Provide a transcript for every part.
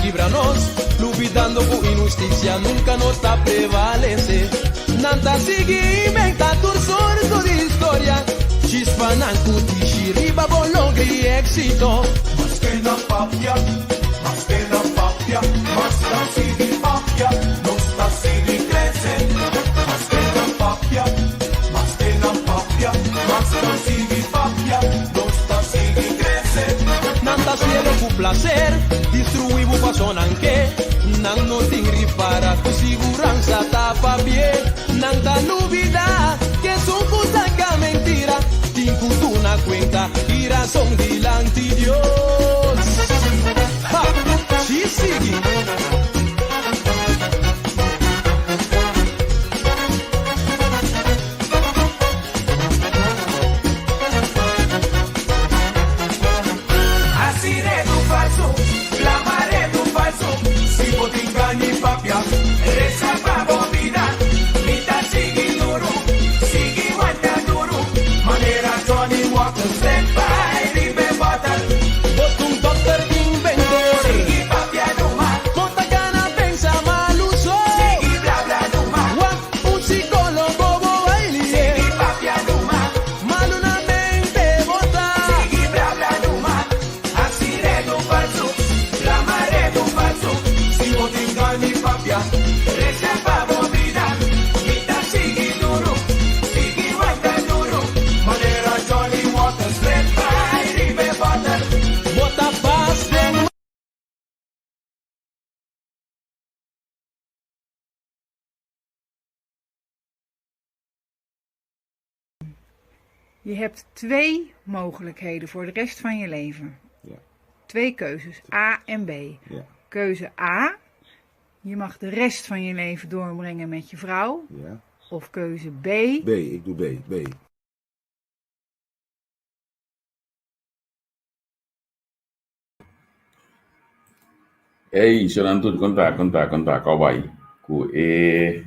kibra nos, lubidando ku inhustisia nunka no ta prevalesé. Nan ta sigui inventá tur sorto di historia, chispanan ku tishi riba bo logri éksito. Maske nan papia, maske nan papia, mas nan sigui papia, nos ta sigui krese. Maske nan papia, maske nan papia, mas nan sigui papia, nos ta sigui krese. Nan ta cielo ku placer, destruí bo paso nan ke. Nan no tin ripara ku siguransa ta papie. Nan ta lubida ke esun ku saka mentira tin ku duna kuenta i rason dilanti Dios. Ha! Si sigui. Hasi redu falsu, plama redu falsu, si bo tin gana i papia, resa pa bo bida. Mi ta sigui duru, sigui wanta duru, manera Johnny Walker straight bai riba e bottle. Bo ta un dokter inventor. Sigui papia numa. Bo ta gana pensa malu so. Sigui bla bla numa. Wak un psicólogo bo bai lié. Sigui papia numa. Malu na mente bo ta. Sigui bla bla numa. Hasi redu falsu, plama redu falsu. Si bo tin gana di papia, resa pa bo bida. Mi ta sigui duru, sigui wanta duru. Manera Johnny Walker straight bai riba e bottle. Bo ta pas den. Je hebt twee mogelijkheden voor de rest van je leven. Ja. Twee keuzes, A en B. Ja. Keuze A, je mag de rest van je leven doorbrengen met je vrouw. Ja. Of keuze B. B, ik doe B. B. Ey, shonan tur, kon ta, kon ta, kon ta, kòw bai ku e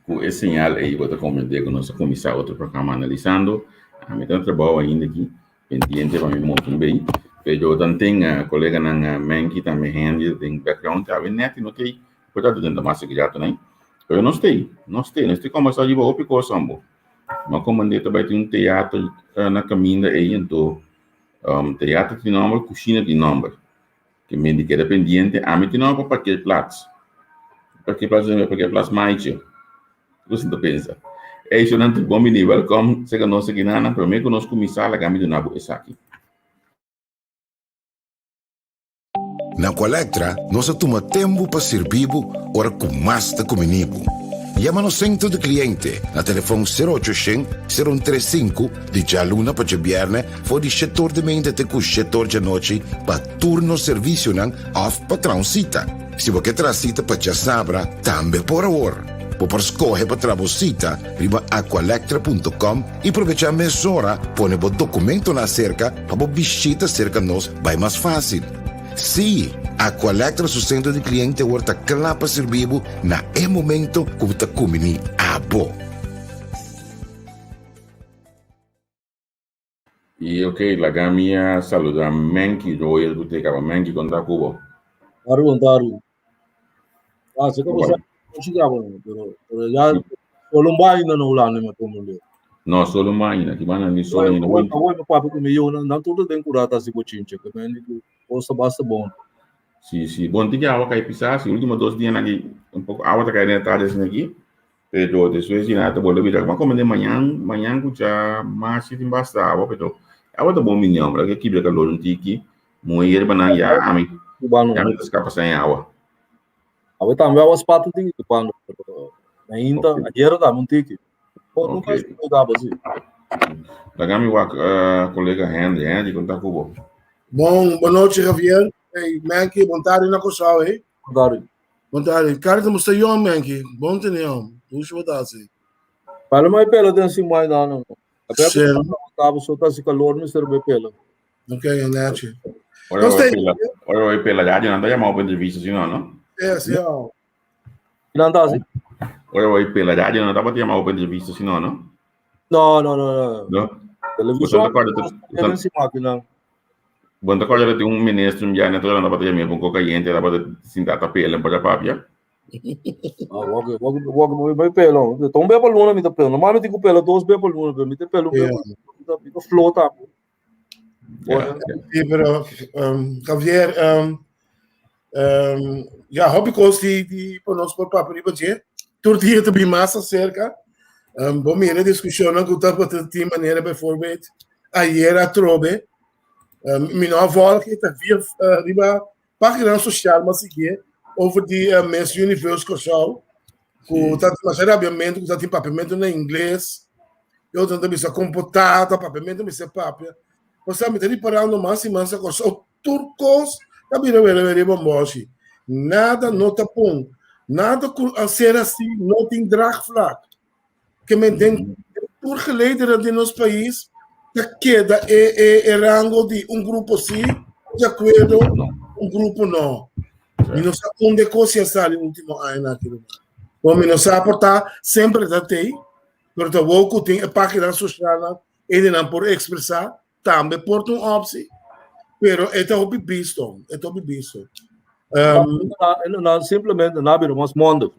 ku e señal ey bo ta komprendé ku nos a kuminsá otro programa Analisando. Ami ta na trabou ainda aki, pendiente pa mi monta un bei, pero tan tin koleganan Menky tambe Hendy den background awe nèt no t'ey, por ta den ta mas sekreto nan, pero nos t'ey, nos t'ey, nos t'ey kòmbersá riba hopi kos ambo. Mi a komprendé ta bai tin un teatro na kaminda ey, anto Teatro tin nomber, kushina tin nomber. Ke men di keda pendiente, ami tin nomber pa parkeerplaats. Parkeerplaats, parkeerplaats Maitje. Ku bo ta pensa? Ey, shownan tur bon bini, welkom serka nos aki nan. Prome ku nos kuminsá, laga mi duna bo esaki. Na Aqualectra nos a tuma tempu pa sirbi bo ora ku mas ta kumini bo. Yama nos sentro di kliente na telefon sero ocho shen, sero un tres sinku di djaluna pa djabièrnè for di shetor di meinta te ku shetor djanochi pa tur nos servisionan òf pa traha un sita. Si bo ke traha sita pa djasabra tambe por awor. Bo por skohe pa traha bo sita riba aqualectra punto com i probechá mesora pone bo dokumentonan aserka pa bo bishita serka nos bai mas fásil. Sí, Aqualectra su sentro di kliente awor ta kla pa sirbi bo na e momento ku bo ta kumbiní abo. I ok, laga mi a saluda Menky Royal ku te kaba. Menky, kon ta ku bo? Taru, bon taru. Ah, se como sa, no chegava, pero, pero ya solo un vaina no Hulanda me como le. No, solo un vaina, ki banda ni solo ni. Awor, awor me papia ku mi yo, nan tur den curata si bochinche, que men di costa basta bon. Si, si, bon tiki awa kai pisa, si último dos dia naki un poco awa ta kai den tarde aki. Pero despues di nada ta bolbe bira. Mas como de mañan, mañan ku ya mas tin basta awa, pero awa ta bon bini hombre, ke kibra calor un tiki, muhe yerbanan ya ami, ya mi ta skapa sin awa. Awe tambe awa spat un tiki cubano, pero ainda okay. Ayer tambe un tiki. Oh, nunca okay. Nunca si. Laga mi wak uh, colega Henry, Henry, kon ta kubo? Bon, boa noite, Javier. Hey, Manky, bon tarde na Corsao, eh? Bon tarde. Bon tarde. Cara, te mostrei jong, Menki. Bon te neon. Hoe is wat dat? Pala mai pela den si mai na no. Até tava só tá si calor me serve pela. Ok, Nachi. Ora voy pela. Ora voy pela. Ya, yo no llamado para entrevista, sino, no? É, sim. Não tá assim. Ora voy pela. Ya, yo no estaba llamado para entrevista, sino, no? No, no, no, no. No. Televisão. Você não acorda? Bo ta kòrda tin un minister un biaha na Tolanda tabata yam'é pa un kos kayente, e tabata sinta ta pela un poco papia. Ah, wak, wak, wak, mi bai pela. Ta un be pa luna mi ta pela. Normal mi tin ku pela dos be pa luna, pero mi ta pela un be pa luna. Mi ta, mi ta flota. Ja, Sí, pero Javier, ja, hopi kos di, di pa nos por papia riba dje. Tur dia ta bin mas acerca. Bo mira discusionnan ku ta tin manera bijvoorbeeld ayer atrobe. Mi no a volg e ta via riba página social mas sigue over di Miss Universe Kòrsou ku ta masha rabiamentu ku ta tin papiamentu na ingles e otro ta bisa komportá ta papiamentu mester papia. Osea mi ta riparando mas i mas na Kòrsou tur kos ta bira wera wera riba mòshi. Nada no ta bon. Nada ku a ser asi no tin draagvlak. Ke men den tur gelederen den nos pais ta keda e e e rango di un grupo si di akuerdo, un grupo no. Mi no sa unda e kos a sali ultimo añanan aki ruman. Bon mi no sa por ta semper ta tei, pero ta wou ku tin e página sosialnan hendenan por ekspresá tambe por ta un opsi, pero e ta hopi bisto, e ta hopi bisto. Um, nan simplemente nan bira mas mondig.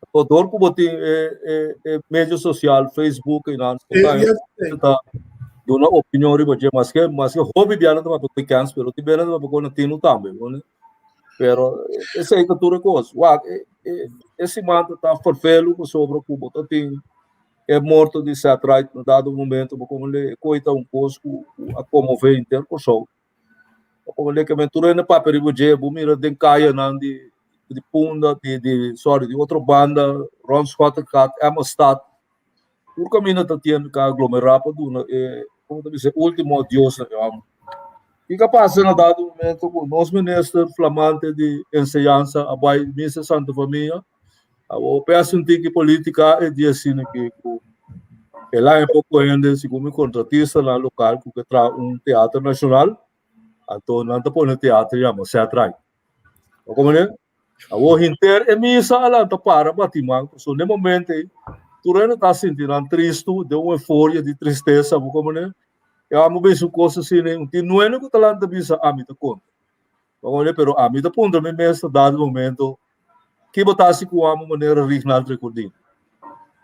Anto dor ku bo tin e e e medio sosial Facebook i nan ta duna opinion riba dje maske maske hopi bia nan ta papia ku kèns pero tin bia nan ta papia ku nan tinu tambe pero esei ta tur e kos wak e e e siman ta ta fervelu pasobra ku bo ta tin e morto di Seth Wright na dado momento bo komo le e koi ta un kos ku a konmové henter Kòrsou. Como le que tur hende papia riba dje, bo mira den kayanan di di Punda, di di sorry, di otro banda, rond Schottegat, Emmastad. Tur kaminda ta tien ka aglomerá pa duna e, como ta bisa, e ultimo adios na e hòmber. Kiko a pasa na dado momento ku nos minister flamante di enseñansa a bai misa Santa Famia, Awor pe hasi un tiki politica e dia asina ki ku el a poko hende segun mi kontratistanan lokal ku ke traha un teatro nashonal anto nan ta pone teatro yama Setraik. Bo komprende? Awor henter e misa a lanta para bati man pasobra na e momento ei tur hende ta sinti nan tristu den un euforia di tristesa bo komprende? E amo bisa un kos asina un tin nuene ku ta lanta bisa ami ta kontra. Bo komprende? Pero ami ta puntra mi mes na dado momento Ki bo ta hasi ku amo manera Rignald Recordin?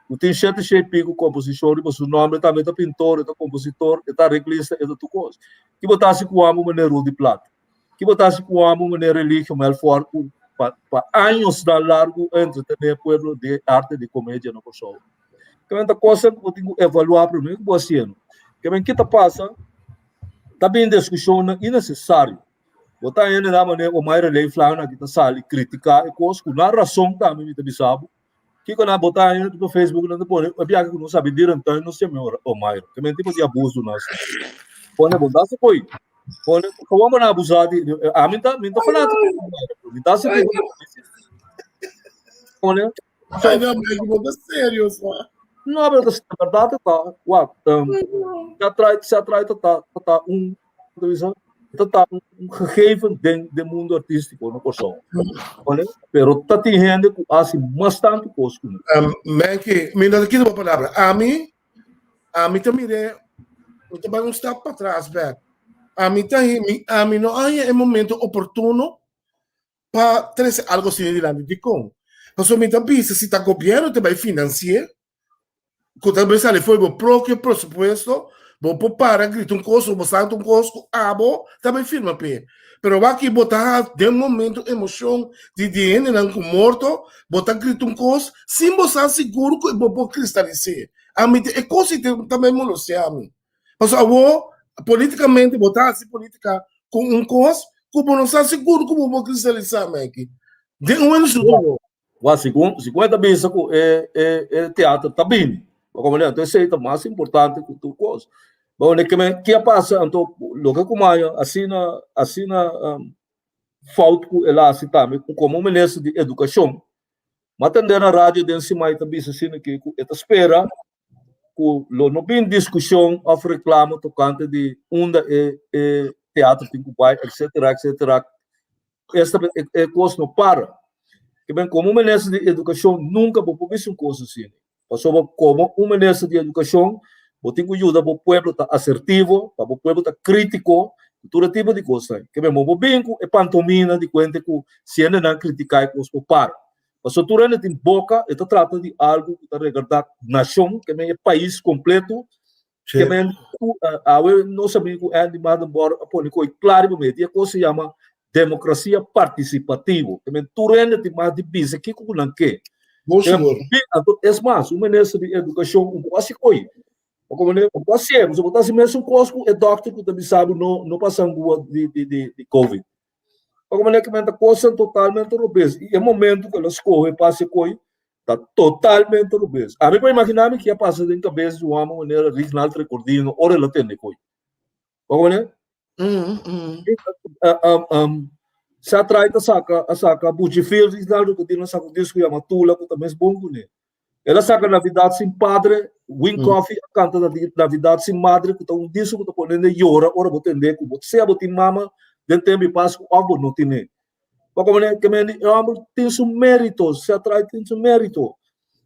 Ku tin shete shei piku komposishon riba su nòmber, e tambe ta pintor, e ta kompositor, e ta areglista, e ta tur kos. Ki bo ta hasi ku amo manera Rudy Plat? Ki bo ta hasi ku amo manera Eligio Melfor ku pa pa añosnan largu a entretené e pueblo den arte di komedia na Kòrsou? Ke men ta kosnan ku bo tin ku evaluá promé ku bo hasiendo. Ke men ki ta pasa ta bin diskushonnan innesesario. Bo ta hende na manera Omaira Leeflang aki ta sali critica e cos cu nan razon tambe mi ta bisa bo. Kico nan bo ta hende riba Facebook nan ta pone e biaha cu nos sabi dierentuin nos yama Omaira. Ke men tipo di abuso nan asina. Pone bo ta poi. Pone gewoon bo na abusa di ami ta mi ta fanatico di Omaira pero mi ta haci pone. Ay no, Mike, bo ta serio sa. No, pero ta berdad ta wak um, se trai se trai ta ta ta un Ta ta un gegeven den den mundo artístiko na Kòrsou. Vale? Pero ta tin hende ku hasi mas tantu kos ku mi. Um, Menke, mi no ta kita bo palabra. Ami, ami ta mire, mi ta bai un stap patras bek. Ami ta, mi, ami no a haña e momento oportuno pa trese algo asina dilanti. Dikon? Pasobra mi ta bisa si ta gobièrnu ta bai finansi'é, ku ta bai sali for bo propio presupuesto, bo por para grita un kos o bo salta un kos ku abo ta bai firma p'e. Pero wak bo ta den momento emoshon di di hendenan ku morto, bo ta grita un kos sin bo sa sigur ku bo por kristalis'é. Ami e kos ei ta bai molestiá mi. Pasobra awor politikamente bo ta hasi politika ku un kos ku bo no sa sigur ku bo por kristalisá, Meki. Den un instituto. Wak, segun, segun e ta bisa ku e, e, e teatro ta bini. Bo komprende? Anto esei ta mas importante ku tur kos. Bo ke men, ke a pasa anto loke ku maya asina, asina um, fout ku el a hasi tambe komo minister di edukashon. M'a tende na radio den simai ta bisa asina ke ku e ta spera ku lo no bin diskushon òf reklamo tokante di unda e, e teatro tin ku bai, etsetera, etsetera. Esta e, e kos no para. Ke men komo minister di edukashon nunka bo por bisa un kos asina. Pasobra komo un minister di edukashon bo tin ku yuda bo pueblo ta asertivo, pa bo pueblo ta kritiko. Tur e tipo di kos ei. Ke men bo por bin ku e pantomina di kuente ku si hendenan kritiká e kos por para. Pasobra tur hende tin boka, e ta trata di algu ku ta regardá nashon, ke men e pais kompleto. Ke men awe nos amigu Andy Madenborg a pone koi kla riba mi. E kos se yama demokrasia partisipativo. Ke men tur hende tin mas di bisa kiko ku nan ke. Anto es mas, un minister di edukashon un por hasi koi. Bo komprende? Bo por hasié, pasobra bo ta hasi mesun kos ku e dòkter ku ta bisa bo no no pasa angua di di di di covid. Bo komprende ke men ta kosnan totalmente robes i e momento ku el a skohe pa hasi koi ta totalmente robes. Ami por imaginá mi ke a pasa den kabes di un hòmber manera Rignald Recordino ora el a tende koi. Bo komprende? Sa trai ta saka a saka Buchi Fields Rignald Recordino a saka un disko yama Tula ku ta mes bon kuné. El a saka Navidad sin Padre, Win Coffee a kanta Navidad sin Madre ku ta un disko ku ta pone hende yora ora bo tende ku bo sea bo tin mama den tempu di Pasku òf bo no tine. Bo komprende? Ke men di e hòmber tin su mérito, Setraai tin su mérito,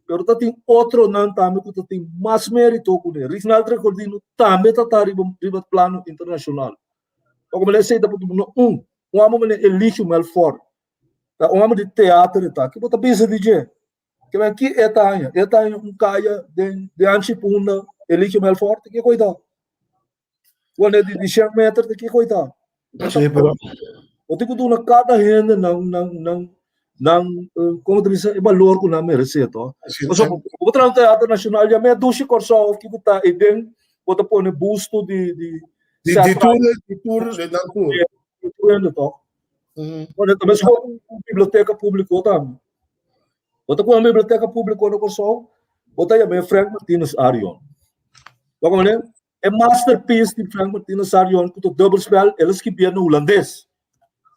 pero ta tin otronan tambe ku ta tin mas mérito ku ne. Rignald Recordino tambe ta ta riba riba plano internashonal. Bo komprende? Esei ta punto no un. Un hòmber manera Eligio Melfor ta un hòmber di teater e ta. Ke bo ta bisa di dje? Ke men ki e ta haña? E ta haña un kaya den den Anchi Punda, Eligio Melfort, ke koi ta? Wanneer di di shen meter te ke koi ta? Sí, pero Bo tin ku duna kada hende nan nan nan nan komo ta bisa e balor ku nan meresé to. Sí, Pasobra bo traha un teatro nashonal ya me dushi Kòrsou of kiko ta ei den bo ta pone busto di di di di tur di tur di nan tur. Di tur hende to. Bueno, ta meskos ku biblioteka públiko tambe. Bo ta ku biblioteka públiko na Kòrsou, bo ta yam'é Frank Martinus Arion. Bo komprende? E masterpiece di Frank Martinus Arion ku ta dubbelspel, el a skibié na hulandes.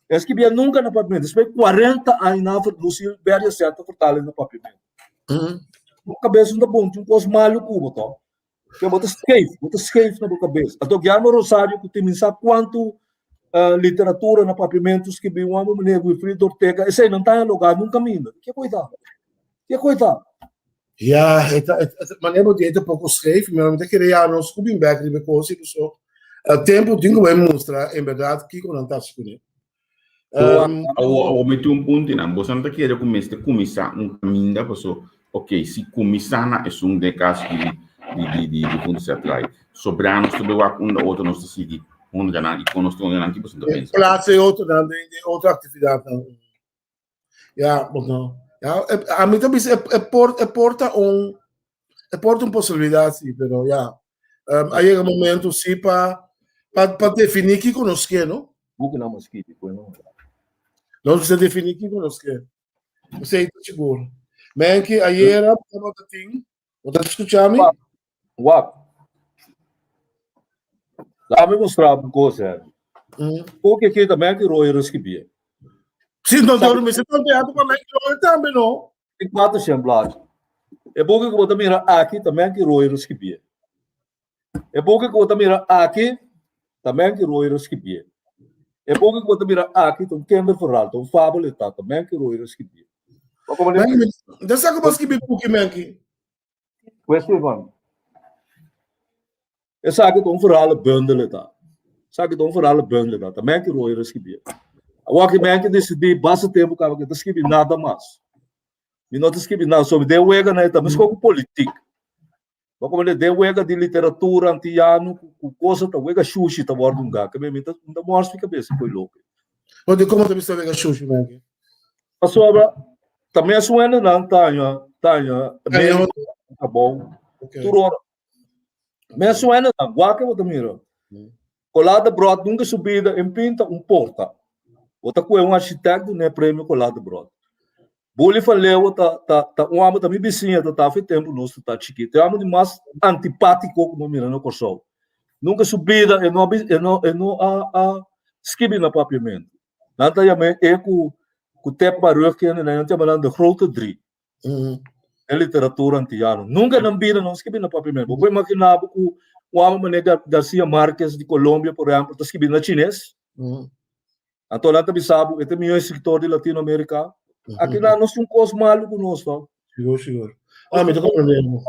El a skibié nunka na papiamentu. Despues di kuarenta aña nan a Lucille Berriaset a vertale na papiamentu. Bo kabes no ta bon, tin un kos malu ku bo to. Ke bo ta skeef, bo ta skeef na bo kabes. Anto Guillermo Rosario ku tin min sa kuantu literatura na papiamentu skibí un hòmber manera Wilfrido Ortega, esei nan ta haña logá nunka minda. Ke koi ta? Ke koi ta? Ja, e ta, e ta, manera bo di e ta poko skeef, pero mi ta kere ya nos ku bin bèk riba e kos i paso tempu tin ku bai mustra en bèrdat kiko nan ta hasi kuné. Awor, awor mi tin un punto nan. Boso ta kere ku mester kuminsá un kaminda paso, ok, si kuminsá na esun den kaso di di di di di Punta Setlai, sobrá nos ta bai wak unda otro nos ta sigui honra nan i kon nos ta honra nan, ki boso ta pensa? Plaats e otronan den den otro aktividatnan. Ja, bo no. Ja, ami ta bisa e por e por ta un e por ta un posibilidat si, pero ja. Um, a yega momento si pa pa pa definí kiko nos ke, no? Buku na mosquito, pues no. Nos mester definí kiko nos ke. Esei ta sigur. Menki, ayera tabata tin, bo ta skucha mi? Wak. Laat me mostra un kos, hè. Ook ik ta Menki Royer skibie. Sí, no, no, mi se tanto pa Menki Royer tambe, no? Tin kuater shen blachi. E buki ku bo ta mira aki ta Menki Royer skibie. E buki ku bo ta mira aki ta Menki Royer skibie. E buki ku bo ta mira aki ta un kinderverhaal, ta un fabel e ta, ta Menki Royer skibie. Menki, da sa ku bo skibi buki, Menki? Pues Stefan, esaki ta un verhalenbundel e ta. Esaki ta un verhalenbundel e ta. Ta Menki Royer a skibi. Awor ki Menki disidí basta tempu kaba ku e ta skibi nada mas. Mi no ta skibi nada. So den weganan e ta meskos ku politik. Bo komprende? Den wega di literatura antiano ku kosa ta wega shushi ta wòrdu hungá. Ke mi ta mi ta mòrs mi kabesa ku e loke. Bo di komo ta bisa wega shushi, Menki? Pasobra ta mesun hendenan ta haña ta haña mérito trabou tur ora. Mesun hendenan, wak bo ta mira. Colá Debrot nunka su bida en pinta un porta. Bo ta kue un architect dun'é premio Colá Debrot. Bully van Leeuwen ta ta ta un hòmber ta mi bisiña ta ta afe tempu nos ta ta chikito. E hòmber di mas antipátiko ku bo mira na Kòrsou. Nunka su bida e no e no e no a a skibi na papiamentu. Nan ta yam'é e ku ku Tep Barug kende nan ta yama nan de grote drie. Den literatura antiano. Nunka nan bida no skibi na papiamentu. Bo por imaginá bo ku un hòmber manera Garcia Marquez di Colombia por ehèmpel ta skibi na chines? Anto nan ta bisa bo e ta e mihó escritor di Latinoamérica. Aki nan nos tin un kos malu ku nos no. Sigur, sigur. Ah, mi ta comprende bo.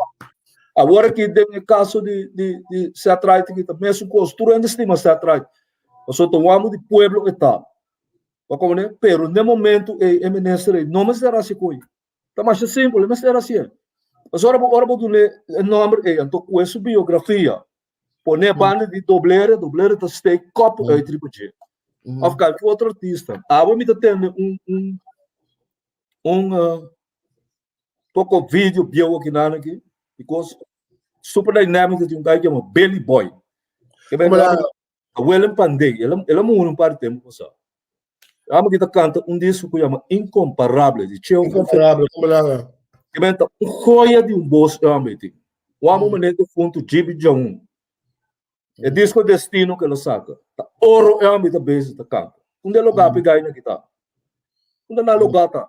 Awor aki den e kaso di di di Seth Wright aki ta mesun kos. Tur hende stima Seth Wright. Pasobra ta un amo di pueblo e ta. Bo komprende? Pero n'e momento ei e minister ei no mester hasi koe. Ta masha simpel, e mester hasié. Pasobra ora bo ora bo dun'é e nòmber ei, anto ku e su biografia Pone banda di doblere, doblere ta steek kop uit riba dje. Of kalke otro artista. Awe mi ta tende un un un uh, poko video bieu aki nan aki, because super dynamic tin un guy que chama Billy Boy. Que ben Willem Pandey, el el a muri un par di tempo pasá. Amo ki ta kanta un disco ku yama Incomparable di Cheo Incomparable, como la Que ben ta un joya di un bos e hombre tin. Un amo mané defunto Gibi Jaun. E disco Destino que lo saca. Ta oro e hombre ta bezig ta kanta. Unda lo gapi gai na kita? Unda na lo gata?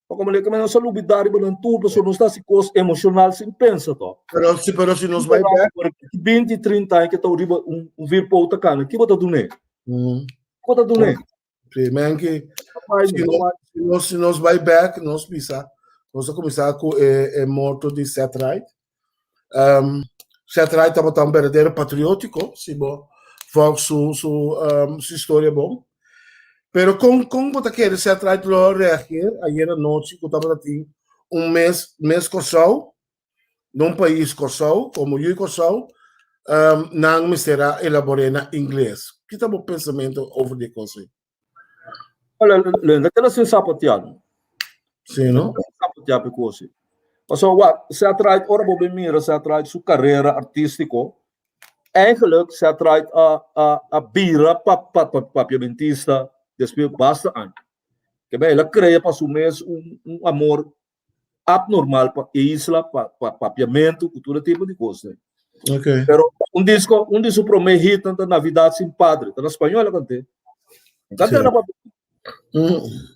Pa como le que nos a lubida riba nan tur, pasobra nos ta hasi kos emocional sin pensa to. Pero si, pero si nos bai back. 20, 30 aña que ta riba un, un virpo ta kana, ki bo ta dun'é? Ki bo ta dun'é? Sí, men que si nos, si nos, si nos bai back, nos bisa, nos a kuminsá ku e, e morto di Seth Wright. Um, Seth Wright tabata un berdadero patriótiko, si bo volg su, su, um, su historia bon. Pero kon, kon bo ta kere Seth Wright lo reageer ayer anochi ku tabata tin un mes, mes Kòrsou, na un pais Kòrsou, komo yu Kòrsou, um, nan mester a elabor'é na ingles. Ki ta bo pensamentu over di e kos ei? Lenda keda sin sapateá. Sí, no? Sapateá pe kos ei. Pasobra wak, Seth Wright, ora bo bin mira Seth Wright su karera artístiko, eigenlijk Seth Wright a, a, a bira pa, pa, pa, papiamentista despues basta aña. Ke ben, el a krea pa su mes un, un amor abnormal pa e isla, pa, pa papiamentu, ku tur e tipo di kos. Okay. Pero un disco, un di su promé hitnan ta Navidad sin Padre, ta na spañol el a kant'é. Kant'é na papiamentu.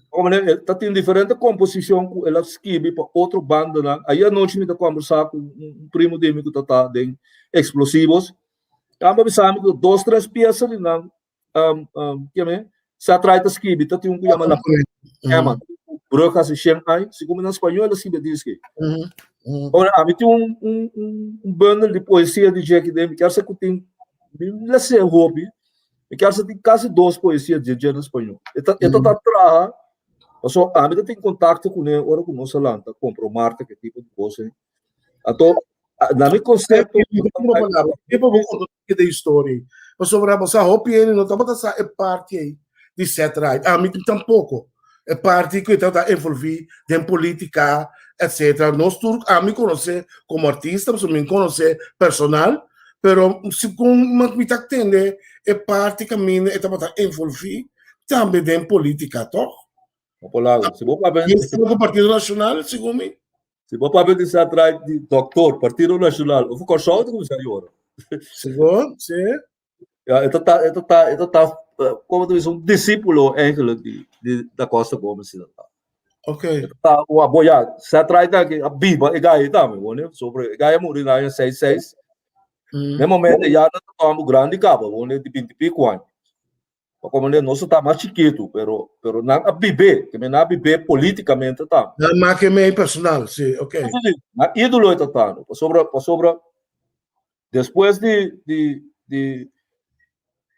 Como ne, el ta tin diferente composicion cu el a skibi pa otro bandanan. Ayer anochi mi ta conversa cu un primo di mi cu ta ta den Explosivos. Amba bisa mi cu dos, tres pieza di nan, um, um, kieme, sa trai ta skibi, ta tin un cu yama La Emma, Brug hace 100 años, segun mi na spañol el a skibi e disco. Ora, ami tin un, un, un, un bundel di poesia di Jackie den, mi kier sa cu tin, mi lese hopi, Mi kier sa tin casi dos poesia dje dje na spañol. E ta, e ta ta traha, paso ami ta tin contacto cune ora cu nos a lanta compra Marta ke tipo di cos ei. Anto, na mi concepto. Tipo bo conta de historia. Pasobra bo sa hopi hende no tabata sa e parti ei di Seth Wright. Ami tampoco. E parti cu e tabata envolvi den politica, etc. Nos tur, ami conoce como artista, pasobra mi conoce personal, Pero segun mi ta tende e parti kaminda e tabata envolví tambe den polítika, tòg? Polago, si bo papia ku Partido Nashonal, segun mi. Si bo papia di sa trai di doktor, Partido Nashonal, of Kòrsou ta kuminsá yora. Segun, si. Ja, e ta ta, e ta ta, e ta ta, komo ta bisa, un disípulo eigenlijk di, di Da Costa Gomez. Ok. Ta o abo ya, sa trai ta que a biba e gai tambe, bone, sobre e gai a muri na aña 66. Ne momento ya na ta grande caba, bone, di 20 pico aña. Pa como ne nos ta mas chiquito, pero pero nan a bibe, que me na bibe políticamente tambe. Nan ma que me personal, sí, ok. Na ídolo eta tano, pa sobra, pa sobra Despues di di di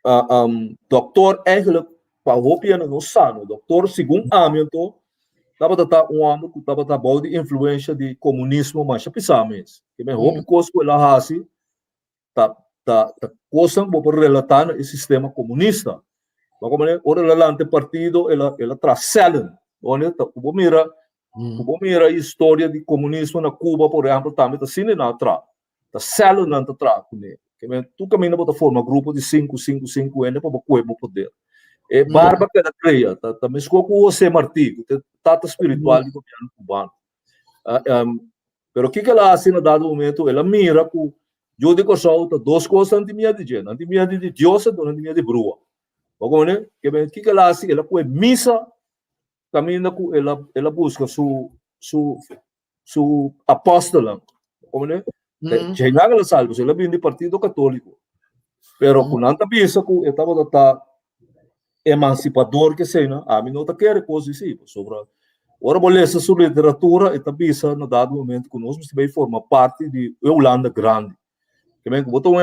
uh, um, dokter eigenlijk pa hopi hende no sano. Dokter segun ami anto tabata ta un homber ku tabata bou di influencia di komunismo masha pisá mes. Ke men hopi kos ku el a hasi ta ta ta kosnan ku bo por relatá na e sistema komunista. Bo komprende? Ora el a lanta e partido el a el a traha sèllen. Bo ta ku bo mira ku bo mira historia di komunismo na Cuba por ehèmpel tambe ta asina nan a traha. Ta célulan ta traha kuné. Ke men tur kaminda bo ta forma grupo di sinku, sinku, sinku hende pa bo kohe bo poder. E barba keda krea ta ta meskos ku José Martí, ku ta e tata spiritual di gobièrnu kubano. Pero kiko el a hasi na dado momento? El a mira ku yu di Kòrsou ta dos kos nan tin miedu di dje, nan tin miedu di Dios anto nan tin miedu di brua. Bo komprende? Ke men kiko el a hasi? El a kohe misa kaminda ku el a el a buska su su su apóstolnan. Komprende? Dje nan el a sali, pasobra el a bini di partido katóliko. Pero ku nan ta bisa ku e tabata ta emansipador ke esei nan, ami no ta kere kos di si, pasobra ora bo lesa su literatura e ta bisa na dado momento ku nos mester bai forma parti di e Hulanda grandi. Ke men ku bo ta un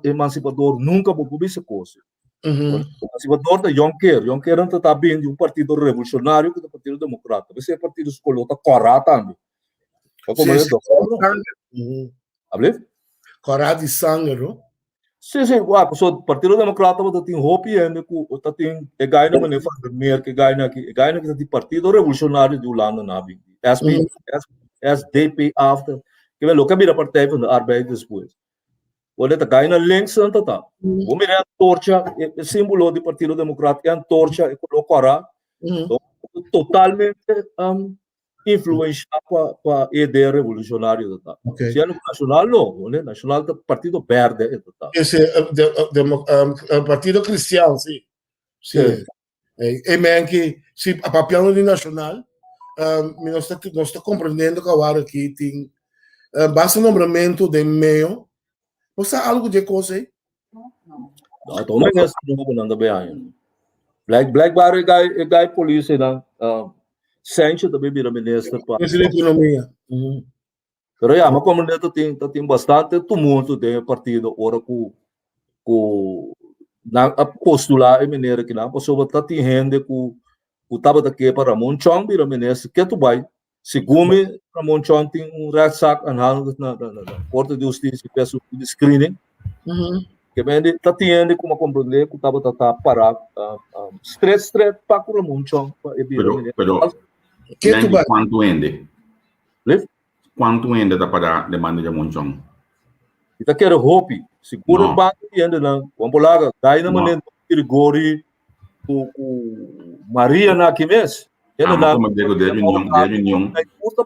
emansipador nunka bo por bisa kos. Emancipador ta Jonker. Jonker nan ta bin di un partido revolucionario ku ta Partido Democrata. P'esei e partido su koló ta kòrá tambe. Bo komprende to? Ablief? Kòrá di sanger, no? Sí, sí, wak, so Partido Democrata bo ta tin hopi hende ku ta tin e gaina manera Van der Meer, e gaina aki, e gaina ki ta di Partido Revolucionario di Hulanda nan a bin. SP, SDP after. Ke men loke a bira Partij van de Arbeid despues. Bo ta gai na links nan ta ta. Bo mira e antorcha, e símbolo di Partido Democrat, e antorcha, e koló kòrá, totalmente influenshá pa pa e idea revolucionario ta ta. Okay. Siendo ku Nacional no, ne? Nacional ta partido berde e ta ta. Ese Partido Cristian, sí. Sí. Ei, ei men ki, si papiando di Nacional, mi nos ta nos ta comprendiendo ku awor aki tin basta nombramentu den meo. Bo sa algu di e kos ei? No, ta un minister nobo nan ta bay haña. Blijk, blijkbaar e gai, e gai polis einan, Sancho ta bay bira minister pa. Minister di Ekonomia. Pero ya, mi a comprende ta tin, ta tin bastante tumulto den e partido ora ku ku nan a postula e meneer akinan pasobra ta tin hende ku ku tabata ke pa Ramon Chong bira minister ketu bai. Segun mi Ramon Chong tin un rechtszaak aanhangend na na na Korte di Hustisia pa su di screening. Ke mende ta tin hende ku mi a comprende ku tabata ta para stret stret pa ku Ramon Chong pa e bira Pero minister. pero Ketu Nandy bai. kuantu hende? Lief? Kuantu hende ta para demanda di Ramon Chong? Mi ta kere hopi. Sigur No. banda di hendenan. Juan Polaga, gai na No. mané Grigori ku ku Maria na aki mes. Ah, ma Hendenan como digo de reunión, de reunión. ta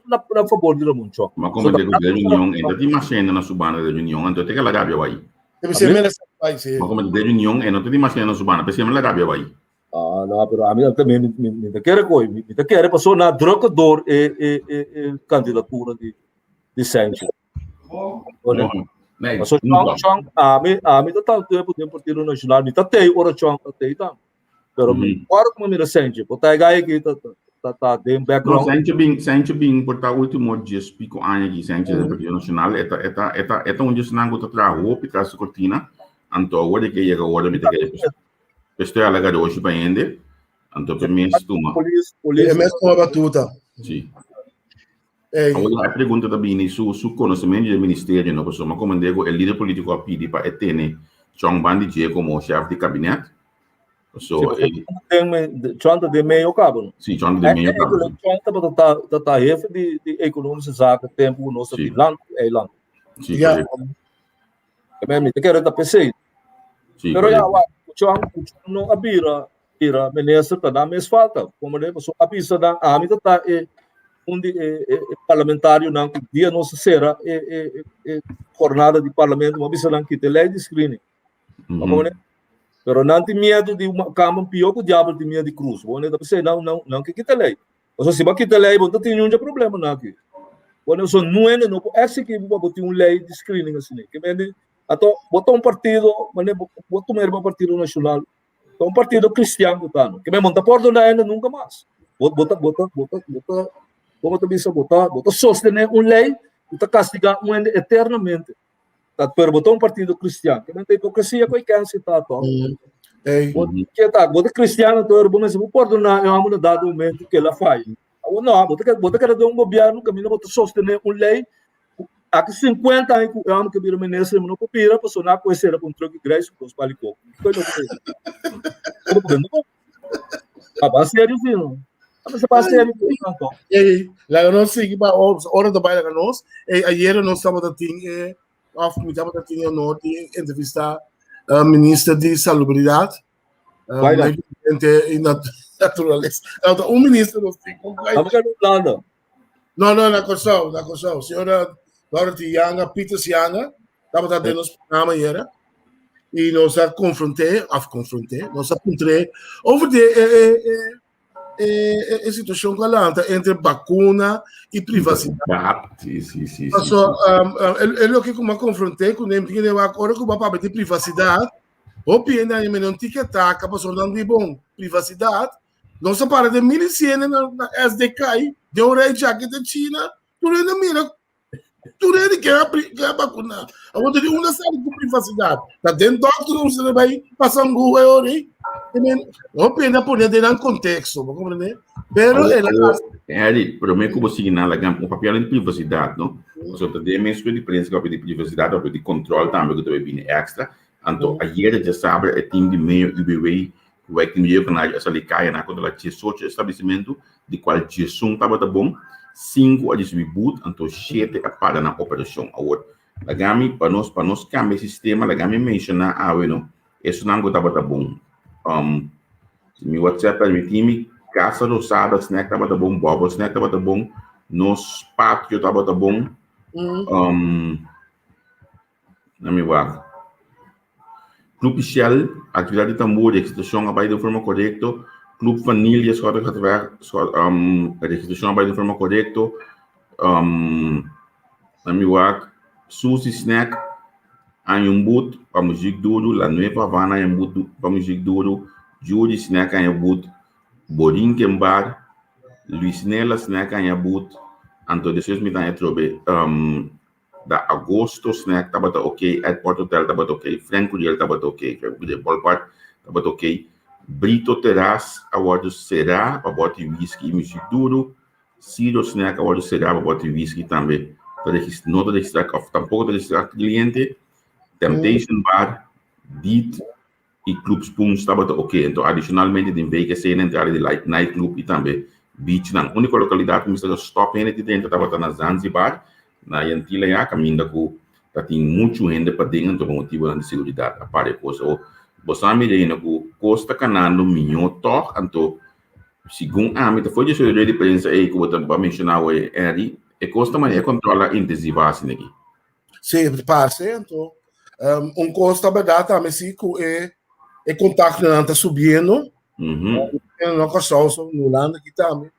na na favor di Ramon Chong. Ma como digo de reunión, e ta tin mas hende na su banda de reunión, anto te la rabia bai. Debe ser menos bai, sí. Ma como de reunión, e no ta tin mas hende na su banda, p'esei me la rabia bai. Ah, no, pero ami tambe mi, mi, mi ta kere koi. Mi, mi ta kere paso na drukke door e, e, e, e candidatura di, di Sanchez. No, nee, Paso nunca. Chong, Chong, ami, ami ta tanto tempo den Partido Nacional, mi ta tei ora Chong ta tei tam. Pero ora como mira Sanchez, bo ta gai ki ta, ta, ta, ta den No, background. Sanchez bin, Sanchez bin por ta último dies pico aña ki Sanchez den Partido Nacional, eta, eta, eta, eta un dies nan ku ta traha hopi tras di cortina, anto awor di ke yega ora mi ta kere Estoy a laga doshi pa hende, anto pe mes tuma. Polis, polis. E mes tuma batuta. Sí. Ey. Awor e pregunta ta bini su su conocimento di ministerio no pasobra mi a comprende cu e lider politico a pidi pa e tene Chong ban di dje como chef di kabinet. Sí, So pasobra e Chong ta den medio cabo no. Sí, Chong ta den medio cabo. Chong tabata ta ta ta hefe di di economische zaken tempo cu nos ta Sí. di land eiland. Sí, Ja. correcto. Mi ta kere ta p'esei. Sí, Pero ya, correcto. wak, Chong, Chong no a bira, bira minister, ta nan mes falta. Como de, paso a bisa nan, ami ta ta e, un di e, e, e parlamentarionan ku dia nos a sera e, e, e, e jornada di parlamento, mi a bisa nan kita e lei di screening. Como de, pero nan tin miedo di un kamba pió ku diabel tin miedo di krus. Bo ta p'esei nan, nan, nan ke kita lei. Pasobra si bo a kita lei, bo no ta tin niun problema nan aki. Bueno, so nuende no por exigí bo pa bo tin un lei di screening asina. Ke mende, ato bo ta un partido, mane bo, bo tuma riba Partido Nacional, ta un partido cristian ku ta no. Ke men bo no ta pordona hende nunka mas. Bo, bo ta, bo ta, bo ta, bo ta, komo ta bisa, bo ta, bo ta sostené un lei ku ta kastigá un hende eternamente. Ta, pero bo ta un partido cristian. Ke men ta hipocresia ku e kense ta to. Ey. Bo ke ta, bo ta cristian anto bo mester bo pordoná e hòmber na dado momento ke el a faya. Awor no, bo ta bo ta keda den un gobièrnu kaminda bo ta sostené un lei ku aki 50 aña ku e hòmber ke bira minister no por bira pasobra nan a kohe sera ku un truck di grijs ku dos pal di koko. Kiko lo ku Bo por no. Ah, ba serio si no. Ah, ba ba serio ku anto. Ey, laga nos sigui pa ora ta bai laga nos. Ey, ayera nos tabata tin e of mi tabata tin e honor di entrevista minister di Salubridat. Vai lá. Medio ambiente y naturaleza. No, ta un minister nos tin. Con Estamos en Holanda. No, no, na Kòrsou, na Kòrsou. Señora Dorothy Yanga, Peters Yanga, tabata den nos programa ayera. Y nos a confronté, of confronté, nos a puntré over de e, e, e, e, e, e situacion ku a lanta entre vacuna y privacidad. Sí, sí, sí, sí, So, sí. E, e loke ku m'a confronté ku nem tin wak ora ku ba papia di privacidad, hopi hende a men tiki ataka pasobra nan di bon privacidad. Nos a para den 1100 na, na SDK, den un rijtje aki den China, tur hende mira. Tur hende ke a vakuná. Awor ta di unda sali ku privasidat? Ta den dòkter ku ta bai pasa un guwe ora ei? I men, hopi hende a pone den nan konteksto, bo komprendé? Pero el a hasi. Eddie, promé ku bo sigui nan laga un papia di privasidat, no? Pasobra ta den mes ku e diferensia ku papia di privasidat, papia di kòntròl tambe ku ta bai bini èkstra. Anto ayera djasabra e tim di medio UBW ku bai tin medio kanario a sali kaya nan a kontrolá diesocho establesimentu di kual diesun tabata bon, sinku a risibí but, anto shete a para nan operashon. Awor, laga mi, pa nos, pa nos kambia e sistema, laga mi menshoná awe no, esunnan ku tabata bon. Um, si mi WhatsApp permití mi, Casa Rosada Snack tabata bon, Bubble Snack tabata bon, Nos Patio tabata bon, um, Na mi wak. Club Shell, actividad di tambor, registracion a bay den forma corecto. Club Vanilla, Schottegatweg, um, registracion a bay den forma corecto. Um, na mi wak. Susie Snack, hay un boot pa muziek duro. La Nueva Havana hay un boot pa muziek duro. Judy Snack hay un boot. Borinquen Bar, Luis Nella Snack hay un boot. Anto despues mi ta haña trobe um, Da agosto snack tabata ok, Airport Hotel tabata ok, Frank Curiel tabata ok, Frank Curiel Ballpark tabata ok, Brito Terrace a wòrdu será pa bòti whisky i muzik duru, Ciro Snack a wòrdu será pa bòti whisky tambe ta regis no ta registrá òf tampoko ta registrá kliente, Temptation Bar, Deet i Club Spoons tabata ok. Enton adishonalmente den VKC na entrada di light night club i tambe beachnan. Uniko lokalidat ku mester a stòp hende di drenta tabata na Zanzibar, na Yantila ya, kaminda ku ta tin muchu hende paden anto pa motibunan di seguridat a para e kos. Awor bo sa mi reina ku kos ta kanando mihó tòg, anto segun ami ta for di e rueda di prensa ei ku bo ta a menshoná awor Eddie, e kos ta manera e kòntròl a intensivá asina aki. Sí, parse anto. Um, un kos ta berdad tambe sí ku e e kontaktonan ta subiendo. Mm -hmm. No Kòrsou, so in Hulanda aki tambe,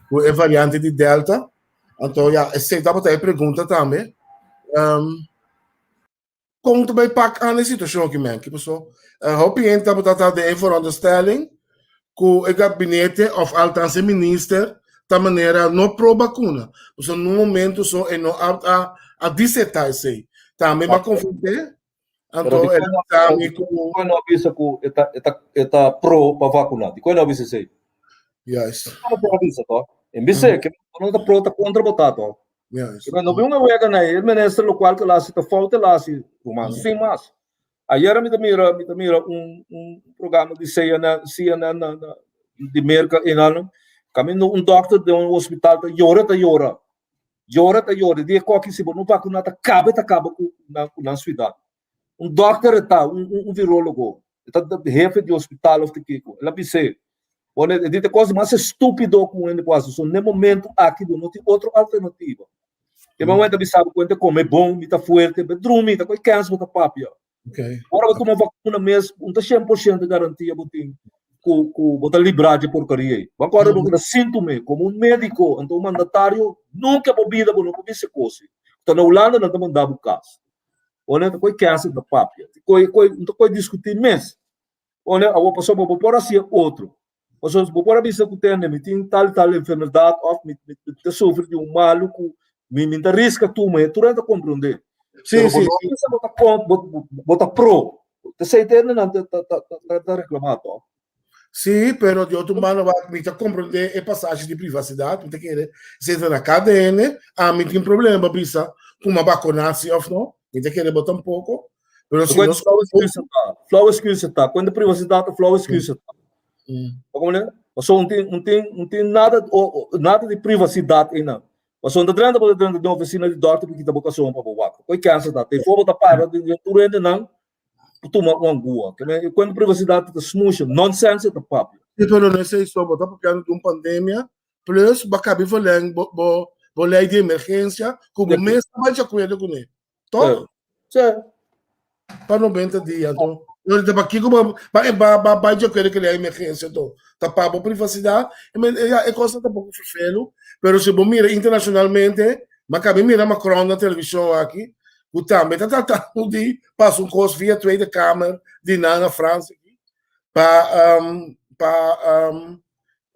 ku e variante di Delta. Anto ja, esei tabata e pregunta tambe. Um, kon ta bai pak aan e situashon aki, men? Ki paso? Hopi hende tabata ta den e veronderstelling ku e gabinete of althans e minister ta manera no pro bakuna. Pasobra nun momento so e no a a a disertá esei. Tambe m'a konfront'é, anto el a bisa mi ku. Dikon e no a bisa ku e ta e ta e ta pro pa vakuna? Dikon e no a bisa esei? Juist. E no por a bisa to. En bis'é ke no ta pro ta kontra bo ta to. Juist. No bin un wega na e minister lokual ku el a hasi ta fout el a hasi ruman, sin mas. Ayera mi ta mira mi ta mira un un programa di CNN CNN na na di Merka i nan kaminda un dòkter den un hospital ta yora ta yora yora ta yora di e koki si bo no vakuna ta kaba ta kaba ku nan ku nan siudat un dòkter e ta un un virologo e ta hefe di hospital of di kiko el a bis'é bo e di ta kos mas estupido ku un hende por hasi so n'e momento aki bo no tin otro alternativa. E momento ta bisa bo ku ta kome bon, mi ta fuerte, be drumi, ta koi kens bo ta papia. Okay. Ora bo tuma vakuna mes, un ta 100% garantia bo tin ku ku bo ta librá dje porkaria ei. Bo akorda bo keda sintume komo un médiko, anto un mandatario, nunka bo bida bo no por bisa e kos ei. Ta na Hulanda nan ta manda bo kas. Ora ta koi kens ta papia. Koi koi, un ta koi diskutí mes. Ora awor pasobra bo por hasi e otro. Pasobra bo por a bisa ku tende mi tin tal tal enfermedat òf mi mi ta sufri di un malu ku mi mi ta riska tuma e tur hende ta komprondé. Sí, Pero bo sí, no sí. bisa bo ta kon bo bo ta pro. Esei tende nan ta ta ta ta reklamá tòg. Sí, pero di otro mano wak mi ta komprondé e pasashi di privasidat, mi ta kere esei ta na kada hende, ami tin problema pa bisa ku mi a bakuná si òf no, mi ta kere bo tampoko. Pero si nos Flauw excusa ta. Flauw excusa ta. Cuando privacidad ta flauw excusa ta. Como ne? Paso un tin un tin un tin nada o, nada di privacidad ina. Paso un ta drenta bo drenta den oficina di dokter pa kita bo kason pa bo wak. Koi cancer ta. Te for bo ta para den tur hende nan tuma un angua. Keme cuando privacidad ta smusha nonsense ta papia. Sí, pero no esei so, bo ta papiando di un pandemia plus bo a kabi verleng bo bo bo lei di emergencia ku bo mes ta bai di akuerdo kuné. Toch? Sí. Pa 90 dia, anto. Yo te pa kiko ba ba ba ba ba yo quiere que le emergencia to. Ta pa bo privacidad. E men ja, e cosa tampoco vervelo, pero si bo mira internacionalmente, ma cabe mira Macron na televisión aki, ku tambe ta tratando di pasa un cos via Tweede Kamer di nan na Francia aki, pa um, pa um,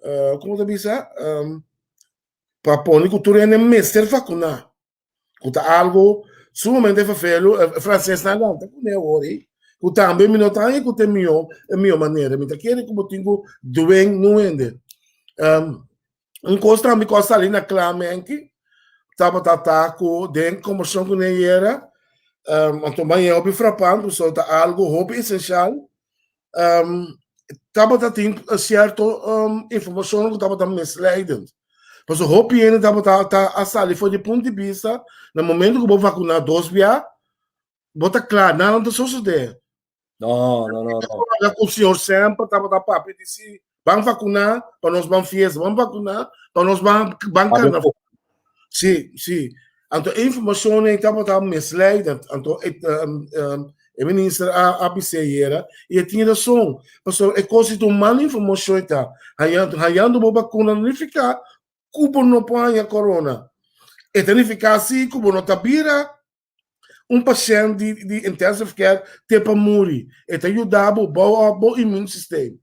uh, como ta bisa? Um, pa pone ku tur hende mester vacuná. Ku ta algu sumamente vervelu, e fransesnan a lanta kuné awor ei, ku tambe mi no ta haña ku ta e mihó e mihó manera. Mi ta kere ku bo tin ku dweng un hende. Un kos tambe ku a sali na kla menki tabata ta ku den kombershon ku nan yera, anto mañana hopi frapant pasobra ta algu hopi esenshal, tabata tin sierto informashon ku tabata misleidend. Pasobra hopi hende tabata ta a sali for di punto di bista na momento ku bo vakuná dos bia, bo ta kla, nada no ta sosodé. No, no, no, no. Ora ku señor Semper tabata papia di si, ban vakuná pa nos ban fiesta, ban vakuná pa nos ban ban karnaval. Sí, sí. Anto e informashon ei tabata misleidend. Anto e, um, um, e minister a, a bis'é ayera i e tin rason. Pasobra e kos di ta un mal informashon ei ta. Hañando, hañando bo bakuna no nifiká ku bo no por haña korona. E ta nifiká sí ku bo no ta bira un pashènt di di intensive care te pa muri. E ta yuda bo bou op bo immune system.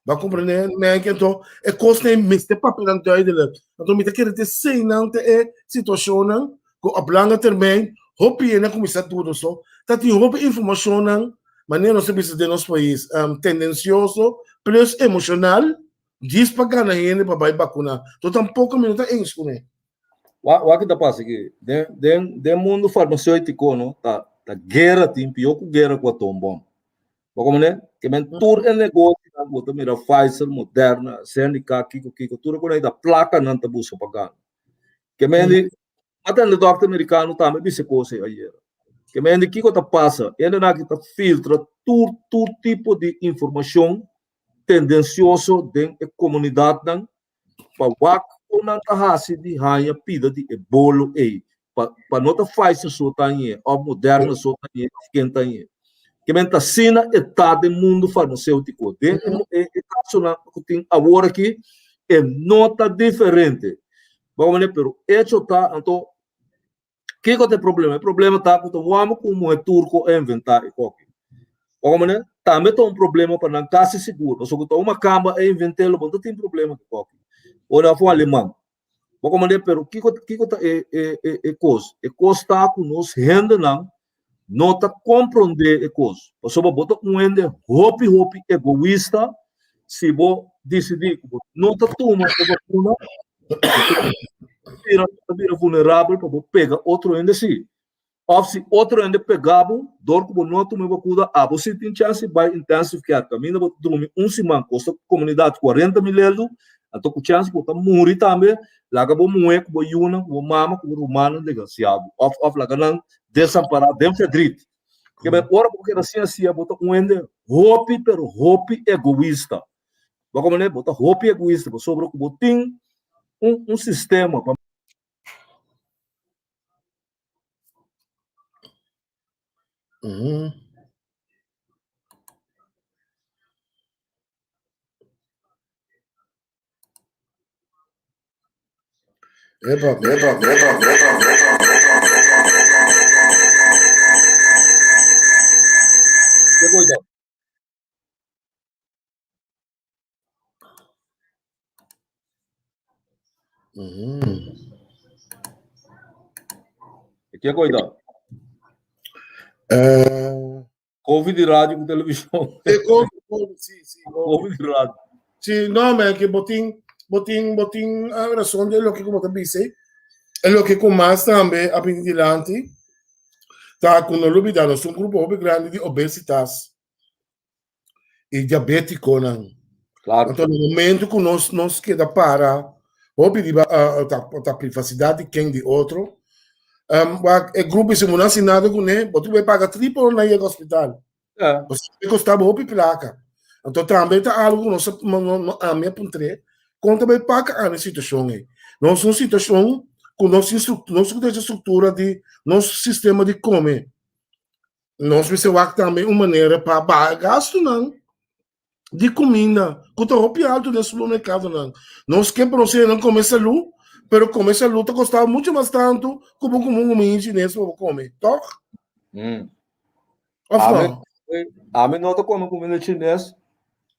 Bo a komprendé, Menke? Anto e kosnan ei mester papia nan duidelijk. Anto mi ta kere te eseinan ta e situashonnan ku op lange termijn hopi hende a kuminsá duda so. Ta tin hopi informashonnan, manera nos ta bisa den nos pais, tendensioso plus emoshonal djis pa gana hende pa bai bakuná. Anto tampoko mi no ta eens kuné. Wak ki ta pasa aki? Den, den, den mundu farmaseutiko no, ta, ta guera tin, pió ku guera ku atombom. Bo komprende? Ke men tur e negosionan ku bo ta mira Pfizer, Moderna, Zeneca, kiko kiko, tur e kos ta plaka nan ta buska pa gana. Ke men di, a tende dòkter merikano tambe bisa e kos ei ayera. Ke men di kiko ta pasa? Hendenan aki ta filtra tur tur tipo di informashon tendensioso den e komunidatnan pa wak kon nan ta hasi di haña pida di e bolo ei, pa pa no ta Pfizer so ta hañ'é òf Moderna so ta hañ'é òf ken ta hañ'é. Ke men ta asina e ta den mundu farmaséutiko. Den e e kasonan ku tin awor aki e no ta diferente. Bo a Pero echo ta anto Kiko ta e problema? E problema ta ku ta wama ku un muhé turko a inventá e koki. Wak manera? Tambe ta un problema pa nan kasi sigur. Pasobra ku ta un makamba a invent'é lo bo no ta tin problema ku koki. Ora òf un aleman. Wak manera? Pero kiko kiko ta e e e e kos? E kos ta ku nos hendenan no ta komprondé e kos. Pasobra bo ta un hende hopi hopi egoista si bo disidí ku bo no ta tuma e vakuna, bira ta bira vulnerabel pa bo pega otro hende sí. Òf si otro hende pega bo, dor ku bo no a tuma e vakuna, abo sí tin chèns di bai intensive care, kaminda bo ta drumi un siman, kosta komunidat 40 mil eldo, anto ku chèns ku bo ta muri tambe, laga bo muhé ku bo yunan, ku bo mama, ku bo rumannan desgrasiado, òf òf laga nan desampará den verdriet. Ke men ora bo keda sin asia, bo ta un hende hopi pero hopi egoista. Bo komprende? Bo ta hopi egoista pasobra ku bo tin un un sistema pa. Epa, epa, epa, epa. Ke kos ta? Ke kos ta? Covid di radio ku televishon. E COVID, COVID, sí, sí. Covid di radio. Sí, no, man, que botin, botin, botin a razón de lo que como te dice, e lo que con más tambe a bini dilanti, ta ku no lubida, nos un grupo hopi grandi di obesitas i diabétikonan. Claro. Anto, no momento ku nos nos keda para, hopi riba uh, ta, ta privacidad di ken di otro, um, wak, e grupo si muna sinado kuné, bo tuve paga triple na yega hospital. Ja. Bo kostaba hopi plaka. Anto tambe ta algo ku nos no, no, no, ami a puntré, kon ta bai paka aan e situashon ei. Nos un situashon ku nos nos ku struktura di nos sistema di kome. Nos mester wak tambe un manera pa baha gastunan di kuminda ku ta hopi altu den supermerkadonan. Nos ke pa nos hendenan kome salú, pero kome salú ta kosta muchu mas tantu ku bo kome un kuminda chines pa bo kome, tòg? Mm. Òf Ami, no? ami no ta kome kuminda chines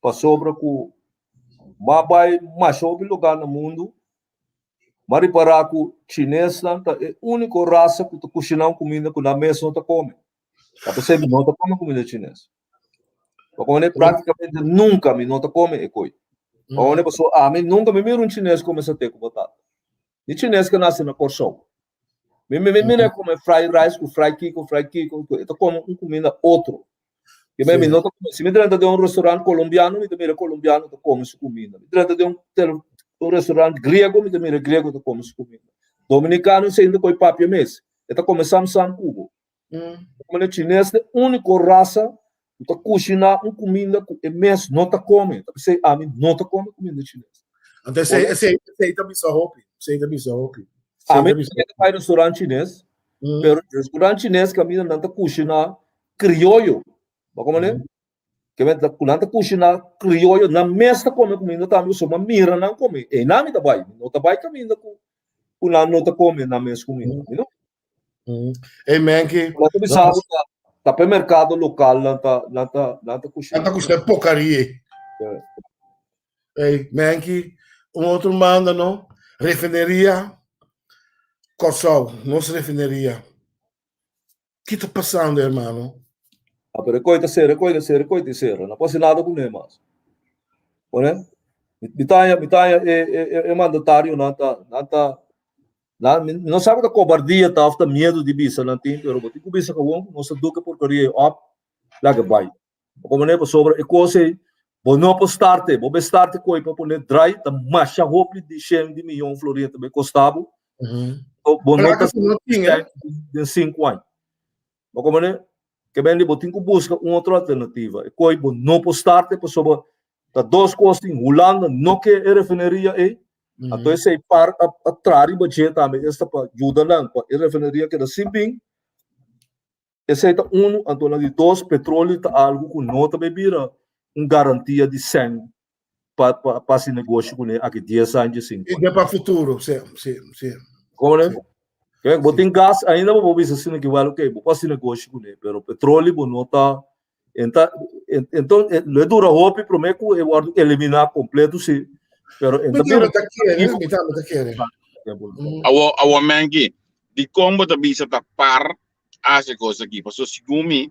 pasobra ku m'a bai masha hopi lugá na mundu. M'a ripará ku chinesnan ta e úniko rasa ku ta kushiná un kuminda ku nan mes no ta kome. Ta p'esei mi no ta kome kuminda chines. Pasobra práktikamente nunka mi no ta kome e koi. Pasobra pasobra ami nunka mi mira un chines kome saté ku batata. Ni chines ku nase na Kòrsou. Mi mi mira kome fried rice ku fried kiko, fried kiko, e ta kome un kuminda otro. Ke men mi no ta kome. Si mi drenta den un restaurant kolombiano, mi ta mira kolombiano ta kome su kuminda. Mi drenta den un un restaurant griego, mi ta mira griego ta kome su kuminda. Dominikano esei no ta koi papia mes. E ta kome sam sam ku bo. Kome chines ta e úniko rasa ku ta kushiná un kuminda ku e mes no ta kome. Ta p'esei ami no ta kome kuminda chines. Anto esei esei esei ta bisa hopi. Esei ta bisa hopi. Ami ta bai restaurant chines, pero restaurant chines kaminda nan ta kushiná krioyo. Bo komprende? Ke men ta, ku nan ta kushiná krioyo, nan mes ta kome kuminda tambe, pasobra mi mira nan kome. Einan mi ta bai. Mi no ta bai kaminda ku ku nan no ta kome nan mes kuminda. Mi no. Ei Menki. Nan ta bisa bo ta, ta p'e merkado lokal nan ta, nan ta, nan ta kushiná. Nan ta kushiná pokarie. Ei Menki, un otro manda no, refineria Kòrsou, nos refineria. Ki ta pasando hermano? Ah, pero e koi ta sera, e koi ta sera, e koi ta sera. No por hasi nada kuné mas. Pone? Mi ta haña, mi ta haña e, e, e, e mandatarionan ta, nan ta, nan, mi no sa ku ta kobardia ta òf ta miedu di bisa nan tin, pero bo tin ku bisa kawon ku nos ta duka e porkeria ei òp, laga bai. Bo komprende? Pasobra e kos ei, bo no por start e. Bo be start e koi pa pone drai, ta masha hopi di shen di miyon florin ta be kosta bo. Bo no ta den sinku aña. Bo komprende? Ke bende bo tin ku buska un otro alternativa. E koi bo no por start e pasobra ta dos kos tin. Hulanda no ke e refineria ei. Anto esei par a traha riba dje tambe esta pa yuda nan pa e refineria keda sin bin. Esei ta unu, anto na di dos, petroleo ta algu ku no ta bay bira un garantia di sèn pa pa pa hasi negoshi kuné aki dies aña, diesinku aña. I pa futuro, si, si, si. Komo ne? Ke bo tin gas ainda bo por bisa asina ki wèl oke bo por hasi negoshi kuné, pero petroleo bo no ta enta enton lo e dura hopi promé ku e wòrdu eliminá kompleto si, pero e ta bira. Mi ta kere, mi ta kere. Awor, awor Menki, dikon bo ta bisa ta par hasi kos aki pasobra segun mi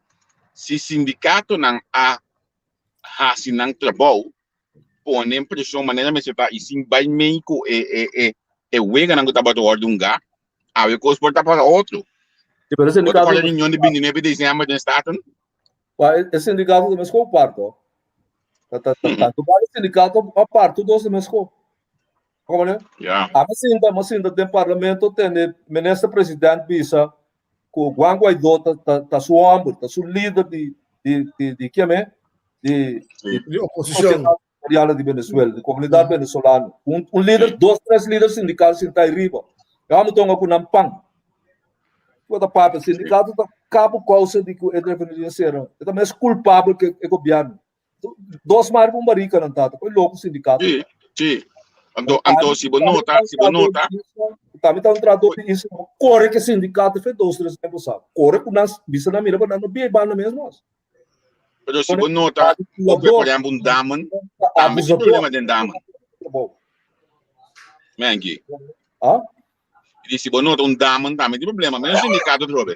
si sindikatonan a hasi nan trabou pone preshon manera mester ta i sin bai mei ku e e e e weganan ku tabata wòrdu hunga awe kos por ta pasa otro. Sí, pero e Bo ta sindikato kòrda reunion di 29 di desèmber den Staten? Pa e sindikato ta meskos parto. Ta ta ta tantu bal e sindikato a parto dos ta meskos. Como ne? Ja. A mi sinta, mi sinta den parlamento tende minister president bisa ku Juan Guaidó ta ta ta su homber, ta su lider di di di di kieme di Sí. Di oposicion. Sociedad di Venezuela, di comunidad venezolano. Un, un lider, dos, tres lider sindical sinta ahí riba. Ya mi tonga ku nan pan. Ku ta papia, sindicato ta cabo causa di ku e refineria sera. E ta mes culpabel ke e gobierno. Dos mar un barrica nan tata, koi loco sindicato. Sí, sí. Anto, anto si bo nota, si bo nota. Tambe ta un trahador di isla, corre ke sindicato fe dos, tres aña pasado. Corre ku nan, bisa nan mira pa nan no bia e banda mes mas. Pero si bo nota, ook por ejemplo un damen, tambe tin problema den damen. Menki. Ah? Di si bo nota un damen tambe tin problema, menos sindicato trobe.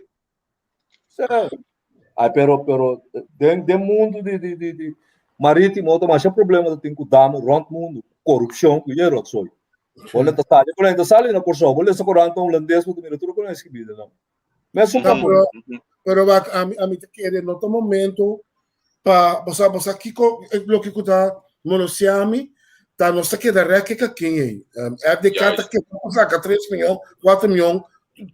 Ay, pero, pero, den, den mundo di, di, di, di marítimo, ta masha problema ta tin ku dame rond mundo, korupshon ku ye rotzooi. Bo ta sali, bo ta sali na Kòrsou, bo lesa korant holandés, bo ta mira tur ku nan skibi nan. Mesun No, pero, pero wak, ami, ami ta kere no ta momento pa, bo sa, bo sa kiko, loke ku ta molestiami, ta nos ta keda rek e kakin ei. Um, FDK ta keda ku saka 3 mion, 4 mion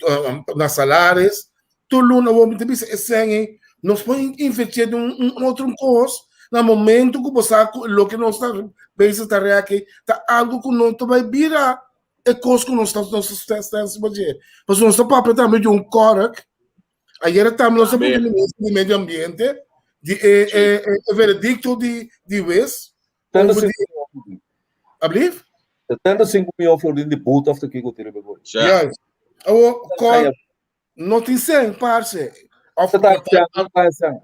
um, na salaris. Tur luna wo mi ta bisa e sèn ei, nos por invertir den un, un otro kos na momento ku bo sa ku loke nos ta bezig ta rek ei, ta algo ku no ta bai bira e kos ku nos ta nos ta sta riba dje. Pasobra nos ta papia tambe di un kòrk. Ayera tambe nos a puntra minister di medio ambiente di e e e veredikto di di wes over di Ablief? 75 mion florin di boete of ta kiko tin riba gooi. Juist. Awo kòrk no tin sen parce. Of Ta ta sen.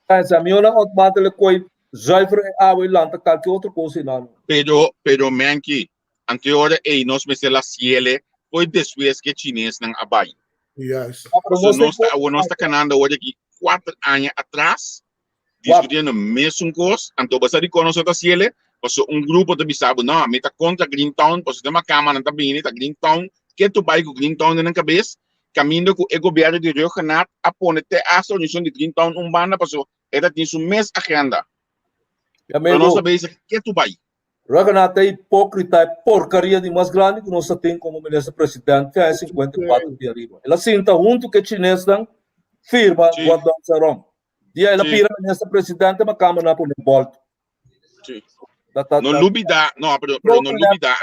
Ta sen. Miona automatically koi zuiver e awa e lanta kalke otro kos ei nan. Pero pero menki. Anto e ora ei nos mester la siele fo'i despues ku e chinesnan a bai. Juist. So nos ta awor nos ta kanando awor aki kuater aña atras diskutiendo mesun kos. Anto bo sa dikon nos no ta siele? Paso un grupo ta bisa bo no, mi ta kontra Green Town paso den makama nan ta bini ta Green Town. Ke tu bai ku Green Town den nan kabes? Kaminda ku e gobièrnu di Rhuggenaath a pone te asta organisashon di Green Town un banda paso e ta tin su mes agenda. Pero nos ta bezig ke tu bai. Rhuggenaath ta hipókrita e porkaria di mas grandi ku nos a tin komo minister president te aña 54 di ariba. El a sinta huntu ku e chinesnan firma Guangdong Sarong. Dia el a bira minister presidente ma kamba nan a pone bòltu. No lubida, no, pero, pero no lubida.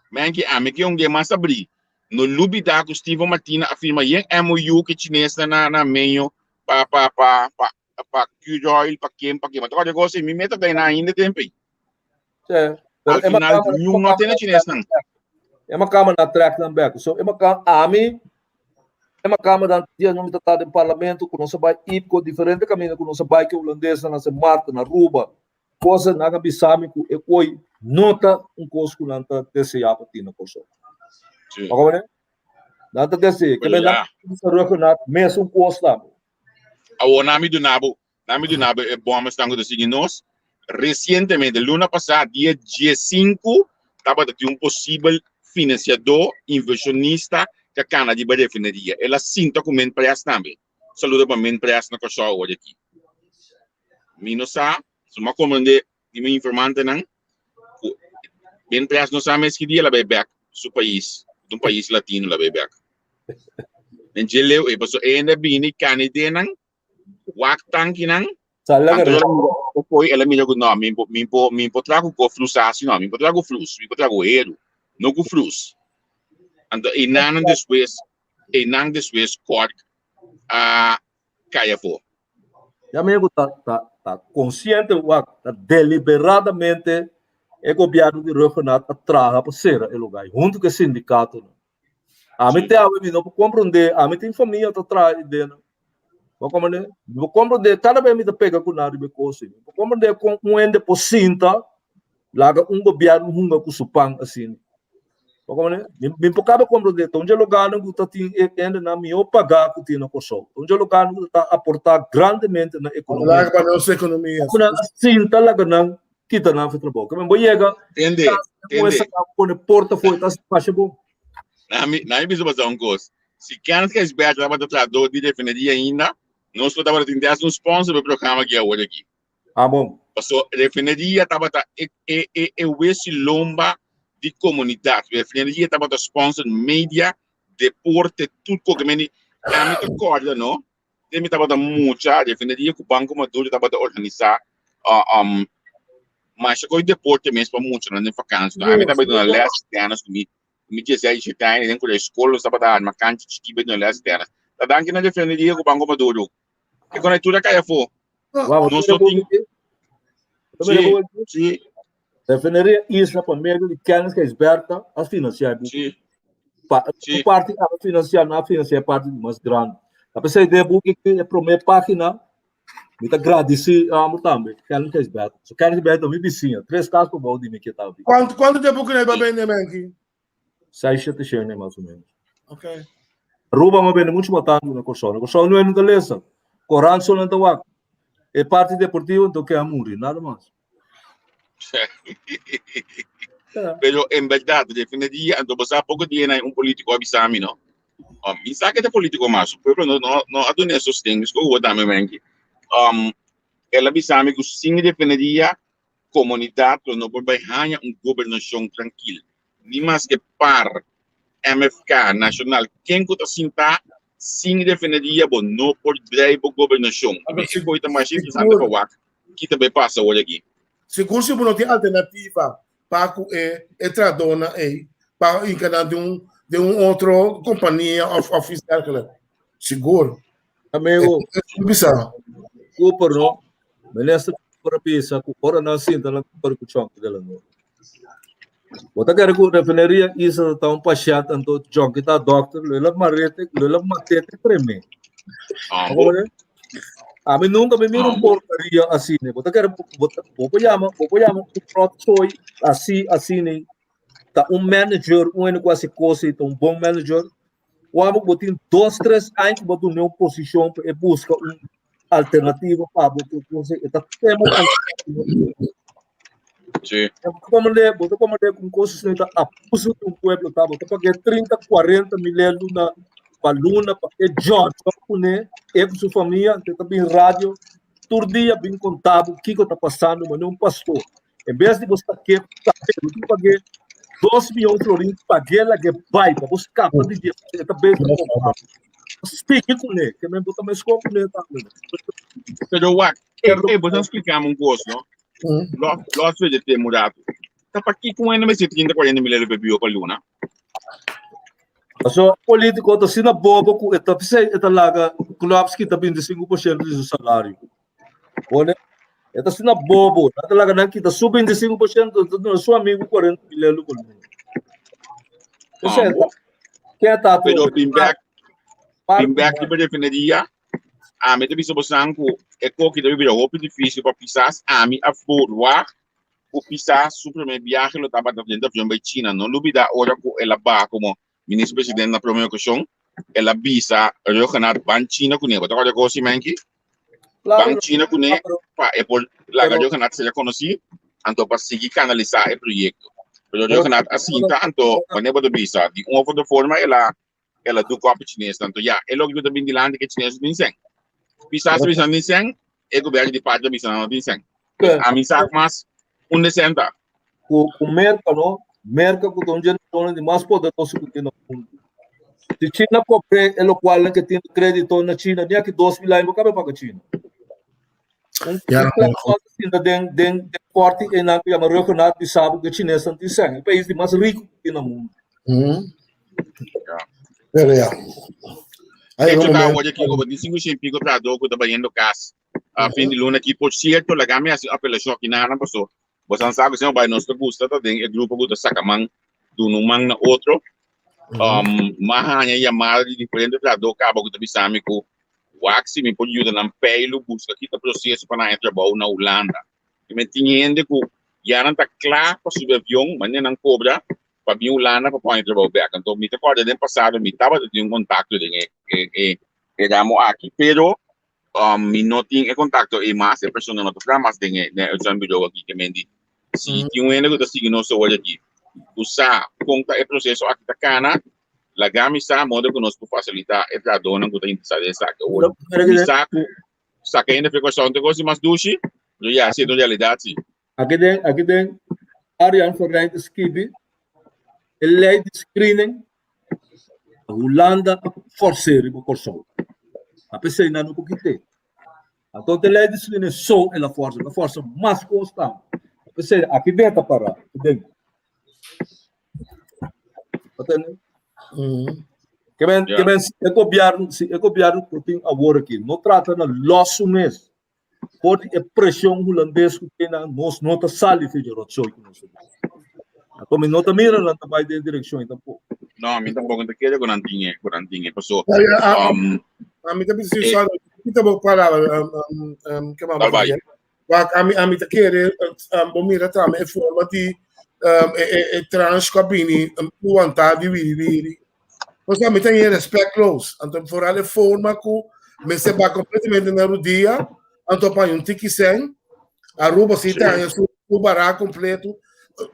Menki, ami ke un dia mas abri. No lubida ku Steven Martina a firma yen MOU ke chinesnan na na meño pa pa pa pa pa crude oil, pa ken, pa ken. Ma ta cosa, mi meta ta ainda tempo. Al final, niun no tene chinesnan. E kama na trek nan bek. So, e kama, ami, e kama dan dia no ta den parlamento, ku nos bai IPCO, diferente camino ku nos bai ke holandesa na Sint Maarten, Aruba. Cosa nan a bisami ku e koi no ta un kos ku nan ta desea pa tin na Kòrsou. Sí. Ako Nan ta desea. Ke men nan sa rug mesun kos tambe. Awor nan mi duna bo, nan mi duna bo e bomesnan ku ta sigui nos. Resientemente, luna pasá, dia diesinku, tabata tin un posibel finansiadó, invershonista, ku a kana riba refineria. El a sinta ku Minpres tambe. Saludo pa Minpres na Kòrsou awor aki. Mi no sa, su mi a komprendé di mi informantenan ku Minpres no sa mes ki dia el a bai bèk su pais, un pais latino el a bai bèk. Den dje leu ei, pasobra e hende a bini kani denan, wak tankinan, anto el a mira koi, el a mira ku no, mi mi por mi por traha ku ko flus asi no, mi por traha ku flus, mi por traha ku heru, no ku flus. Anto einan despues, einan despues kòrk a kai afó. Ya mi ku ta ta ta konsiente wak, ta deliberadamente e gobièrnu di Rhuggenaath a traha pa sera e lugá ei, huntu ku e sindikatonan. Ami te awe mi no por komprondé, ami tin famia ta traha ei den. Bo komprondé? Mi por komprondé, kada bes mi ta pega ku nan riba e kos ei. Mi por komprondé kon un hende por sinta laga un gobièrnu hunga ku su pan asina. Bo komprondé? Mi mi por kaba komprondé, ta un dje lugarnan ku ta tin e hendenan mihó pagá ku tin na Kòrsou. Ta un dje lugarnan ku ta aportá grandemente na ekonomia. Laga pa nos ekonomia. Ku nan a sinta laga nan kita nan for trabou. Ke men bo yega, Tende, ku tende. saka pone porta for ta masha bon. Nami, nami bisa basa un kos. Si Kenneth Gijsbertha tabata trahador di refineria ainda, nos lo tabata tin des un sponsor pa e programa aki awor aki. Ah, bon. Paso refineria tabata e e e e wesi lomba di komunidat. Refineria tabata sponsor media, deporte, tur koke. Meni, ami ta kòrda no, te mi tabata mucha, refineria ku Banco Maduro tabata organisá um, masha kos deporte mes pa muchanan den vakansi. Ami tabata duna lès di tènis ku mi mi dieseis shete aña den ku skol nos tabata arma kancha chikí pa duna lès di tènis. Ta danki na refineria ku Banco Maduro. E kon tur a kai afó. Nos no tin. Sí, sí. Refineria Isla pa medio di Kenneth Gijsbertha a financiá e buki. Sí. Pa, Sí. un parti a financiá, no a financiá e parti di mas grandi. A pesar de buki e promé página, mi ta gradisí amo tambe, Kenneth Gijsbertha. So Kenneth Gijsbertha mi bisiña, tres kas pa bou di mi ke ta abi. Kuantu kuantu tempu ku pa bende Menki? Seis, shete shene mas o menos. Ok. Aruba m'a bende mucho mas tantu na Kòrsou. Na Kòrsou no ta lesa. Korant so nan ta wak. E parti deportivo nto ke a muri, nada mas. Pero en berdad, refineria, anto bo sa poko dia na un politico a bisa mi, no? Um, mi sa que ta politico mas, su pueblo no, no, no a duna sosten, mi sco tambe menki. Um, el a bisa mi ku sin refineria, komunidat lo no por bai haña un gobernashon trankil. Ni maske par, MFK, Nacional, ken ku ta sintá sin refineria bo no por drei bo gobernashon. Anto, E koi ta masha interesante sigur pa wak ki ta bai pasa awor aki. Sigur si bo no tin alternativa pa ku e e trahadónan ei pa hinka nan den un den un otro kompania òf òf iets dergelijk. Sigur. Amigo, Bisa. Cooper no, minister Cooper a bisa ku ora nan sinta nan ta ku Chonky de la Noor. Bo ta kere ku refineria Isla ta un pashènt anto Chonky ta dòkter, lo el a marete, lo el a matete tremé. Ah, bo. Ami nunka mi mira un porkeria asina. Bo ta kere bo ta bo por yama bo por yama un rotzooi asi asina ta un manager un hende ku hasi kos ta un bon manager. Wou bo tin dos tres aña ku bo a duna un posishon pa e buska un alternativa pa bo ku kos e ta tema Sí. Bo ta komprende ku un kos asina ta abuso di un pueblo ta bo ta paga 30 40 mil luna pa luna pa e George kuné e ku su famia te ta bin radio tur dia bin konta bo kiko ta pasando manera un pastor en bes di bo sta ke bo tin pag'é 2 miyon florin pag'é lag'é bai pa bo skapa di dje e ta bes sigui kuné ke men bo ta meskos kuné tambe. Pero wak, eh, bo ta explica un kos, no? Los los de te murato. Ta pa kiko un mester 30 40 mil euro pa pa luna? So, polítiko ta asina bobo ku e ta p'esei e ta laga Knops kita 25% di su salario. Bone, e ta asina bobo, e ta laga nan kita su 25%, e ta duna su amigu 40 mil euro pa luna. P'esei, ke ta Pero bin back, bin back riba refineria, ami ta bisa bosan ku e koki ta bira hopi difícil pa Pisas. Ami a verwacht ku Pisas su primer viaje lo tabata den avion bai China. No lubida ora ku el a baha komo minister presidente na prome okashon, el a bisa Rhuggenaath ban China kuné. Bo ta kòrda kos si Menki? Ban China kuné pa e por laga Rhuggenaath sea konosí, anto pa sigui kanalisá e proyekto. Pero Rhuggenaath a sinta, anto wanneer bo ta bisa, di un of otro forma el a el a doek op e chines. Anto ya, e loke ku ta bin dilanti ku e chines tin sen. Pisas ta bisa nan tin sen, e gobièrnu di patria bisa nan no tin sen. Ami sa mas un de sen ta. Ku ku Merka no, Merka ku ta un dje nashonnan di mas poderoso ku tin na mundu. Si China kobr'é e lokualnan ke tin kredito na China, ni aki 2000 aña bo kabe paga China. Un sinta den den den korte einan ku yama Rhuggenaath bisa bo ku e chinesnan tin sen, e pais di mas riku ku tin na mundu. Pero ya. Ay, Hecho ta awor aki over di 500 pico trahador ku ta bayendo kas a fin di luna aki. Por cierto, laga mi hasi apelacion aki nan paso bosan sa ku si no bai nos ta gusta ta den e grupo ku ta saka man duna un man na otro. M'a haña yamada di diferente trahador kaba ku ta bisa mi ku wak si mi por yuda nan peilu buska kita proseso pa nan haña trabou na Hulanda. I mi tin hende ku ya nan ta kla pa subi avion manera nan kobra pa bin Hulanda pa pone trabou bek. Anto mi ta kòrda den pasado mi tabata tin un kontakto den e e e ramo aki, pero mi no tin e kontakto ei mas, e persona no ta traha mas den e den e uitzendbureau aki ke men di si tin un hende ku ta sigui nos awor aki ku sa kon ta e proseso aki ta kana, laga mi sa modo ku nos por fasilitá e trahadónan ku ta interesá den esaki. Awor mi sa ku saka hende for e kòrsou no ta kos di mas dushi, pero ya si e ta un realidat si. Aki den, aki den Arjan van Rijn ta skibi e lei di screening Hulanda a forse riba Kòrsou. A p'esei nan no por kit'é. Anto e lei di screening so el a forsa, el a forsa mas kos tambe. A p'esei aki den ta pará, aki den. Atende? Ke men, ke men si e gobièrnu, si e gobièrnu ku tin awor aki no trata na lòs su mes For di e presion hulandes ku tin nan, nos no ta sali for di e rotzooi ku nos ta biba. Anto mi no ta mira nan ta bai den e direkshon ei tampoko. No, mi tampoko no ta kere ku nan tin e, ku nan tin e. Paso, Ami ta bisa, sorry, kita bo palabra, ke mama Dal bai. Wak, ami, ami ta kere, bo mira tambe e forma di e, e, e tranche ku a bini wantá di wiri wiri. Pasobra mi ta haña respectloos. Anto vooral e forma ku mester ba completamente na rudia, anto pa haña un tiki sèn. Aruba si ta haña su su bará completo.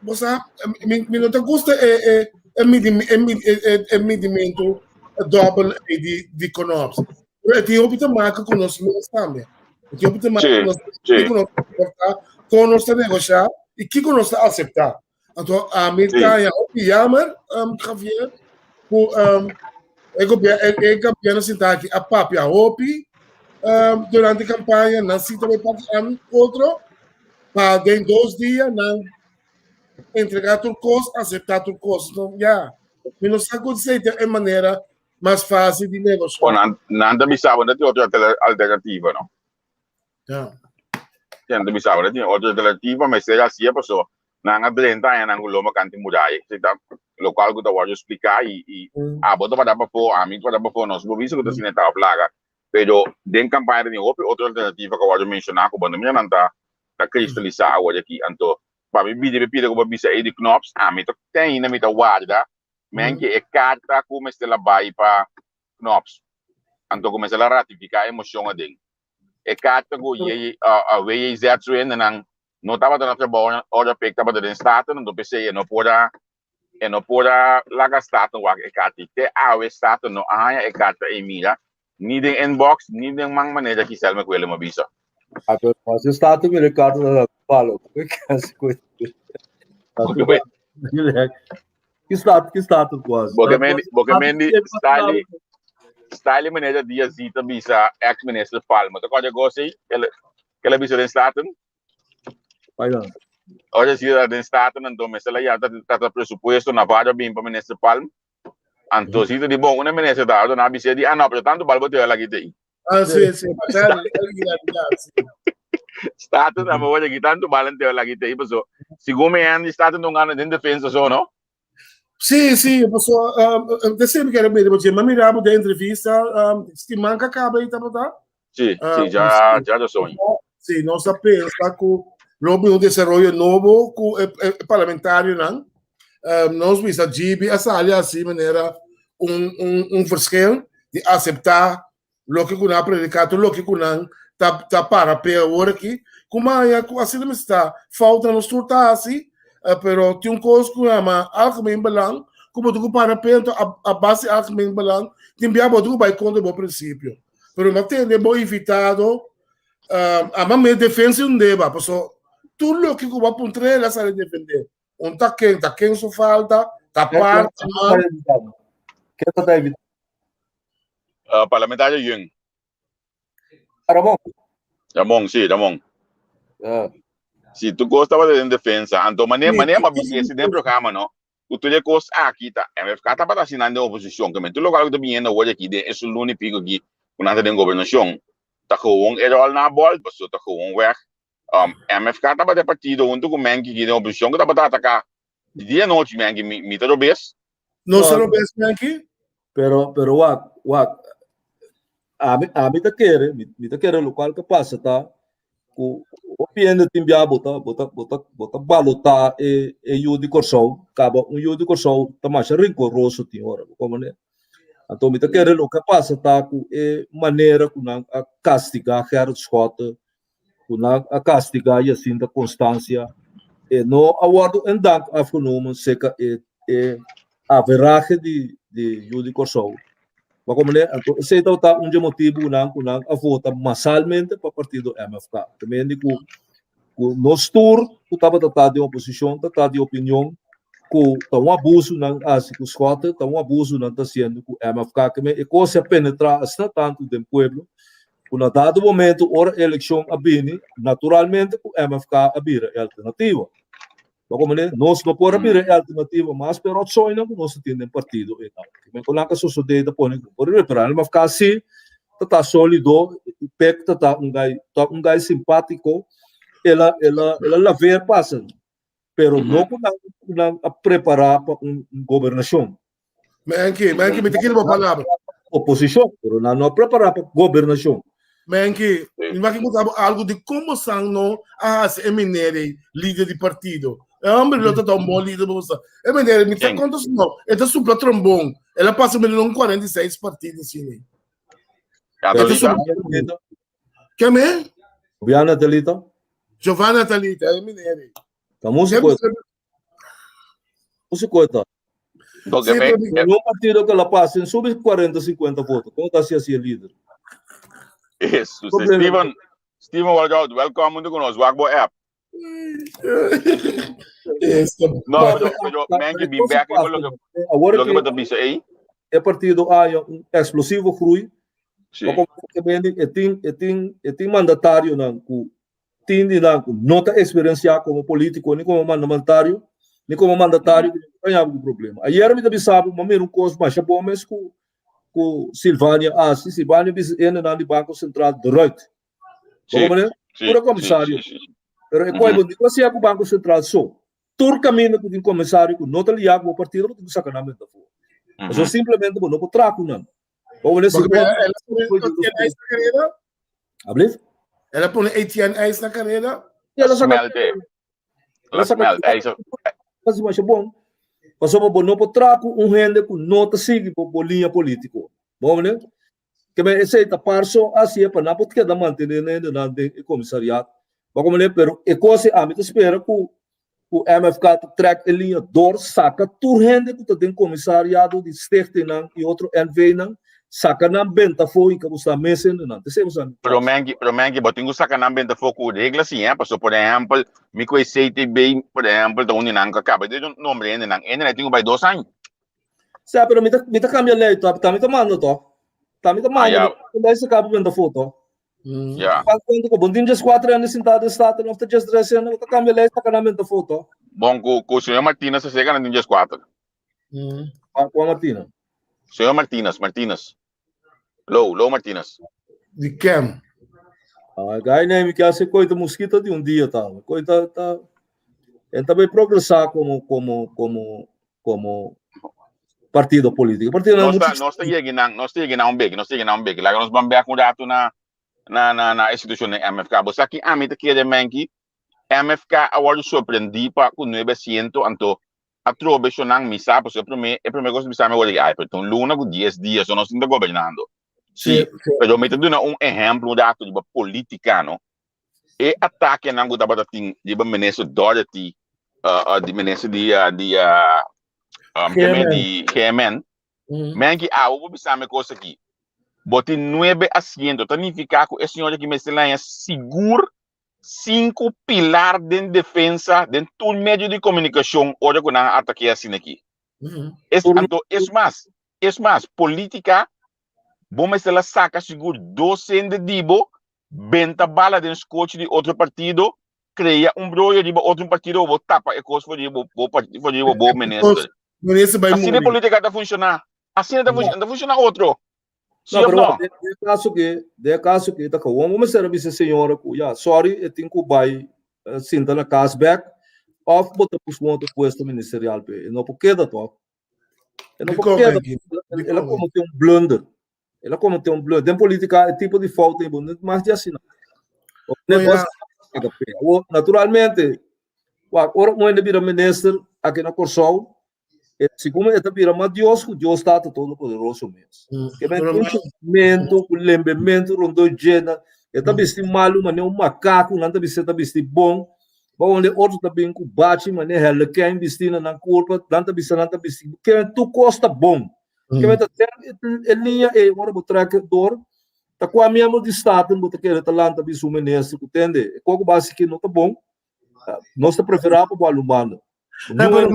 Bo sa, mi, mi no ta gusta e, e, e, midi, e, e, e, e midimentu dobbel ei di, di Knops. Pero e tin hopi te maken ku nos mes tambe. E tin hopi te maken ku nos, kiko nos ta soportá, kon nos ta negoshá i kiko nos ta aseptá. Anto ami ta haña hopi yamer, Javier, ku e e gobierno sinta aki a papia hopi durante kampaña, nan sinta bai papia ami otro, pa den dos dia nan entregá tur kos, aseptá tur kos. Anto ya, mi no sa ku esei ta e manera mas fásil di negoshá. Bon, nan nan ta bisa bo no tin otro alternativa, no? Ja. Nan ta bisa bo no tin otro alternativa, mester hasié paso nan a drenta aña nan ku loma kanti muraya. Esei ta lokual ku ta wòrdu spliká i i abo ta pará pafó, ami ta pará pafó, nos por bisa ku ta asina e tabla laga. Pero den kampaña tin hopi otro alternativa ku a wòrdu menshoná ku bo no mira nan ta ta kristalisá awor aki. Anto pa mi bidi pida ku bo bisa ei di Knops, ami ta te ainda mi ta warda men ke e karta ku mester la bai pa Knops. Anto ku mester la ratifiká e moshon aden. E karta ku WJZ su hendenan no tabata na trabou ora pek tabata den Staten, anto p'esei e no por a E no por a laga Staten wak e karta ei. Te awe Staten no a haña e karta ei mira, ni den inbox, ni den man manera Giselle McWilliam a bisa. Ah, pero mas e Staten mira e karta ta palo. Ki Staten, ki Staten kuas? Boke mendi, boke mendi, Stanley, Stanley manera dia Zita bisa ex minister Palma. Ta kòrda e kos ei? Kel a bisa den Staten? Ora si den Staten anto mester la ya trata presupuesto Navarro a bin pa minister Palm anto si ta di bon una minister ta ora na bisa di ah no pero tanto bal bo te la kita i. Ah si si Staten a favor di tanto bal te la kita i paso segun mi Andy Staten no gana den defensa so no. Sí, sí, paso um, te sempre quero ver, porque ma mirabo de entrevista, um, siman que acaba aí, tá, tá? Sí, sí, ya, ya lo soy. Sí, nos a pensa ku lo bin un desaroyo nobo ku e, e, e parlamentarionan. Um, nos bisa GB a sali así manera un, un, un verschil di aceptar loke ku nan a prediká, tur loke ku nan ta, ta para p'e awor aki. Ku maya ku asina mester ta, fout nan nos tur ta hasi, eh, pero tin un kos ku yama algemeen belang, ku bo tin ku para p'e, anto a, a base di algemeen belang, tin bia bo tin ku bai kontra bo prinsipio. Pero mi a tende bo invitado, um, ama mi defensa un deba, paso tur loke ku bo a puntra el a sali defendé. Un ta ken, ta ken su falta, ta parti man. Ken ta evitando? Parlamentario Jung. Ramon. Ramon, sí, Ramon. Yeah. Si tu kos tabata den defensa, anto mane mane ma bisa ese den programa no. Ku tur e kos aki ta MFK tabata hasi nan den oposishon, ke men tur lokual ku ta biniendo awor aki den esun luna i piko aki ku nan ta den gobernashon ta gewoon e ròl na bòl pasobra ta gewoon wèg. MFK tabata e partido huntu ku Menki aki den oposishon ku tabata ataka di dia anochi Menki mi mi ta robes. No sa robes Menki? Pero pero wak wak ami ami ta kere mi mi ta kere lokual ke pasa ta ku hopi hende tin bia bo ta bo ta bo ta bo ta balotá e e yu di Kòrsou kaba un yu di Kòrsou ta masha rinkoroso tin ora bo komprende. Anto mi ta kere loke a pasa ta ku e manera ku nan a kastigá Gerrit Schotte ku nan a kastigá Jacinta Constancia e no a wòrdu en dank afgenomen seka e e averahe di di yu di Kòrsou. Bo komprendé? Anto esei tabata un dje motibunan ku nan a vota masalmente pa partido MFK. Te mende ku ku nos tur ku tabata ta den oposishon ta ta di opinion ku ta un abuso nan a hasi ku Schotte, ta un abuso nan ta hasiendo ku MFK. Ke men e kos a penetrá asina tantu den pueblo ku na dado momento ora elekshon a bini, naturalmente ku MFK a bira e alternativa. Bo komprendé? Nos no por a bira e alternativa mas p'e rotzoinan ku nos ta tin den partido einan. Kimen ku nan ka sosodé ta pone ku por riba, pero MFK sí ta ta sólido, Pek ta ta un gai, ta un gai simpátiko, el a, el a, el a laver pasa, pero no ku nan, ku nan a prepará pa un gobernashon. Menki, Menki, mi ta kere bo palabra. Oposishon, pero nan no a prepará pa gobernashon. Menki, mi wak konta bo algu di komo san no a hasi e meneer ei lider di partido. E homber lo ta ta un bon lider bo sa. E meneer mi ta konta su no, e ta supla trombon. El a pasa menos un 46 partido asina. Natalita? Ke me? Giovanna Natalita? Giovanna Natalita, e meneer ei. Ta músiko. Músiko ta. Porque me, En un partido que la pasen sube 40, 50 votos. ¿Cómo está si así el líder? Jesus. Steven, Steven Walgout, welcome to nos Wakbo app. No, pero, pero men que bin back lo que Awor lo que bota bisa ei. E partido haya un explosivo groei. Sí. Maar como e tin, e tin, e tin mandatarionan ku Tin di nan ku no ta eksperensiá komo polítiko ni komo mandamentario, ni komo mandatario ku no haña ku problema. Ayer mi ta bisa bo, mi a mira un kos masha bon mes ku ku Silvania a hasi. Silvania bisa e hendenan di Banko Sentral deruit. Bo komprende? Pura komisario. Pero e koi bo no ta hasié ku Banko Sentral so. Tur kaminda ku tin komisario ku no ta liá ku bo partido bo tin ku saka nan benta afó. Pasobra simplemente bo no por traha ku nan. Bo wele si Porque ela pone Etienne IJs na carrera. Ablief? Ela pone Etienne IJs na carrera. Ela saca Smelte. La smelt. IJs. Kasi masha bom. Pasobra bo no por traha ku un hende ku no ta sigui bo bo liña polítiko. Bo mene? Ke men esei ta parso hasié pa nan por keda mantené nan hendenan den e komisariat. Bo komprendé? Pero e kos ei ami ta spera ku ku MFK ta trek e liña dor saka tur hende ku ta den komisariado di stichtingnan i otro NV-nan, saka nan benta afó i ka bo sa mes hendenan. Ta esei bo sa mi Pero menki, pero menki, bo tin ku saka nan benta afó ku regla si, hè? Pasobra, por ehèmpel, mi ku e CTB, por ehèmpel, ta un di nan ku a kaba di nombra hendenan. Hendenan tin ku bai dos aña. Sa, pero mi ta, mi ta kambia lei tòg. Ta mi ta manda tòg. Ta mi ta Ah, manda. ya. Mi ta lei saka bo benta afó tòg. Ya. Pas cuenta cu bon tin djes cuatro aña sintado den Staten of ta djes tres aña, bo ta cambia ley saca nan benta foto. Bon, cu, cu señor Martinez a sega nan tin djes cuatro. Juan, Juan Martina. Señor Martinez, Martinez. Low, Low Martinez. Di ken? Ah, gai nee, mi ke hace coita mosquito di un dia ta. Coita ta en ta bay progresar como como como como partido político. Partido Nos ta, nos ta yega nan, nos ta yega nan un beki, nos ta yega nan un beki. Laga nos ban bek un rato na na na na e situashon den MFK. Bo sa ki ami ta kere menki MFK a wòrdu sorprendí pa ku nuebe asiento anto atrobe shonnan mi sa pasobra e promé e promé kos bisa mi wòrdu ai pero ta un luna ku dies dia so nos tin ta gobernando. Sí, pero mi ta duna un ehèmpel un rato riba polítika no. E atakenan ku tabata tin riba minister Dorothy di minister di di GMN. di GMN. Menki awo bo bisa mi kos aki. Bo tin nuebe asiento ta nifiká ku e señor aki mester laña sigur sinku pilar den defensa den tur medio di komunikashon ora ku nan a ataké asina aki. Es anto es mas, es mas polítika bo mester la saka sigur dos hende di bo benta bala den skochi di otro partido, krea un broyo riba otro partido bo tapa e kos for di bo bo for di bo bo minister. Minister bai Asina e muri. politika ta funshoná. Asina ta funshoná, ta funshoná otro. Sí No, of pero no? den den kaso ke, den kaso ke ta gewoon bo mester a bisa e señora ku ya, sorry, e tin ku bai eh, sinta na kas bek of bo ta busca un otro puesto ministerial p'e. E no por keda tòg. E no por Dikon, keda. Menki? El a Dikon? kometé un blunder. El a kometé un blunder. Den polítika e tipo di fout ei bo no mas di asina. Bo No, no ya. paga p'e. Awor, naturalmente, wak, ora un hende bira minister aki na Kòrsou, e segun e ta bira mas Dios ku Dios Tata Todopoderoso mes. Ke men Pero un chupamentu, ku lembementu rondó dje, nan e ta bisti malu manera un makaku, nan ta bisa e ta bisti bon. Ba unda e otro ta bin ku bachi manera herlekèn bisti na nan kurpa, nan ta bisa nan ta bisti. Ke men tur kos ta bon. Ke men ta den e liña ei ora bo trek dor, ta kua miembro di Staten bo ta kere ta lanta bisa un minister ku tende e koko bo hasi aki no ta bon, nos ta preferá pa bo hala un banda. Hey, pero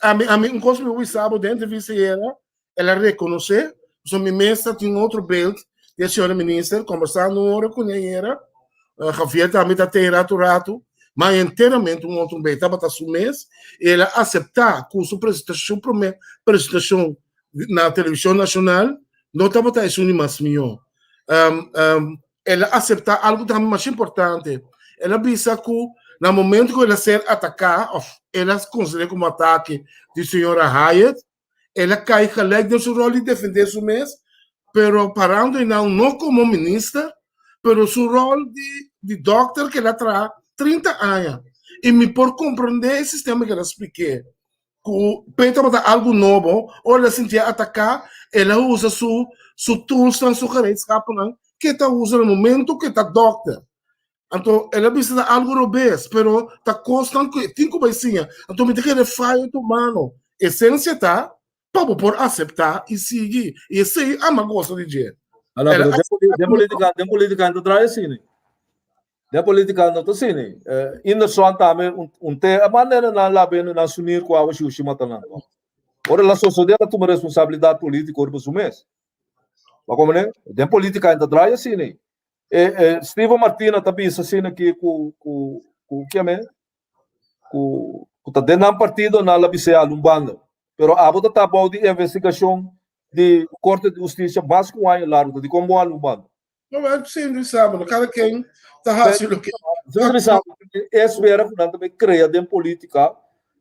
ami, ami un kos mi wisa bo den entrevista yera, el a rekonosé, so mi mes ta tin otro beeld di e señora minister, kombersando un ora kuné yera, uh, Javier tambe ta te rato rato, ma enteramente un otro beeld tabata su mes, el a aseptá ku su presentashon, promé presentashon na televishon nashonal no tabata esun di mas mihó. Um, um, el a aseptá algu tambe mas importante. El a bisa ku na momento ku el a ser ataká, òf el a konsider'é komo atake di señora Hyatt, el a kai gelijk den su ròl di defendé su mes, pero parando einan no komo minister, pero su ròl di di dòkter ku el a traha 30 aña. I mi por komprendé e sistema ku el a splik'é. Ku p'e tabata algu nobo, ora el a sintié ataká, el a usa su su toolsnan, su gereedschappennan ku e ta usa na momento ku e ta dòkter. Anto el a bisa ta algu robes, pero ta kosnan ku e tin ku bai siña. Anto mi ta kere faya tu mano. Esensia ta pa bo por aseptá i sigui. I esei ama gosa di dje. Ala, El a pero den, aseptá den ku politika, den politika no ta traha asina. Den politika no ta asina. Eh, Inderson tambe un, un te a manera nan labe nan sunir ku awa shushi mata nan. Ora la sosode la tuma responsabilidad politico riba su mes. Ba komprende? Den politika no ta draai asina. Eh, eh, Steven Martina ta bisa asina ki ku ku ku kiame ku ku ta den nan partido nan la bis'é alun banda. Pero abo ta ta bou di investigashon di Korte di Hustisia mas ku un aña largu ta dikon bo alun banda. No, maar sindri sabe, no kada ken ta hasi loke. Sindri sabe, e esfera ku nan ta bay krea den politika,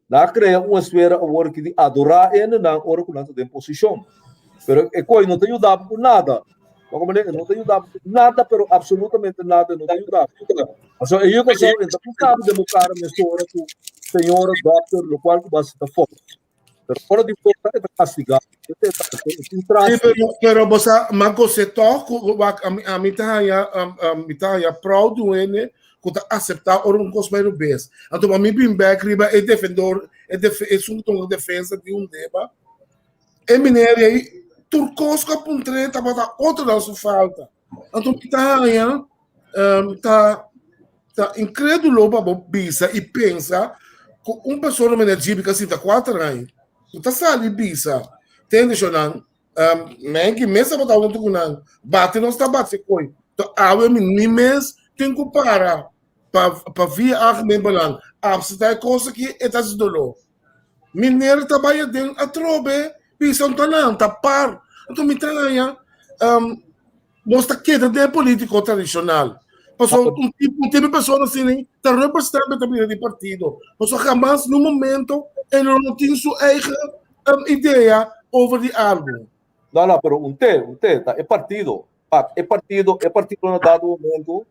nan a krea un esfera awor ki di adorá hendenan ora ku nan ta den posishon. Pero e koi no ta yuda bo ku nada. Bo komprende? E no ta yuda bo ku nada, pero absolutamente nada e no ta yuda bo. Pasobra e yu Kòrsou e ta kuminsá den bo kara mesora ku señora, dòkter, lokual ku bo hasi ta fòut. Pero ora di fòut e ta kastigá. E ta e tin Sí, traste. pero, pero bo sa, ma gos'é tòg ku wak ami, ami ta haña, um, um, mi ta haña proud di un hende ku ta aseptá ora un kos bai rubes. Anto pa mi bin bèk riba e defendor, e def, esun ku ta un defensa di un deba, E meneer ei tur kos ku a puntr'é tabata otronan su falta. Anto mi ta haña ta ta inkrédulo pa bo bisa i pensa ku un persona meneer Djibi ka sinta kuater aña ku ta sali bisa tende shonnan Menki mes tabata huntu ku nan bati nos ta bati koi to awe mi ni mes tin ku para pa pa via algemeen belang apsita e kos aki e ta hasi doló. Meneer ta bai aden atrobe bisa anto nan ta par. Anto mi ta haña nos ta keda den e politico tradicional. Pasobra un tipo un tipo di persona asina ta rubber stamp e ta bira di partido. Pasobra hamas niun momento e lo no tin su eigen idea over di algo. No, no, pero un te, un te, ta e partido. Pa e partido, e partido na dado momento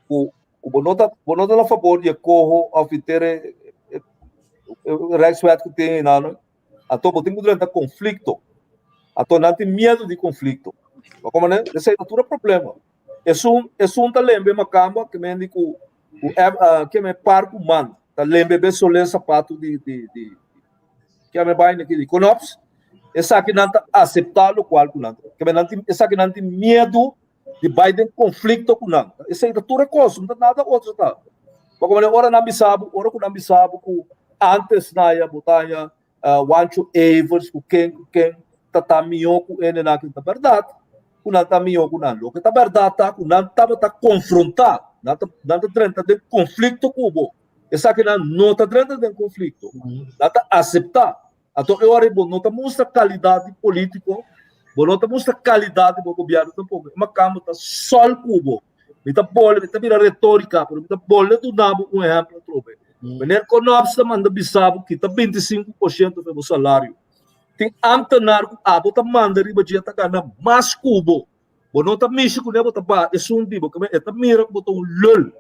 ku ku bo no ta bo no ta na fabor di e koho òf di ter e e Rijkswet ku tin einan, anto bo tin ku drenta konflikto. Anto nan tin miedu di konflikto. Bo komprende? Esei ta tur e problema. Esun esun ta lembe makamba ke men di ku ku ke men par ku man ta lembe be sole sapatu di di di ke men baina ki di konops. Esaki nan ta aseptá lokual ku nan ta. Ke men nan tin esaki nan tin miedu di bai den konflikto ku nan. Esei ta tur e kos, no ta nada otro ta. Pasobra manera ora nan bisa bo, ora ku nan bisa bo ku antes na ya bo ta haña Wancho Evers ku ken ku ken ta ta mihó ku hendenan aki, ta bèrdat ku nan ta mihó ku nan. Loke ta bèrdat ta ku nan tabata konfrontá, nan ta nan ta drenta den konflikto ku bo. Esakinan no ta drenta den konflikto, nan ta aseptá. Anto e ora ei bo no ta mustra kalidat di polítiko, bo no ta mustra kalidat di bo gobièrnu tampoko. E makambo ta sòl ku bo. Mi ta bole, mi ta bira retórika, pero mi ta bole duna bo un ehèmpel atrobe. Meneer Konops ta manda bisa bo kita 25% for bo salario. Tin ámtenar ku abo ta manda riba dje ta gana mas ku bo. Bo no ta mishi kuné, bo ta baha esun di bo. E ta mira ku bo ta un lul.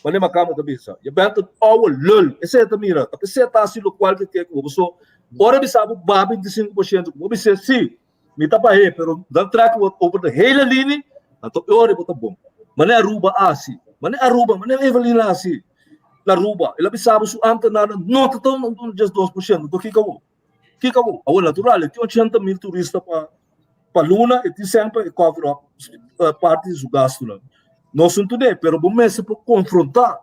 Manera Makamba ta bisa, Je bent een ouwe lul. Esei e ta mira. Ta p'esei e ta hasi lokual ke ke ku bo. Paso, ora e bisa bo baha 25%, ku bo bis'é, Sí, mi ta bah'é, pero dan trekken we over de hele linie, anto e ora bo ta bon. Manera Aruba a hasi. Manera Aruba, manera Evelyn a hasi na Aruba. El a bisa bo su ámtenarnan no ta ta un 12%. Anto kiko bo? Kiko awor? Awor natural, e tin 80.000 turista pa pa luna, e tin semper e cover up parti di su gastunan. Nos un today, pero bo mester por confronta,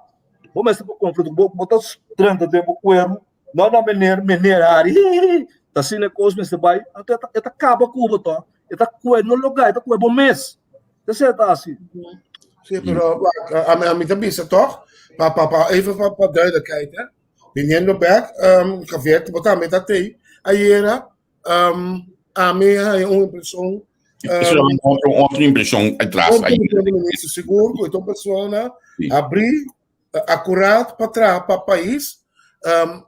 bo mester por confronta, bo bo ta drenta den bo cuero, no no meneer, meneer Harry, hihihi, ta asina e cos mester bay, anto e ta e ta caba cu bo to, e ta cue no loga, e ta cue bo mes, esei ta asi. Sí, pero ami ami ta bisa toch, pa pa pa even pa pa duidelijkheid hè. Viniendo bek, um, Javier, bo tambe ta tei. Ayera, um, ami haña un impreshon. Eso Um, un otro, otro impreshon atras otro ahí. impreshon di minister sigur ku e ta un persona Sí. abrí, akuraat pa traha pa pais, um,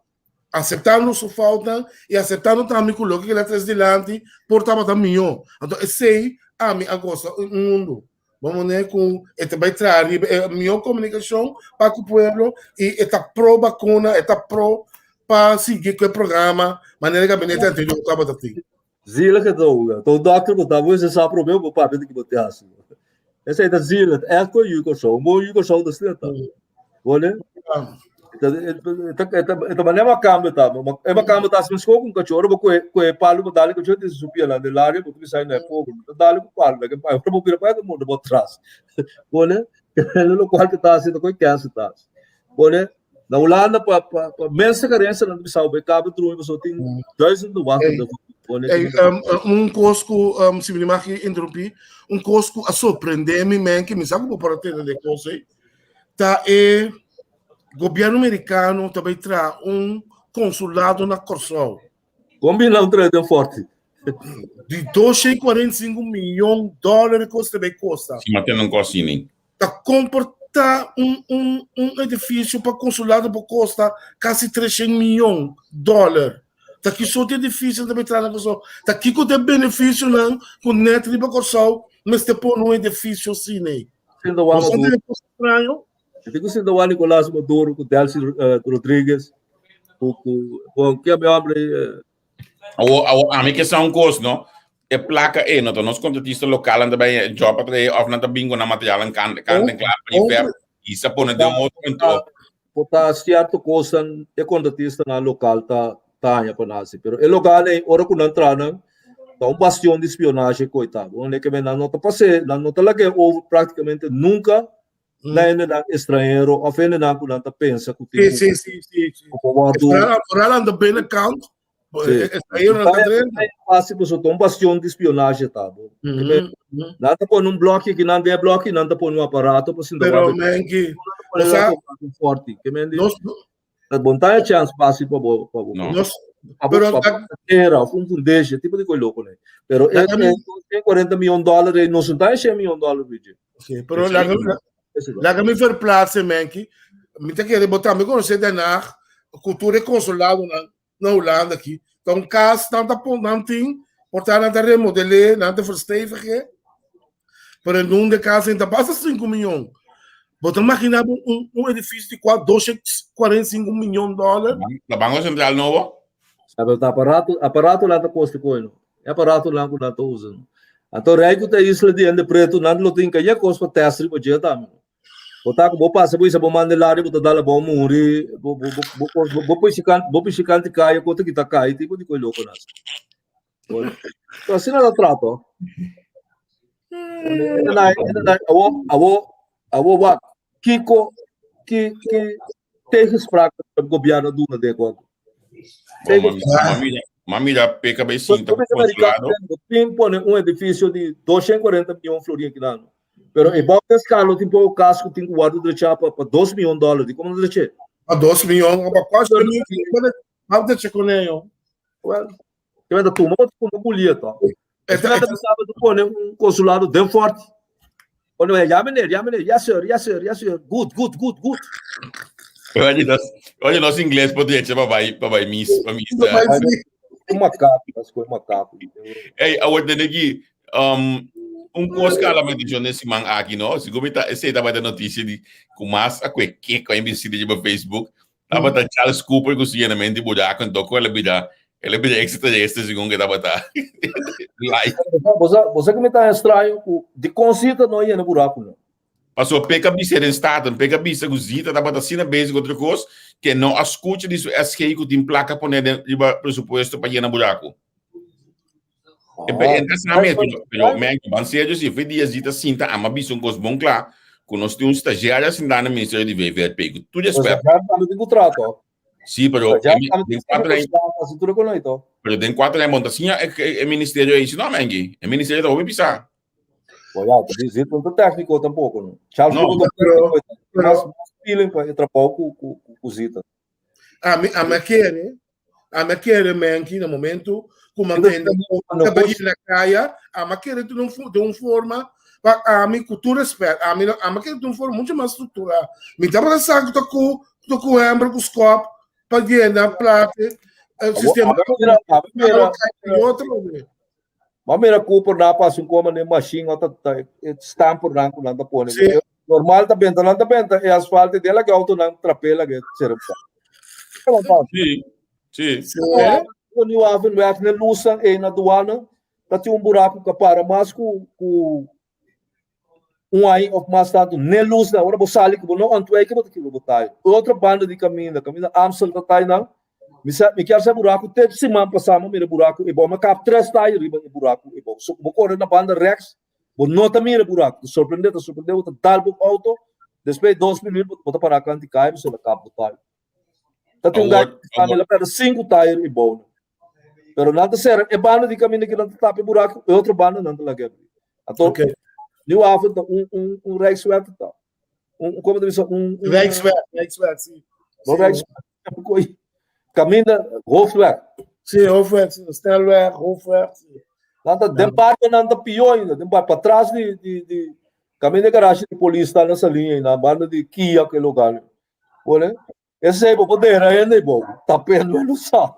aceptando su foutnan i aceptando tambe ku loke ke el a trese dilanti por tabata mihó. Anto esei ami a gosa un mundu. Bo manera ku e ta bai traha riba e mihó komunikashon pa ku pueblo i e ta pro bakuna, e ta pro pa sigui ku e programa manera e gabinete anterior tabata tin. Zielig e ta hoga. Ta un dokter bo ta bo esei sa prome bo papia di ki bo te hasi. Esei ta zielig. Ègt ku e yu Kòrsou. Un bon yu Kòrsou ta asina ta. Bo ne? E ta manera makamba ta. E makamba ta hasi meskos ku un kachó. Ora bo kohe kohe palu bo dal e kachó e tin su pianan den laria bo ta bisa no e pober. Bo ta dal ku palu ora bo bira pa e ta morde bo atras. Bo ne? Lokual ke ta hasi ta kohe kèns ta hasi. Bo ne? Na Hulanda pa pa pa mensen carencia nan ta bisa bo e kabe drumi pasobra tin duizenden wachtenden. Bo ne? Ey, un kos ku si mi mag interrumpí, un kos ku a sorprendé mi men ke mi sa ku bo por a tende de kos ei. Ta e gobièrnu merikano ta bai traha un konsulado na Kòrsou. Kon bin nan traha den Fòrti? Di 245 miyon dòler e kos ta bai kosta. Si ma tene un kos asina. Ta komportá un un un edifisio pa konsulado por kosta kasi 300 miyon dòler. Ta ki sorto edifisio nan ta bai traha na Kòrsou? Ta kiko ta e benefisionan ku nèt riba Kòrsou mester pone un edifisio asina ei? Sinta wak Bo sa Maduro. tin kos straño? Mi tin ku sinta wak Nicolas Maduro ku Delcy Rodriguez ku ku bon ke mi hombre ei. Awo, awo, ami ke sa un kos, no? E plaka ei, no ta nos kontratista lokal nan ta bai job a trae of nan ta bin ku nan material nan kan kan den kla pa verf i sa pone den otro ento. Por ta cierto cosnan e contratistanan local ta ta haña pa nan haci, pero e local ei ora cu nan traha nan ta un bastion di spionahe coita. Bo ke men nan no ta pas'é, nan no ta lag'é over practicamente nunca na hendenan estranhero of hendenan cu nan ta pensa cu tin Sí, sí, sí, sí. cu por wordo Vooral, vooral aan de binnenkant. Sí. Estranhero nan ta drenta. Fácil, pasobra ta un bastion di spionahe ta bo. Nan ta pone un blokje aki nan den e blokje nan ta pone un aparato pa sinta Pero wak. menki, Pone o sea, un forti. Ke men di, nos, ta bon ta e chance fácil pa bo pa bo. No. nos, Pa bo pero pa bo tera of un fundesje, tipo di koi loko nei. Pero e Laga mi- e 40 miyon dòler ei no sun ta e 100 miyon dòler bidje. Sí, pero laga, laga mi verplaatsen, menki. Mi ta kere bo tambe konosé Den Haag, ku tur e konsuladonan na Hulanda aki. Ta un kas nan ta pon nan tin, por ta nan ta remodel'é, nan ta verstevig'é. Pero en un de kas ta basta 5 miyon. Bo ta imaginá bo un, un edifisio di kua 245 miyon dòler? La Banco Central nobo? Sabe, ta aparato, aparato nan ta kosta koi no. E aparato nan ku nan ta usa no. Anto rei ku ta isla di hende pretu nan lo tin kaya kos pa test riba dje tambe. Bo ta ku bo pasa bo isa bo manda lari bo ta dal abou muri, bo bo bo bo kos bo bo bo pishikanti kaya kota kita kai tipo di koi loko nan. So asina ta trato. Awo awo awo wak kiko ki ki tegenspraak dat gobierno duna den koko. Ma mira PKB sinta ku consulado. Tin pone un edificio di 240 miljoen florin kinan. Pero e bou den skala tin poko kas ku tin ku wòrdu drechá pa pa 2 miyon dòler. Di komo drech'é? Pa 2 miyon, pa 4 miyon, pa drecha kuné yo. Well, ke men ta tuma bo ta tuma bulia to. Esnan ta bisa bo pone un konsulado den fort. Pone bo, ja meneer, ja meneer, yes sir, yes sir, yes sir, good, good, good, good. Oye, nos, oye, nos inglés por drecha pa bai, pa bai mis, pa mis. Un makaku, tas ku un makaku. Hey, awor tene ki, um, un kos ka la mention den siman aki, no? Sigur mi ta, esei tabata noticia di ku mas a kue keko a inbisí di Facebook. Tabata Charles Cooper ku su yenament di buraku, anto ku el a bira, el a bira extraterrestre segun ku e tabata live. Bo sa, bo sa ku mi ta extraño ku dikon Zita no a yena buraku no? Pasobra Pek a bisa den Staten, Pek a bisa ku Zita tabata asina bezig ku otro kos ke no a skucha di su SG ku tin plaka pone den riba presupuesto pa yena buraku. E pe entra sa mes, pero, pero men, ban serio si, fe dia Zita sinta ama bisa un kos bon kla, ku nos tin un stagiario sintá na ministerio di VVRP, ku tur respet. Stagiario tambe tin kontrato. Sí, pero Stagiario den tambe tin kuater aña, kontrato, así tur kono ito. pero den kuater aña bon ta siña e, e, e ministerio ei, si no, mengi, e ministerio ta hopi pisá. Bo ja, ta Zita no ta técnico tampoco, no. Charles No. Cooper ta Pero, técnico, pero, mas mas feeling pa e trabou ku ku ku Zita. ami, ami a kere, Ami a kere menki na momento ku mi a tende ta bai na kaya, ami a kere den un forma pa ami ku tur respet, ami ami a kere den un forma mucho mas strukturá. Mi tabata sa ku ta ku ta ku hember ku skòp pa yena plate sistema otro. Bo a mira Cooper nan a pasa un koma den machine ota ta e stamper nan ku nan ta pone. Sí. Normal ta benta nan ta benta e asfalto den lake auto nan trapé lake sere pa. Sí, sí. Sí. Ku Nieuw Havenweg ne lusnan ei na duana ta tin un buraku ku a para mas ku ku un aña of mas tantu ne lusnan ora bo sali ku bo no ontwijk bo ta kibra bo tayo. Otro banda di kaminda kaminda Amstel ta tai nan Mi sa, mi kier sa buraku te siman pasá mi a mira buraku e bou. Mi a kap tres tayo riba e buraku e bou. So ku bo kore na banda rèks, bo no ta mira buraku. Ta sorprendé, ta sorprendé, bo ta dal bo outo, despues di dos minüt bo ta pará kanti kai, bo la kap bo tayo. Ta tin un gai Awor, ku mi awor, la pèrdè sinku tayo e bou. Pero nan ta sera e banda di kaminda ku nan ta tapa e buraku, e otro banda nan ta laga abrí. Anto, Oké. Nieuw Haven ta un un un rijkswet ta. Un, komo ta bisa, un, un Rijkswet, Rijkswet, si. No Rijkswet, koi. Kaminda hoofdweg. Si, hoofdweg, si. Snelweg, hoofdweg, si. Nan ta den barco nan ta pió ainda, den bar patras di di di kaminda garage di polis ta na Saliña na banda di Kia ke lugar. Pone? Esei bo por dera hende bo tapendo no sa.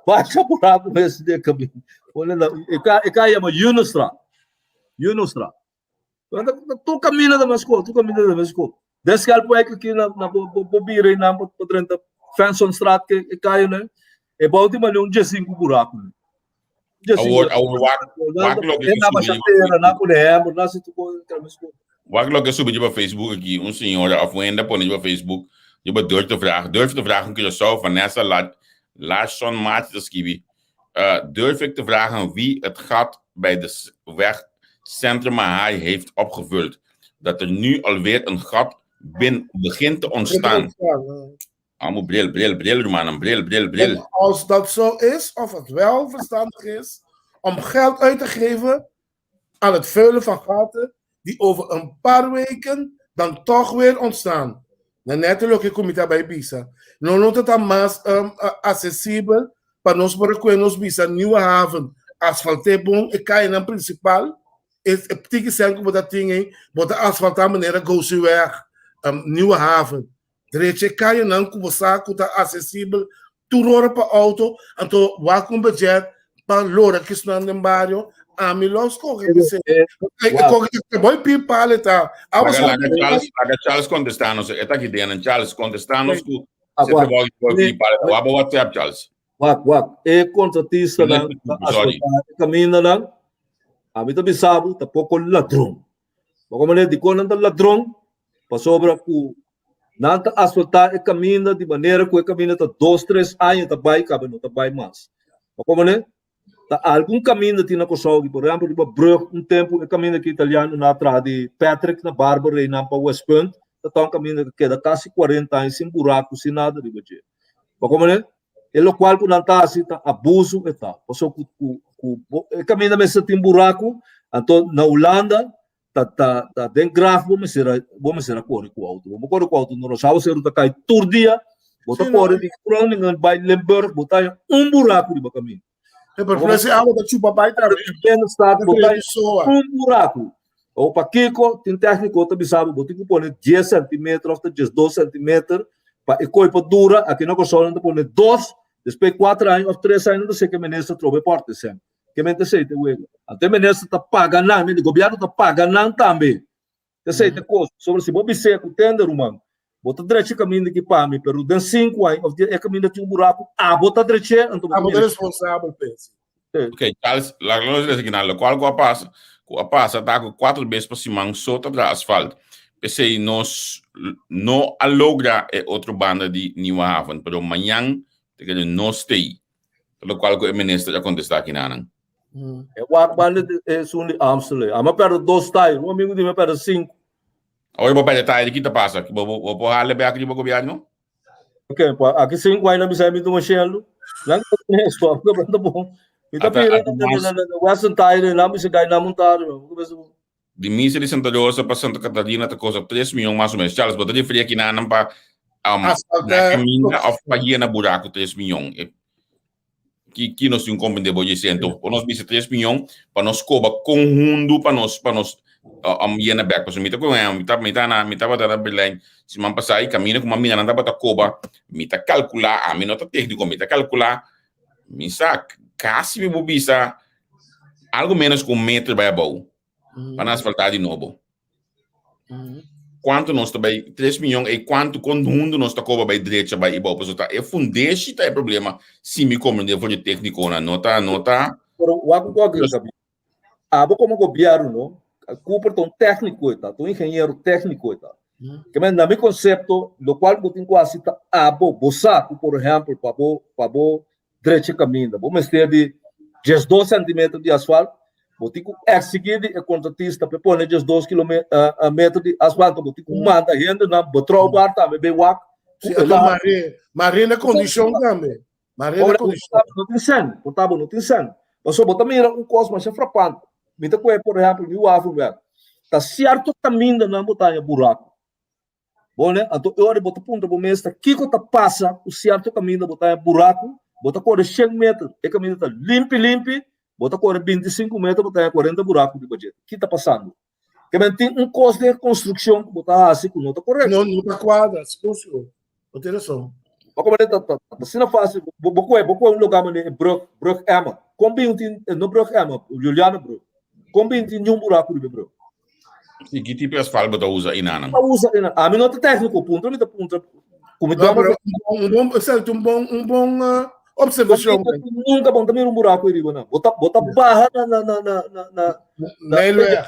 Basha buraku mes den kaminda. Pone na, e ka, e ka yama Yunostra. Yunostra. Tur kaminda ta meskos, tur kaminda ta meskos. Den Schelpwijk aki na, na bo, bo, bo bira einan bo, bo drenta Fensonstraat ke e kaya ne, e bou tin mane un diesinku buraku ne. Awor, awor wak, wak loke E na basha tera, na pone hember, na si tur kos, ta meskos. Wak loke subi riba Facebook aki, un señora of un hende a pone riba Facebook, riba durf te vragen, durf te vragen Curaçao, Vanessa La, Larson Maatje ta skibi, Uh, durf ik te vragen wie het gat bij de weg Centrum Mahaai heeft opgevuld? Dat er nu alweer een gat bin, begint te ontstaan. Amo bril, bril, bril, Romanen, bril, bril, bril. En als dat zo is, of het wel verstandig is om geld uit te geven aan het vullen van gaten die over een paar weken dan toch weer ontstaan. Na net loke ku mi ta bai bisa. No no ta ta mas um, accesibel pa nos por kue nos bisa Nieuwe Haven asfalté bon e kayanan principal e, e tiki sen ku bo ta tin ei bo ta asfaltá manera Gosiweg, um, Nieuwe Haven. Drecha e kayanan ku bo sa ku ta accesibel tur ora pa auto, anto wak un budget pa lora kisnan den bario, ami lo skohe p'esei. E koke ta boy pi pale ta. Laga, laga Charles, laga Charles contesta nos. E ta aki den. Charles, contesta nos ku se te boy boy pi pale ta. Wak WhatsApp, Charles. Wak, wak. E kontratistanan ta asfaltá e kamindanan. Ami ta bisa bo, ta poko ladron. Bo komo lei dikon nan ta ladron? Pasobra ku nan ta asfaltá e kaminda di manera ku e kaminda ta dos tres aña ta bai kaba no ta bai mas. Bo komo lei? Ta algun kaminda tin na Kòrsou aki, por ehèmpel riba brùg un tempu e kaminda ku italiano nan a traha di Patrick na Barber einan pa Westpunt ta ta un kaminda ku keda kasi kuarenta aña sin buraku sin nada riba dje. Bo komo lei? E lokual ku nan ta hasi ta abusu e ta. Pasobra ku ku ku bo e kaminda mester tin buraku, anto na Hulanda ta ta ta den graf bo mester a bo mester a kore ku outo. Bo kore ku outo no Rosario Seru ta kai tur dia, bo ta kore di Groningen bai Limburg, bo ta haña un buraku riba kaminda. E pero por ese awa ta chupa bai tambe. Binnenstad bo ta haña un buraku. O pakiko tin tékniko ta bisa bo bo tin ku pone dies sentimeter òf ta diesdos sentimeter pa e koi por dura. Aki na Kòrsou nan ta pone dos, despues kuater aña òf tres aña nan ta seka e minister trobe pòrta esei. Ke mente esei ta wega. Anto e minister ta paga nan, mende gobièrnu ta paga nan tambe. Esei ta kos. Pasobra si bo bis'é ku tende ruman, bo ta drecha e kaminda aki pa mi, pero den sinku aña òf dies e kaminda tin un buraku, abo ta drech'é, anto bo ta Abo ta mira. responsabel p'esei. Ok, Charles, laga nos lesa kinan. Lokual ku a pasa, ku a pasa ta ku kuater bes pa siman so ta traha asfalt. P'esei nos no a logra e otro banda di Nieuwe Haven, pero mañan ta kere nos stay. Ta lokual ku e minister a kontestá kinanan. E wak banda di esun di Amstel. Ami a pèrdè dos tayer, un amigu di mi a pèrdè sinku. Awor bo pèrdè tayer, ki ta pasa? Bo bo por hala bèk riba gobièrnu? Ok, pa aki sinku aña nan bisa mi tuma shelu. Nan ka tene eso, ami ka ta bon. Mi ta pira na na Western Tire, nan bisa gai nan montado. Di misa di Santa Rosa pa Santa Catarina ta kosta 3 miyon mas o menos. Charles, bo ta referí aki nan pa um, na kaminda of pa yena buraku 3 miyon? E, ki, ki nos tin comprende bo dje sento? O nos bisa 3 miyon pa nos koba konhundu pa nos, pa nos um, yena bek. Pasobra mi ta ku mi ta, mi ta na, mi tabata na Berlijn siman pasá i kaminda ku mi a mira nan tabata koba, mi ta kalkulá, ami no ta tékniko, mi ta kalkulá, mi sa kasi mi bo bisa algo menos ku un meter bai abou pa nan asfaltá di nobo. Kuantu nos ta bai, 3 miyon ei kuantu kon hundu nos ta koba bai drecha bai ibou, pasobra ta e fundeshi ta e problema si mi komprende for di téknikonan, no ta, no ta. Pero wak ku wak Gabi, abo komo gobièrnu no, Cooper ta un tékniko e ta, ta un ingeniero tékniko e ta. Ke men na mi konsepto lokual bo tin ku hasi ta abo, bo sa ku por ehèmpel pa bo pa bo drecha kaminda. Bo mester di 12 sentimeter di asfalt, bo tin ku eksigí di e kontratista pa e pone 12 meter di asfalt, bo tin ku manda hendenan betrouwbaar tambe bay wak. Sí, anto mare, mare na kondishon tambe. Mare na kondishon. No tin sèn, por ta bo no tin sèn. Pasobra bo ta mira un kos masha frapante. Mi ta kohe por ehèmpel mi Wavenweg. Ta sierto kamindanan bo ta haña buraku. Bo ne? Anto e ora bo ta puntra bo mes ta kiko ta pasa ku sierto kaminda bo ta haña buraku, bo ta kore shen meter, e kaminda ta limpi limpi, bo ta kore 25 meter bo ta haña 40 buraku riba dje. Ki ta pasando? Ke men tin un kos den konstrukshon ku bo ta hasi ku no ta korekto. No, no ta kuadra, sigur sigur. Bo tin rason. Ma como ta ta asina fácil, bo bo koe bo koe un lugar manera brug brug Emma. Kon bin tin no brug Emma, Juliana brug. Kon bin tin niun buraku riba e brug? I ki tipo asfalt bo ta usa inanan? Ta usa inan. Ami no ta técnico, puntra mi ta puntra ku mi No, pero un bon, esei ta un bon, un bon observacion. Nunca bo no ta mira un buraku riba nan. Bo ta bo ta baha na na na na na na Nijlweg.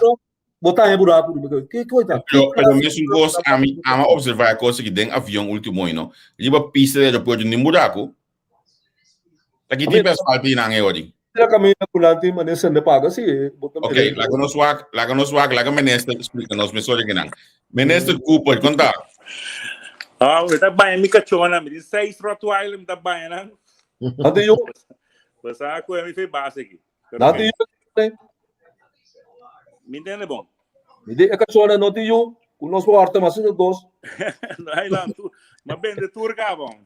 Bo ta haña buraku riba ke ke koi ta? Pero, pero mesun kos, ami ama observa e kos aki den avion ultimo no. Riba pista di aeropuerto ni buraku. Ta ki tipo asfalto yi nan e ori? Mira kaminda ku nan tin manera sende paga si. Bo ta Ok, laga nos wak, laga nos wak, laga minister explica nos mesora ki nan. Minister Cooper, konta. Ah, mi ta baña mi kachona, mi tin seis Rottweiler, mi ta baña nan. Nan tin yu? Basa ku mi fe base aki. Nan tin yu? Mi ntende bon. Mi di e kachona no tin yu, ku nos por horta mas di dos. Ai lan, tu, ma bende tur ka bon.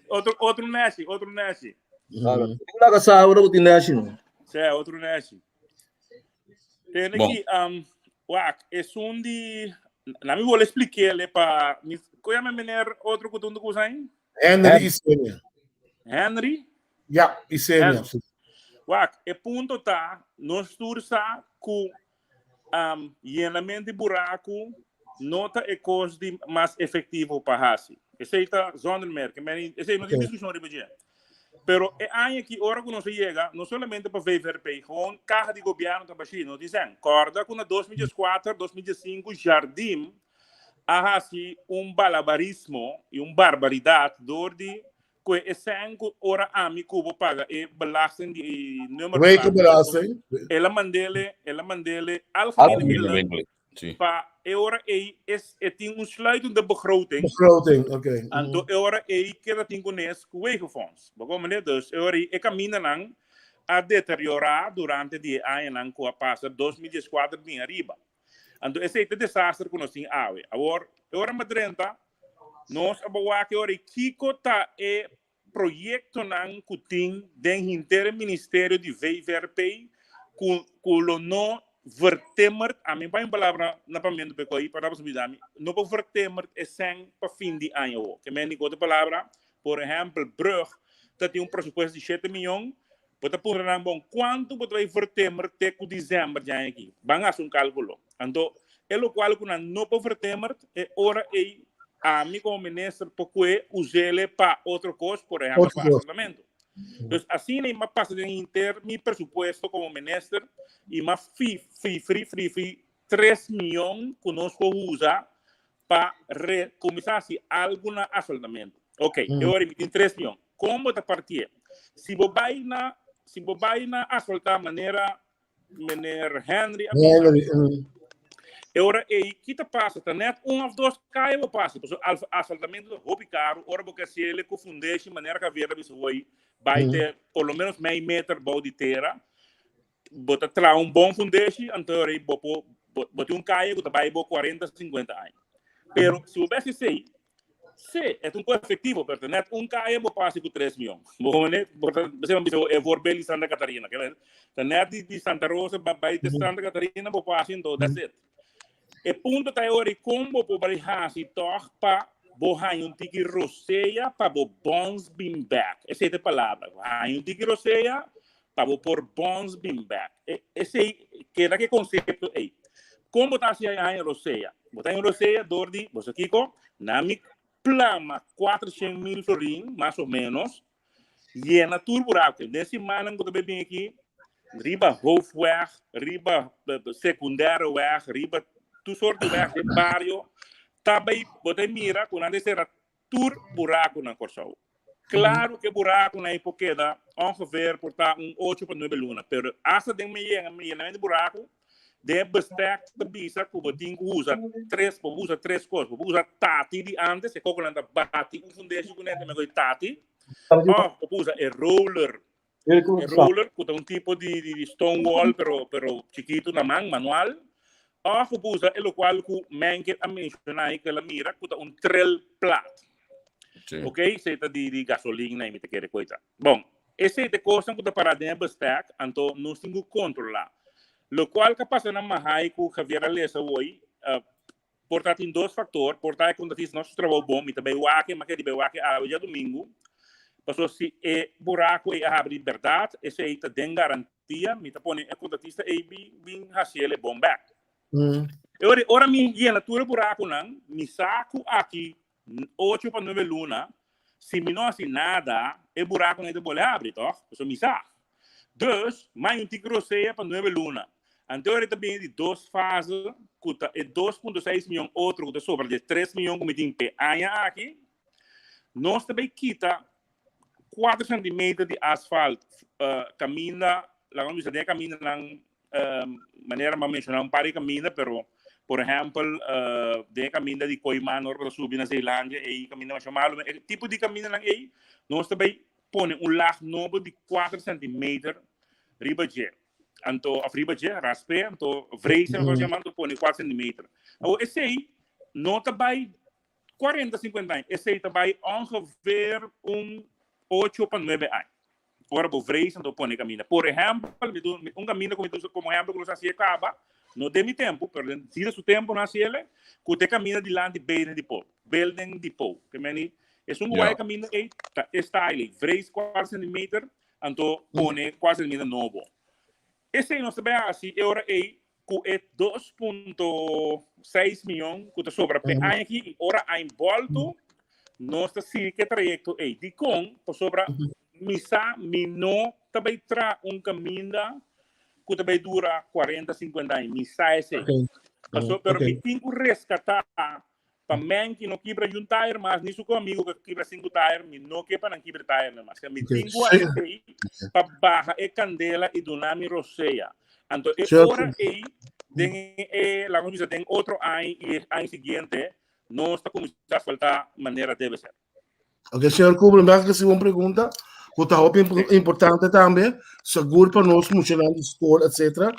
Otro, otro neshi, otro neshi. Claro. Ku laga sa ora ku tin neshi no. Sí, otro neshi. Tene Bon. ki, um, wak, esun di, na mi wole expliquele pa, mi, ko llama meneer otro ku tundu kusain? Henry Isenia. Henry? Ja, Isenia. Wak, e punto ta, nos tur sa ku um, yenament di buraku no ta e kos di mas efektivo pa hasi. Esei ta zonder meer, ke men, esei no tin diskushon riba dje. Pero e aña aki, ora ku nos a yega, no solamente pa VVRP, gewoon kaha di gobièrnu ta bashí, nos disen, kòrda ku na 2014, 2015, Jardim a hasi un balabarismo i un barbaridat dor di Ku e sèn ku ora ami ku bo paga e belasting di e nummer Wegenbelasting. El a mandele, el a mandele algemene middelen pa e ora ei es e tin un sluitende begroting. Begroting, oké. Anto e ora ei keda tin kunes ku wegenfonds. Bo komprende? Dus e ora ei e kamindanan a deteriorá durante di e añanan ku a pasa 2014 bin ariba. Anto esei ta e desaster ku nos tin awe. Awor, e ora m'a drenta, nos a bawak e ora ei kiko ta e proyektonan ku tin den henter e ministerio di VVRP ku ku lo no vertimmerd, ami bai un palabra na pamiento p'e koi, pa tabata bisa mi, no por vertimmerd e sèn pa fin di aña awo. Ke men di ku otro palabra, por ehèmpel, brug ta tin un presupuesto di shete miyon, Bo ta puntra nan, bon, kuantu bo ta bai vertemer te ku desèmber di aña aki? Ban hasi un kálkulo. Anto, e lokual ku nan no por vertemer, e ora ei ami komo minister por kue us'ele pa otro kos, por ehèmpel pa asfaltamentu. Dus asina i m'a pasa den henter mi presupuesto komo minister i m'a fi fri fri fri tres mion ku nos por usa pa re kuminsá hasi algu na asfaltamentu. Ok, e ora mi tin tres mion. Kon bo ta partié? Si bo bai na si bo bai na asfaltá manera meneer Henry a bisa, Henry, e ora ei ki ta pasa? Ta net un of dos kaya bo pasa, pasobra alf asfaltamentu ta hopi karu, ora bo ke hasiel ku fundeshi manera Javier a bisa hoy, bai te por lo menos mei meter bou di tera, bo ta traha un bon fundeshi, anto e ora ei bo por bo bo tin un kaya ku ta bai bo 40, 50 aña. Pero si bo bes esei, Sí, e ta un kos efektivo, pero ta net un kaya bo pasa ku 3 mion. Bo hoor bo ta bo bisa e voorbeeld di Santa Catarina. Ke men, ta net di, di Santa Rosa ba bai te Santa Catarina bo pasa enton, that's it. E punto ta e ora kon bo por bai hasi tòg pa bo haña un tiki rosea pa bo bons bin bèk. Esei ta e palabra. Haña un tiki rosea pa bo por bons bin bèk. E, esei keda ku e konsepto ei. Kon bo ta hasi haña rosea? Bo ta haña rosea dor di, bo sa kiko? Na mi plama 400 mil florin, mas o menos, yena tur buraku. Den simannan ku ta bai bin aki, riba Hoofdweg, riba Secundaire weg, riba tur soort di weg den bario, ta bai, bo ta mira ku nan ta sera tur buraku na Kòrsou. Klaro ku e burakunan ei por keda ongeveer por ta un ocho pa nuebe luna, pero asta den mi yega mi yenamentu di buraku, den e bestek ta bisa ku bo tin ku usa tres, bo por usa tres kos, bo por usa tati di antes, e kokonan ta bati un fundeshi kuné ta mekor di tati, òf bo por usa e roller, e roller ku ta un tipo di di stone wall pero pero chikitu na man, manual, òf bo por usa e lokual ku Menke a menshoná ei ku el a mira ku ta un trail plat. Ok, esei ta di di gasolina i mi ta kere koita. Bon, esei ta e kosnan ku ta pará den e bestek, anto nos tin ku kontrolá. Lokual ku a pasa na Mahai ku Javier a lesa awoi, Por ta tin dos factor, por ta e contratista no haci su trabou bon, mi ta bay wak e, mi a kere bay wak e awe djadumingu, pasobra si e buraco ey a habri di berdad, esey ta den garantia, mi ta pone e contratista ey bin haci el e bon bek. E ora, ora mi yena tur e buraconan, mi sa cu aki ocho pa nuebe luna, si mi no haci nada, e buraconan ey ta bolbe habri, toch? Pasobra mi sa. Dus, mai un tiki rosea pa nuebe luna. Anto ora ta bini di dos fase, ku ta e 2.6 mion otro ku ta sobra di e 3 mion ku mi tin p'e aña aki, nos ta bai kita 4 centimeter di asfalt kaminda, laga nos bisa den e kamindanan manera mi a menshoná un par di kaminda, pero por ehèmpel den e kaminda di Koiman ora ku ta subi na Zeelandia ei kaminda masha malu, e tipo di kamindanan ei nos ta bai pone un lag nobo di 4 centimeter riba dje. Anto, of riba dje, rasp'é, anto vrees, mm -hmm. anto pone 4 centimeter. Awor, esei no ta bai 40, 50 aña. Esei ta bai ongeveer un 8 pa 9 aña. Ora bo vrees, anto pone caminda. Por ehempel, mi tu, un caminda ku mi tu como ehempel ku nos hasié kaba, no den mi tempo, pero den Sida su tempo nos hasiele, ku te caminda dilanti Building Depot. Building Depot. Ke meni, Esun ku bai kaminda ei ta e style ei, vrees kuater centimeter, anto pone kuater centimeter nobo. Esei nos ta bai hasi e ora ei ku e 2.6 mion ku ta sobra p'e aña aki i ora aña bòltu nos ta sigui ku e trayekto ei. Dikon? Pasobra mi sa mi no ta bai traha un kaminda ku ta bai dura 40, 50 aña. Mi sa esei. Pasobra pero mi tin ku reskatá Pa men ki no kibra yun tayer mas, ni su ku amigo ku kibra sinku tayer, mi no ke pa nan kibra tayer mas. Mi tin ku hasi pa baha e kandela i duna mi rosea. Anto e ora ei, den e, laga nos bisa, den otro aña i e aña siguiente, nos ta kuminsá asfaltá manera debe ser. Ok, señor Kubel, mi a recibi un pregunta ku ta hopi importante tambe, segur pa nos muchanan di skol, etc.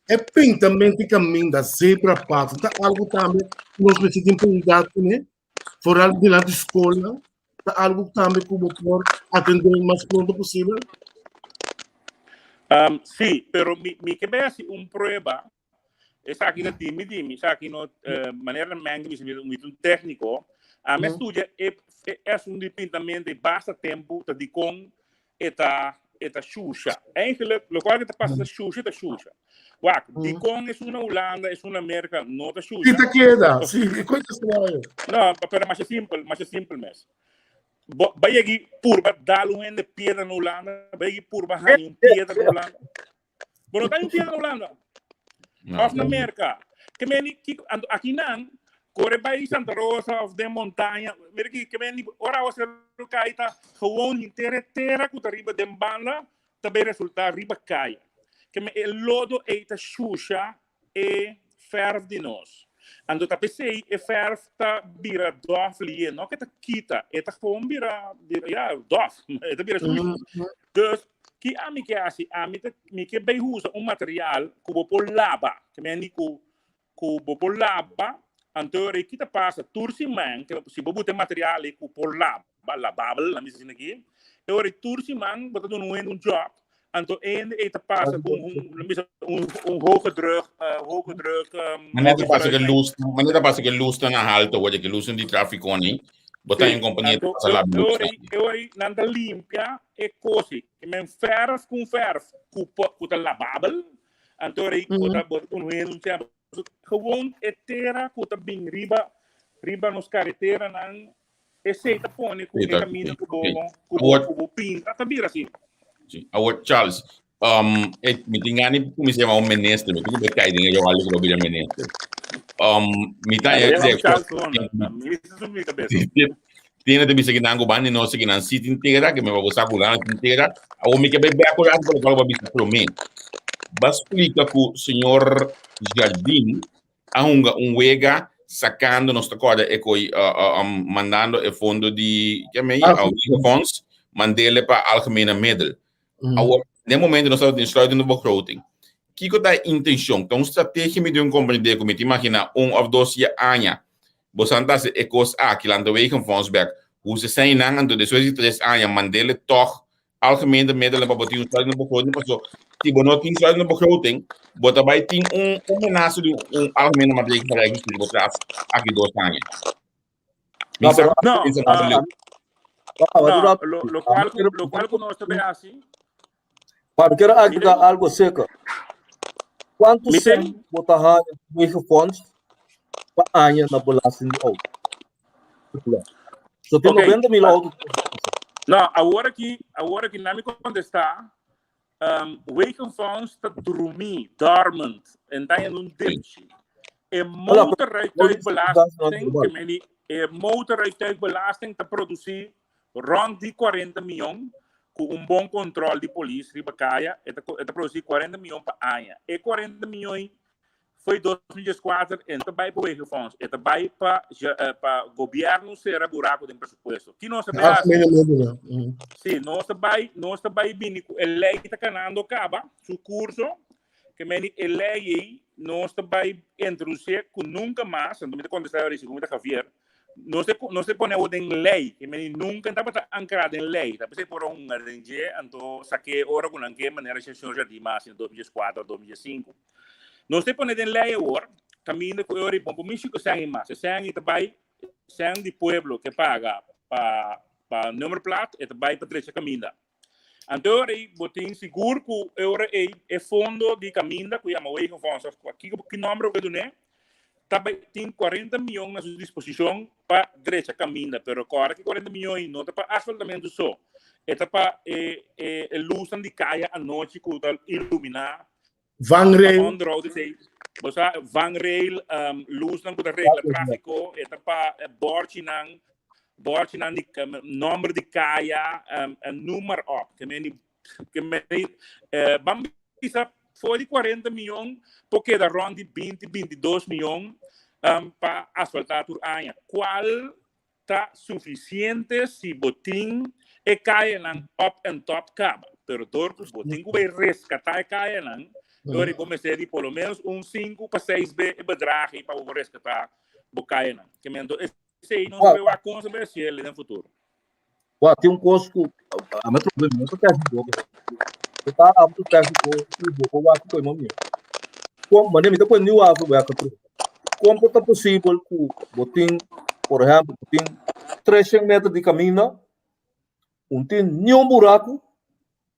E pintamento di kaminda, zebra path, ta algo tambe ku nos mester tin prioridad kuné? Vooral dilanti skolnan, ta algo tambe ku bo por atendé mas pronto posibel? Um, sí, pero mi, mi ke bai hasi un prueba. Esaki ta dimi dimi, esaki no eh, manera men mi mi un técnico. A me studia e e asunto di pintamento e basta tempo ta di con eta eta shusha. Eigenlijk, lo cual que ta pasa ta shusha ta shusha. Wak, di con es una Holanda, es una Amerika, no ta shusha. Sí, ta queda. Sí, e coisa extraño. No, pero mas simpel, mas simpel mes. Bo, bai aquí purba dal un hende piedra na Holanda, bai aquí purba haña un piedra na Holanda. Bo no ta un piedra na Hulanda. No. Of na Merka. Ke meni kiko anto aki nan kore bai Santa Rosa of den montaña. Mira ki ke meni ora awa seru kai ta gewoon henter e tera ku ta riba den banda ta bai resulta riba kaya. Ke men e lodo ei ta shusha e verf di nos. Anto ta p'esei e verf ta bira dof lié. No ke ta kita, e ta gewoon bira, bira ja, dof. E ta bira shushi. Dus, ki ami ke hasi? Ami ta, mi ke bai usa un material ku bo por laba. Ke men di ku, ku bo por laba, anto ora ki ta pasa tur siman, ke si bo buta e material ei ku por laba, lababel, laat mi bisa asina aki, e ora tur siman bo ta duna un hende un job, anto e hende ei ta pasa ku un, laat mi bisa, un, un hoge druk, hoge druk, Manera ta pasa ku e lus, manera ta pasa ku e lusnan a halto, word ku e lusnan di trafiko ni, bo ta Sí, en kompania ta anto pasa laba e lus ora ei, e ora ei nan ta limpia e kosi. E men verf ku un verf ku po, ku ta lababel, anto ora ei bo ta bo ta pone un tempo. Gewoon e tera ku ta bin riba riba nos kareteranan, esei ta pone ku Sí, e ta, kaminda sí, ku bo sí. ku bo Awor, ku bo pinta ta bira asina. sí. Awor Charles, um, e, mi tin gana di kuminsá yama un minister, mi tin ku bai kai den e yoal ku lo bira minister. Um, mi ta Abo e yama de Charles Honda, ta minister su mi kabesa. Tiene te bisa ki nan ku bandi no se ki nan si tin tera, ke me ba bo sa ku nan tin tera. Awor mi ke bai bek ora ku lo ba bisa promé. Ba splika ku señor Jardim a hunga un wega sacando nos ta corda e coi uh, um, mandando e fondo di ke mei Ah, uh, fonds mandele pa algemene middel. Awor, den momento nos ta den sluitende begroting. Kiko ta e intencion? Ta un strategia mi den comprende ku mi ta imagina un of dos ya aña. Bosan ta hasi e kos aki, lanta wegenfonds bek. Huse zijn nan, anto despues di tres aña mandele toch algemene middelen pa bo tin un sluitende begroting, paso si bo no tin sluitende begroting, bo ta bai tin un un menasa di un algemene maatregel van Rijksbestuur bo tras aki dos aña. Mi No, sa pero No, pensa mas leu. no, lo, lo cual, lo cual ku nos ta be hasi, Maar ik quiero agregar Mire. algo seco. Quanto Mi cent ten? bo ta haña wegenfonds pa aña na belasting di auto? So tin Ok. 90 mil auto. No, awor aki, awor aki na mi kontestá, um, Wegenfonds ta drumí, dormant, en ta in un dipchi. E motorrijtuigbelasting, ke meni, e motorrijtuigbelasting ta produsí rond di 40 mion, ku un bon kontrol di polis riba kaya, e ta, e ta produsí 40 mion pa aña. E 40 mion foi 2014 e no ta bai pa Wegenfonds, e ta bai pa, pa gobièrnu sera buraku den presupuesto. Ki nos ta bai hasi? Sí, nos ta bai, nos ta bai bini ku e lei ta kanando kaba su kurso, ke meni e lei ei nos ta bai introdusié ku nunka mas, anto mi ta kontestá ahora segun mi ta Javier, nos ta nos ta pone awor den lei, ke meni nunka tabata ankrá den lei, ta p'esei por a hunga den dje, anto sak'é ora ku nan ke manera señor Jardim a hasi na 2004, 2005. Nos ta pone den lei awor, kaminda ku e ora i bon, por mishi ku sèn i mas. E sèn i ta bai, sèn di pueblo ke paga pa pa nummerplaat, e ta bai pa drecha kaminda. Anto e ora ei bo tin sigur ku e ora ei e fondo di kaminda ku yama Wegenfonds òf kiko ki nòmber bo ke dun'é, ta bai tin 40 mion na su disposishon pa drecha kaminda. Pero kòrda ki 40 mion ei no ta pa asfaltamentu so, e ta pa e e lusnan di kaya anochi ku ta iluminá Vangrail. Onderhoud is ei. Bo sa, vangrail, um, luznan ku ta regla tráfiko, e ta pa eh, bòrchinan, bòrchinan di um, nòmber di kaya, um, en noem maar op. Ke men di, ke men di, eh, ban bisa for di 40 mion, por keda rond di 20, 22 mion um, pa asfaltá tur aña. Kual ta sufisiente si bo tin e kayanan up and top kaba. Pero dor ku bo tin ku bai reskatá e kayanan, dor bo mester di por lo menos un sinku pa seis be e bedrag ei pa bo por reskatá bo kayanan. Ke men anto esei nos ta bai wak kon sa bai hasiel den futuro. Wak, tin un kos ku a mi trobe mi no ta tèkniko, mi ta amto tèkniko ku bo por wak ku mi. Kon, mane mi ta pone niu afro wak atro. Kon por ta posibel ku bo tin, por ehèmpel, bo tin treshen meter di kaminda, un tin niun buraku,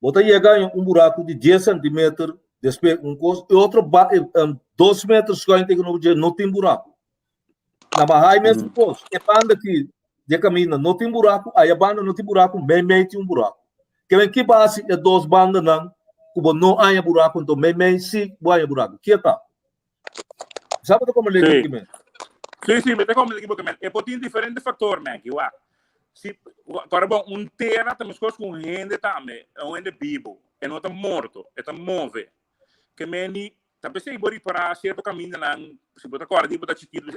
bo ta yega en un buraku di dies sentimeter, despues un kos, e otro ba, dos meter schuin tegenover dje no tin buraku. Na Baha'i mesun kos, e banda aki di e kaminda no tin buraku, aya banda no tin buraku, meimei tin un buraku. Ke men ki basi e dos bandanan ku bo no haña buraku, anto meimei si bo haña buraku. Ke ta? Sa bo ta komprendé Sí. ki men? Sí, sí, mi ta komprendé ki bo ke men. E por tin diferente faktor, men, ki wak. Si, kòrda bon, un tera ta meskos ku un hende tambe, un hende bibu. E no ta morto, e ta move. Ke men di, ta p'esei bo ripará sierto kamindanan, si bo ta kòrda di bo ta chikitu,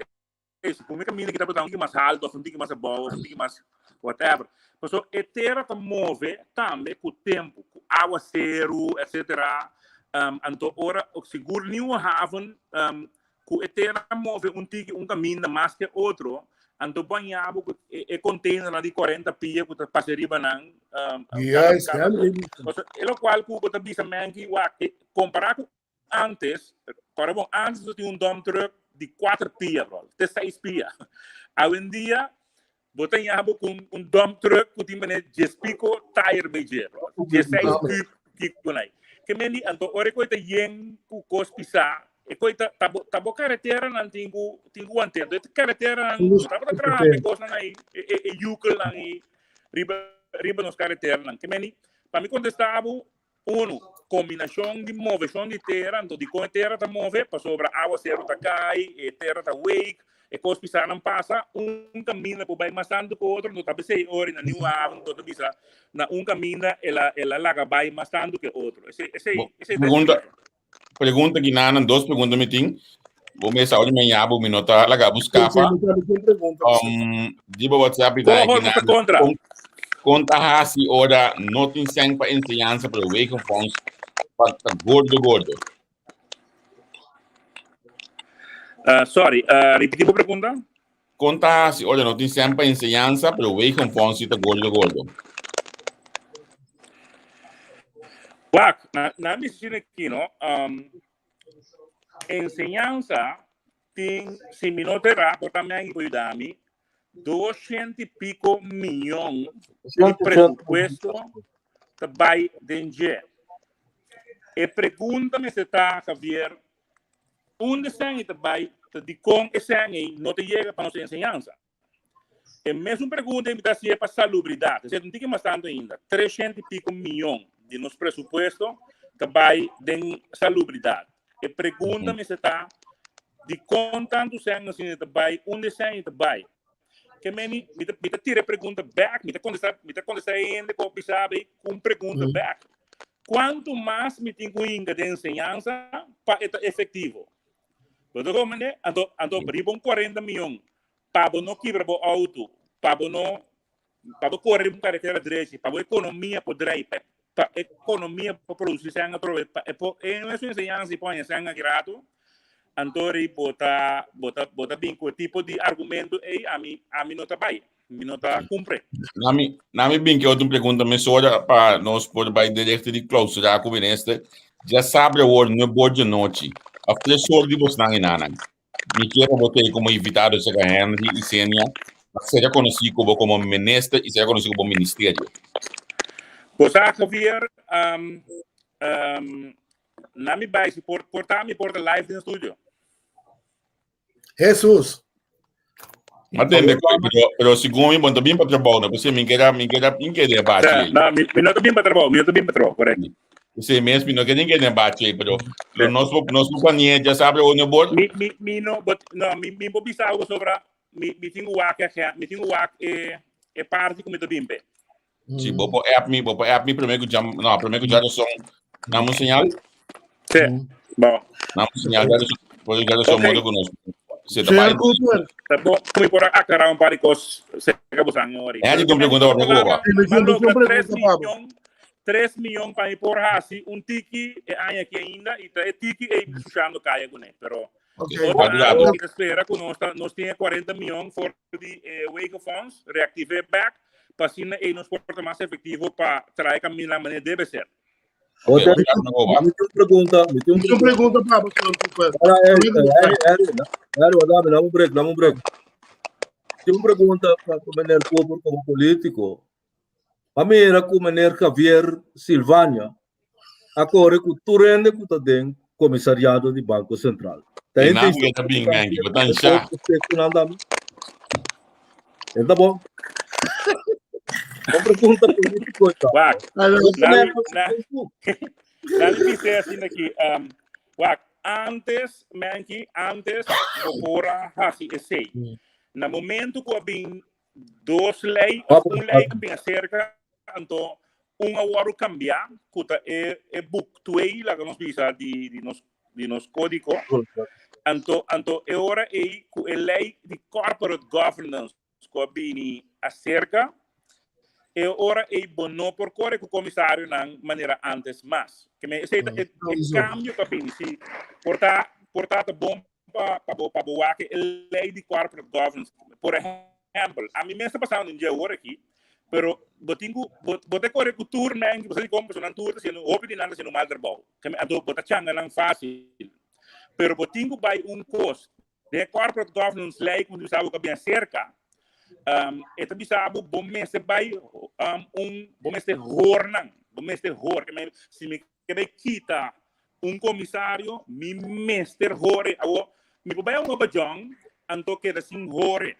Ey, si pone caminda ki tabata un tiki mas halto of un tiki mas abou of un tiki mas whatever. Paso e tera ta move tambe cu tempo, cu awaceru, etcetera. Um, anto ora, sigur Nieuwe Haven, um, cu e tera move un tiki un caminda mas que otro, anto bañabo cu e, e containernan di 40 pia cu ta pasa riba nan. Um, Juist, cada, ja, paso, e locual cu bo ta bisa menki, wak, e, compara cu Antes, para bom, antes bo tin un dump truck di 4 pia, bro, te 6 pia. Awendia, bo ta yabo ku un dump truck ku tin mane 10 pico tire bij dje, bro. 16 kub kiko nai. Ke men di, anto ora e koi ta yen ku kos pisá, e koi ta, ta bo, ta bo karetera nan tin ku, tin ku want'é. Anto e karetera nan, no tabata traha p'e kosnan ai, e, e, e yukelnan ei riba, riba nos karetera nan. Ke men di, pa mi kontestá bo, Unu, kombinashon di moveshon di tera, anto dikon e tera ta move? Pasobra awaseru ta kai, e tera ta week, e kos pisanan pasa, un kaminda por bai mas tantu ku otro, anto ta p'esei ora na Nieuwe Haven to ta bisa na un kaminda el a el a laga bai mas tantu ku e otro. Esei esei Bo, esei ta e pregunta, splikashon. pregunta Guinana, dos pregunta mi tin. Bo mes sa ora mi a yabo, mi no ta laga bo Sí, sí, skapa. mi tambe tin pregunta. Um, di bo WhatsApp i ta Koho nos ta Guinana. kontra. Kon, kon ta hasi ora no tin sèn pa enseñansa, pero wegenfonds pa ta gordo gordo? Uh, sorry, uh, ripití bo pregunta? Kon ta hasi ora no tin sèn pa enseñansa, pero wegenfonds si ta gordo gordo? Wak, na, na mi sine aki, no? Enseñansa tin, si mi no te ra, por ta mi por yuda mi, 200 y pico miyon di presupuesto ta bai den dje. E pregunta mester ta, Javier, unda esei ta bai, ta dikon esei no ta yega pa nos enseñansa? E mesun pregunta mi ta hasié pa salubridat. Esei ta un tiki mas tantu ainda. 300 y pico miyon di nos presupuesto ta bai den salubridat. E pregunta mester ta, dikon tantu sèn asina ta bai, unda e sèn ta bai? Ke meni, mi ta, mi ta tira e pregunta bèk, mi ta kontestá, mi ta kontestá e hende ku a bisa bay ku un pregunta bèk. Kuantu mas mi tin ku hinka den enseñansa pa e ta efektivo? Bo ta komprendé? Anto, anto riba un 40 miyon pa bo no kibra bo auto, pa bo no, pa bo kore riba un karetera drechi, pa bo ekonomia por drai, pa, pa ekonomia por produsi sèn atrobe, pa e por, e no es un enseñansa i por haña sèn aki rato, anto ri bo ta, bo ta, bo ta bin ku e tipo di argumento ei, ami, ami no ta bai, mi no ta kumpre. Nami, nami bin ke otro pregunta mesora pa nos por bai directo di clausura ku minister. Djasabra awor nuebe or di anochi, of tres or di bosnan i nanan. Mi kier pa bo tei komo invitado serka Henry i Senia pa sera konosí ku bo komo minister i sera konosí ku bo ministerio. Bo sa Javier, um, um, na mi bai si por, por ta mi por ta live den studio. Jesus. Ma tende koi, pero, pero segun mi, bon ta bien pa trabou, no? P'esei mi keda, mi keda, mi keda debate ei. No, mi, mi no ta bien pa trabou, mi no ta bien pa trabou, correcto. P'esei mes mi no keda den debate ei, pero, pero nos por, nos por planea djasabra ora no bor. Mi, mi, mi no, but, no, mi, mi por bisa algo sobra, mi, mi tin ku wak e, mi tin ku wak e, e parti ku mi ta bin pe. Si, bo por app mi, bo por app mi promé ku djam, no, promé ku djarason, dame un señal. Sí, bon. Dame un señal, djarason, por djarason Ok. modo ku nos. Se ta bai. Señor Cooper. Ta bon, ku mi por a aklará un par di kos serka bo san ori. Henry tin un pregunta pa mi ku bo. Sí, mi Ma tin logra un 3 pregunta pa bo. miyon, 3 miyon pa mi por hasi un tiki e aña aki ainda i ta e tiki ei sushando kaya kuné, pero Ok. Otro Rato, rato. aña mi ta spera ku nos ta nos tin e 40 miyon for di e Wegenfonds reactivé bek pa asina ei nos por ta mas efectivo pa trae caminda manera debe ser. Ok, Ote, obrigado, Nagoba. mi tin un pregunta, mi tin un Mi tin un pregunta. pregunta pa bo, señor Cooper. Ahora, Harry, Harry, Harry, Harry, dame, dame un break, dame un break. Tin un pregunta pa pa meneer Cooper como político. A mira ku meneer Javier Silvania a kore ku tur hende ku ta den komisariado di Banko Sentral. Ta E hende naam ke ta bin, Menki, bo ta ansha. Enta bon. Un pregunta político esta. Wak, Aló. nami, na, nami bisé asina aki, um, wak, antes, Menki, antes bo por a hasi esei. Na momento ku a bin dos lei, of un lei a bin acerca, anto un a wòrdu kambiá, ku ta e e boek twee, laga nos bisa, di di nos di nos kódigo. Anto anto e ora ei ku e lei di corporate governance ku a bini aserka, e ora ei bo no por kore ku komisarionan manera antes mas. Ke men esei ta e e kambio ku a bini. Si por ta por ta ta bon pa pa bo pa bo wak e lei di corporate governance. Por ehempel, ami mes ta pasando un dje awor aki, pero bo tin ku bo bo ta kore ku tur men, bo sa di kon pasobra nan tur ta haciendo hopi di nan ta haciendo mal trabou. Ke men anto bo ta changa nan fácil. Pero bo tin ku bai un kos den e corporate governance lei ku bisa bo ka bien serka, um, e ta bisa bo bo mester bai um, un bo mester hoor nan, bo mester hoor. Ke men si mi Ke bai kita un komisario, mi mester hore. Awo, mi por bai a un obajon, anto keda sin hore.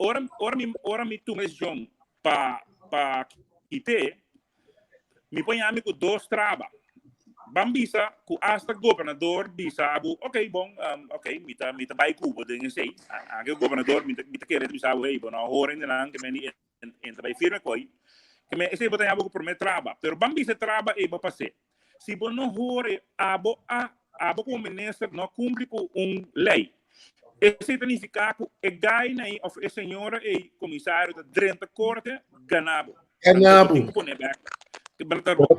Ora, ora mi, ora mi tuma desishon pa, pa kite, mi por yami ku dos traba. Ban bisa ku asta gobernador bisa bo, ok, bon, um, ok, mi ta, mi ta bai ku bo den esei. Anke gobernador, mi ta, mi ta kere bisa bo, hey, bo no hore indenan, ke meni entra bai firme koi. Ke men esei bo ta yama ku promé traba. Pero ban bisa traba ei bo pas'é. Si bo no hore, abo a abo komo minister no a kumpli ku un lei. Esei ta nifiká ku e gaina ei òf e señora ei komisario ta drenta korte gana bo. Gana Anto bo bo. tin ku pone bèk.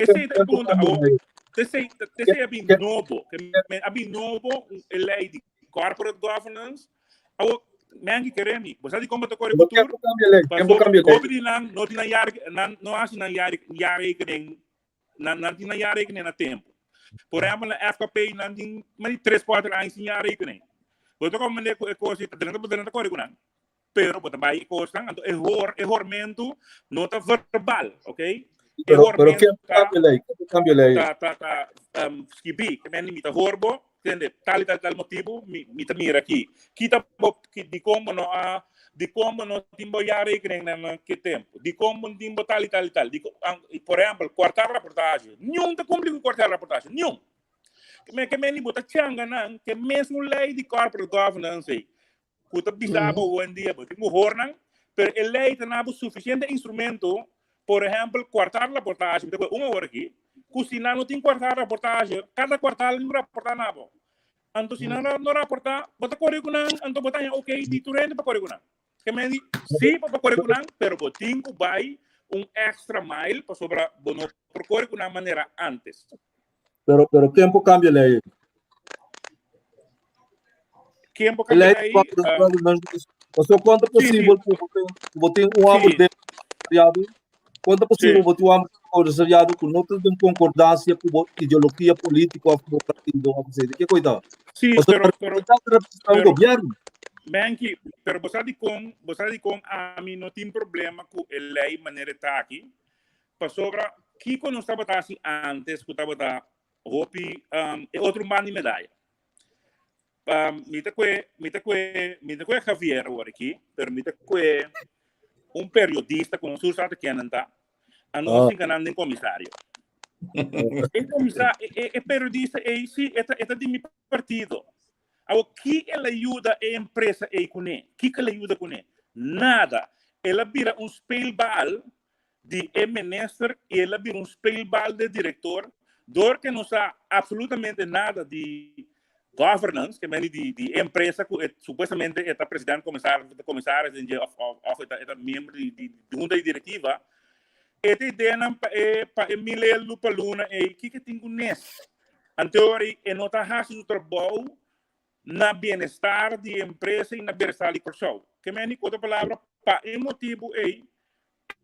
Esei ta e punto. Awor, esei esei a bin nobo. Ke men a bin nobo e lei di corporate governance. Awor, men ki kere mi. Bo sa di kon bo ta kore Bo ku tur? tempo cambia ley, tempo Pasobra cambia ley. hopi di nan no tin nan jaar, nan no hasi nan jaar, jaarrekening. Nan nan tin nan jaarrekening na tempo. Por ehempel, na FKP nan tin mas di 3, 4 aña sin jaarrekening. Bo ta comprende ku e kos ta drenta bo drenta kore ku nan. Pero bo ta bai e kosnan, anto e hor e hormentu no ta verbal, ok? E Pero, pero hormentu ken ta cambia ley? Ken cambia ley? ta ta ta um, skibí, ke men mi ta hor bo, tende, tal y tal tal motibu mi mi ta mira aki. Kita bo ki dikon bo no a dikon bo no tin bo jaarrekening na na ki tempu? Dikon bo no tin bo tal y tal y tal? Dikon an por ehempel, kwartaalrapportage, niun ta kumpli ku kwartaalrapportage, niun. Ke men ke men di bo ta changa nan ke mesun lei di corporate governance ei ku ta bisa bo hoendia bo tin ku hor nan, pero e lei ta na bo sufisiente instrumento, por ehempel kwartaalrapportage, mi ta kohe un awor aki, ku si nan no tin kwartaalrapportage, kada kwartaal nan raporta na bo. Anto si nan no raporta, bo ta kore ku nan, anto bo ta haña ok di tur hende pa kore ku nan. Ke men di, si bo por kore ku nan, pero bo tin ku bai un extra mile pasobra bo no por kore ku nan manera antes. Pero, pero ken por cambia ley? Ken por cambia ley? Ley, Paso cuanto posibel ku bo tin un homber den empresariado, cuanto posibel bo tin un homber empresariado ku no ta den concordancia ku bo ideologia politico of bo partido of asina. Ke koita? Sí, Paso pero, pero, ta representa un pero, gobierno. Menki, pero bo sa dikon, bo sa dikon ami no tin problema ku e ley manera e ta aki? Pasobra kiko nos tabata hasi antes ku tabata hopi um, e otro man di medaya. Um, mi ta kue, mi ta kue, mi ta kue Javier awor aki, pero mi ta kue un periodista ku nos tur sa ta kennen ta. A nos Ah. sinka nan den komisario. E komisa, e, e, e periodista ei si, e ta, e ta di mi partido. Awor, ki el a yuda e empresa ei kuné? Kiko el a yuda kuné? Nada. El a bira un speelbal di e minister y el a bira un speelbal de director door que no sa absolutamente nada di governance, que meni di, di empresa cu e, supuestamente e ta president comisar, commissaris en of, of, of e ta, e ta miembro di, di, di junta di directiva, e ta ideanan pa e, pa e milelu pa luna ei, kiko tin cu nes? Anteori e no ta haci su trabou na bienestar di e empresa y na bienestar di Kòrsou. Ke meni ku otro palabra, pa e motibu ei,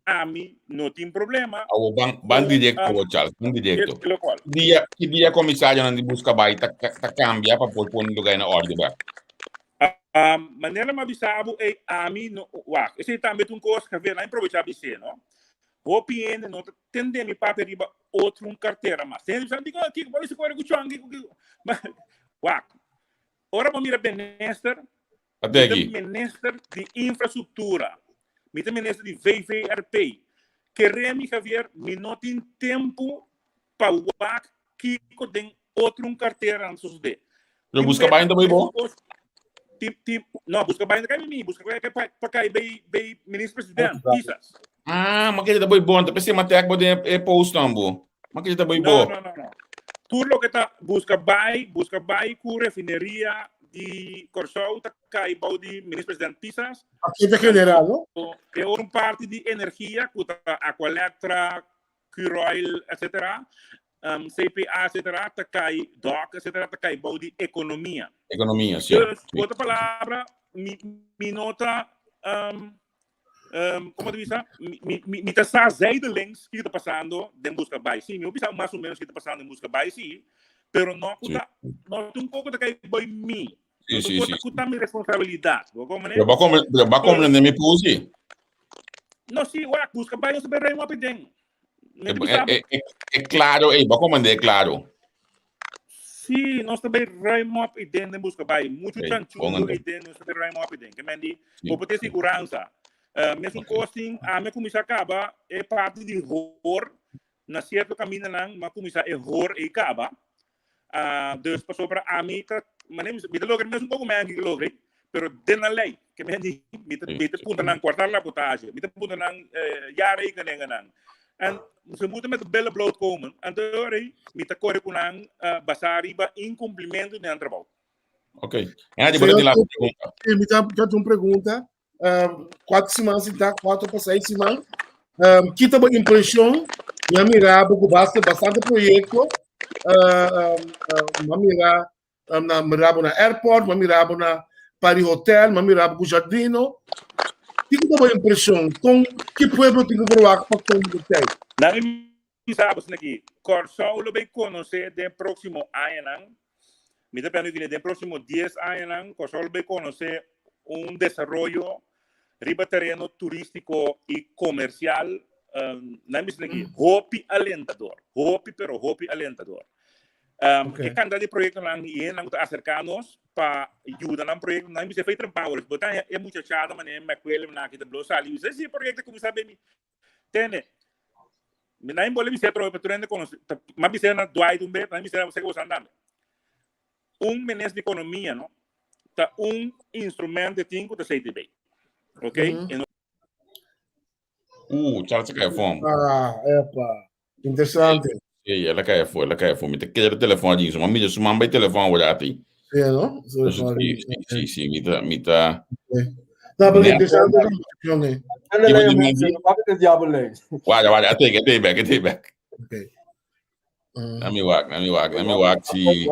ami no tin problema. Awo ban ban ku, directo um, awo Charles, ban directo. e lokual. Ki dia ki dia komisarionan di buska bai ta ta kambia pa por pone lugar na orde bek? Um, manera mi a bisa bo ei, ami no, wak, esei tambe ta un kos, Javier, laat mi probecha bis'é, no? Hopi hende no ta tende mi papia riba otro un cartera mas. Tende bisa, digo, kiko, bo bisa kore ku chon, kiko, kiko. Wak, ora bo mira minister, Ate mi ta aki. minister di infrastruktura, mi ta minister di VVRP. Kere mi, Javier, mi no tin tempu pa wak kiko den otro un cartera nan sosode. Pero Tin buska bes, bainda bai bo? tin, tin, no, buska bainda kai mi, buska kai pa, pa kai bei, bei minister president, quizás. Ah, ma kere ta bai bon, ta pese ma tek bo den e post nan bo. Ma kere ta bai No, bo. no, no, no. Tur loke ta buska bai, buska bai ku refineria di Kòrsou ta kai bou di minister president Pisas. Pakete general, no? E un parti di energia ku ta Aqualectra, Curoil, etc. Um, CPA, etc. Ta kai, DOC, etc. Ta kai bou di ekonomia. Ekonomia, si. Dus, ku otro palabra, mi, mi no ta, um, um, como te bisa, mi, mi, mi, mi ta sa zijdelings kiko ta pasando den Buska Bai. Sí, mi bisa mas o menos kiko ta pasando den Buska Bai, sí, pero no ku Sí. ta, no ta un poko ta kai bou mi. Sí, No ta sí, un sí. ku ta mi responsabilidad. Bo como, Pero ba come, pero ba comprende mi pusi. No, sí, wak, Buska Bai no se berei un den. E, e, e, e claro, ei, ba comprende e claro. Sí, nos ta bij ruim op i den den busca bai. Mucho Ei, chanchudo bon anto. i den nos ta bij ruim op i den. Ke men di, Sí. bo por tin siguransa. Uh, mesun kosting, a me kuminsá kaba e parti di hoor na sierto kamindanan, ma kuminsá e hoor ei kaba. Uh, dus pasobra ami ta, mane mi ta logra mesun koko men ki logra, pero den na lei. Ke men di, mi ta, mi ta punta nan kwartaal rapportage, mi ta punta nan eh, jaarrekeningen nan. En ze moeten met de billen bloot komen. En teori, mi ta kore ku nan uh, basá riba incumplimento di nan trabou. Ok. En di bota di laatste pregunta. Mi ta ta un pregunta. Um, kuater siman sinta, kuater pa seis siman. Um, kita bo impreshon? Mi a mira bo ku basta bastante proyekto. Uh, um, uh, mi a mira um, na mira bo na airport, mi a mira bo na Pari Hotel, mi a mira bo ku Jardino. Kiko ta bo impreshon? Kon ki pueblo tin ku verwacht pa komende tijd? Na mi. bisa bo aki, Kòrsou lo bai konosé den próksimo añanan, mi ta pensando den próksimo 10 añanan, Kòrsou lo bai konosé un desaroyo riba tereno turístiko i komersial, um, nan bisa aki, hopi alentador, hopi pero hopi alentador. Um, E cantidad di proyectonan y hendenan cu ta acerca nos pa yuda nan proyectonan, nan bisa fei trabao, bo ta e muchachada manera McWilliam na aki ta blo sali, bisa si e proyecto cuminsa bemi. Tene, mi nan bole bisa trobe pa tur hende conoce, ma bisa na Dwight un be, nan bisa na bo andame. Un minister di economia, no, ta un instrumento tin cu ta CTB. Ok? Mm -hmm. Charles cai fom. Ah, epa. Interesante. Sí, ela cai afo, ela cai afo. Mi te queda telefone allí. Su mami, su mamba y telefone ahora a ti. Sí, no? Sí, sí, sí, sí, mi ta, mi ta. No, pero interesante. Guarda, guarda, take, take back, take back. Okay. Nami wak, nami wak, nami wak si.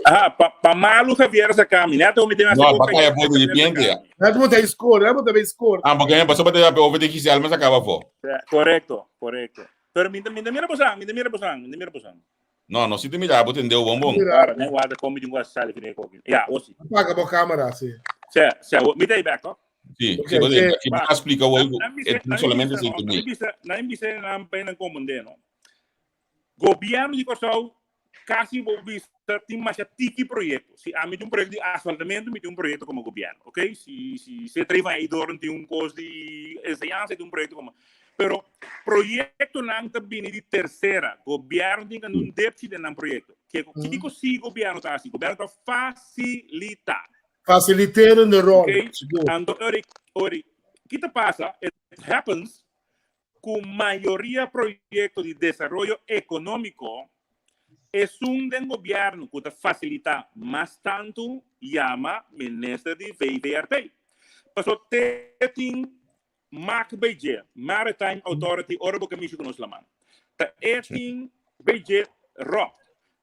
Ah, pa, pa malu Javier sa kami. Neto mi tem No, pa kaya po de repente ya. Neto mo tem score, neto mo tem score. Ah, porque pasó pa te over de Giselle, mas acaba fo. Correcto, correcto. Pero mi mi mira posang, mi mira posang, mi mira posang. No, no, si te mira, bo tendeu bom bom. Ahora, ne guarda come di un sale fine koki. Ja, osi. Apaga bo camera, si. Se, se, mi te back, toch? Sí, sí, bo te back. Bo explica hoy, e solamente si te mira. Na bisa na pena comende, no. Gobierno di Kòrsou kasi bo bisa tin masha tiki proyekto. Si ami tin un proyekto di asfaltamentu, mi tin un proyekto komo gobièrnu, ok? Si si C3 van Eydoorn tin un kos di enseñansa, e tin un proyekto komo. Pero proyektonan ta bini di tersera. Gobièrnu tin kende un depchi den nan proyekto. Kiko kiko si gobièrnu ta hasi? Gobièrnu ta fasilitá. Fasiliterende ròl, Ok? sigur. Anto ora ora ki ta pasa? It happens ku mayoria proyekto di desaroyo ekonómiko, esun den gobièrnu ku ta fasilitá mas tantu yama minister di VVRP. Paso te tin mak bei dje, Maritime Authority, ora bo ke mishi ku nos laman. Ta e tin bei dje ròp,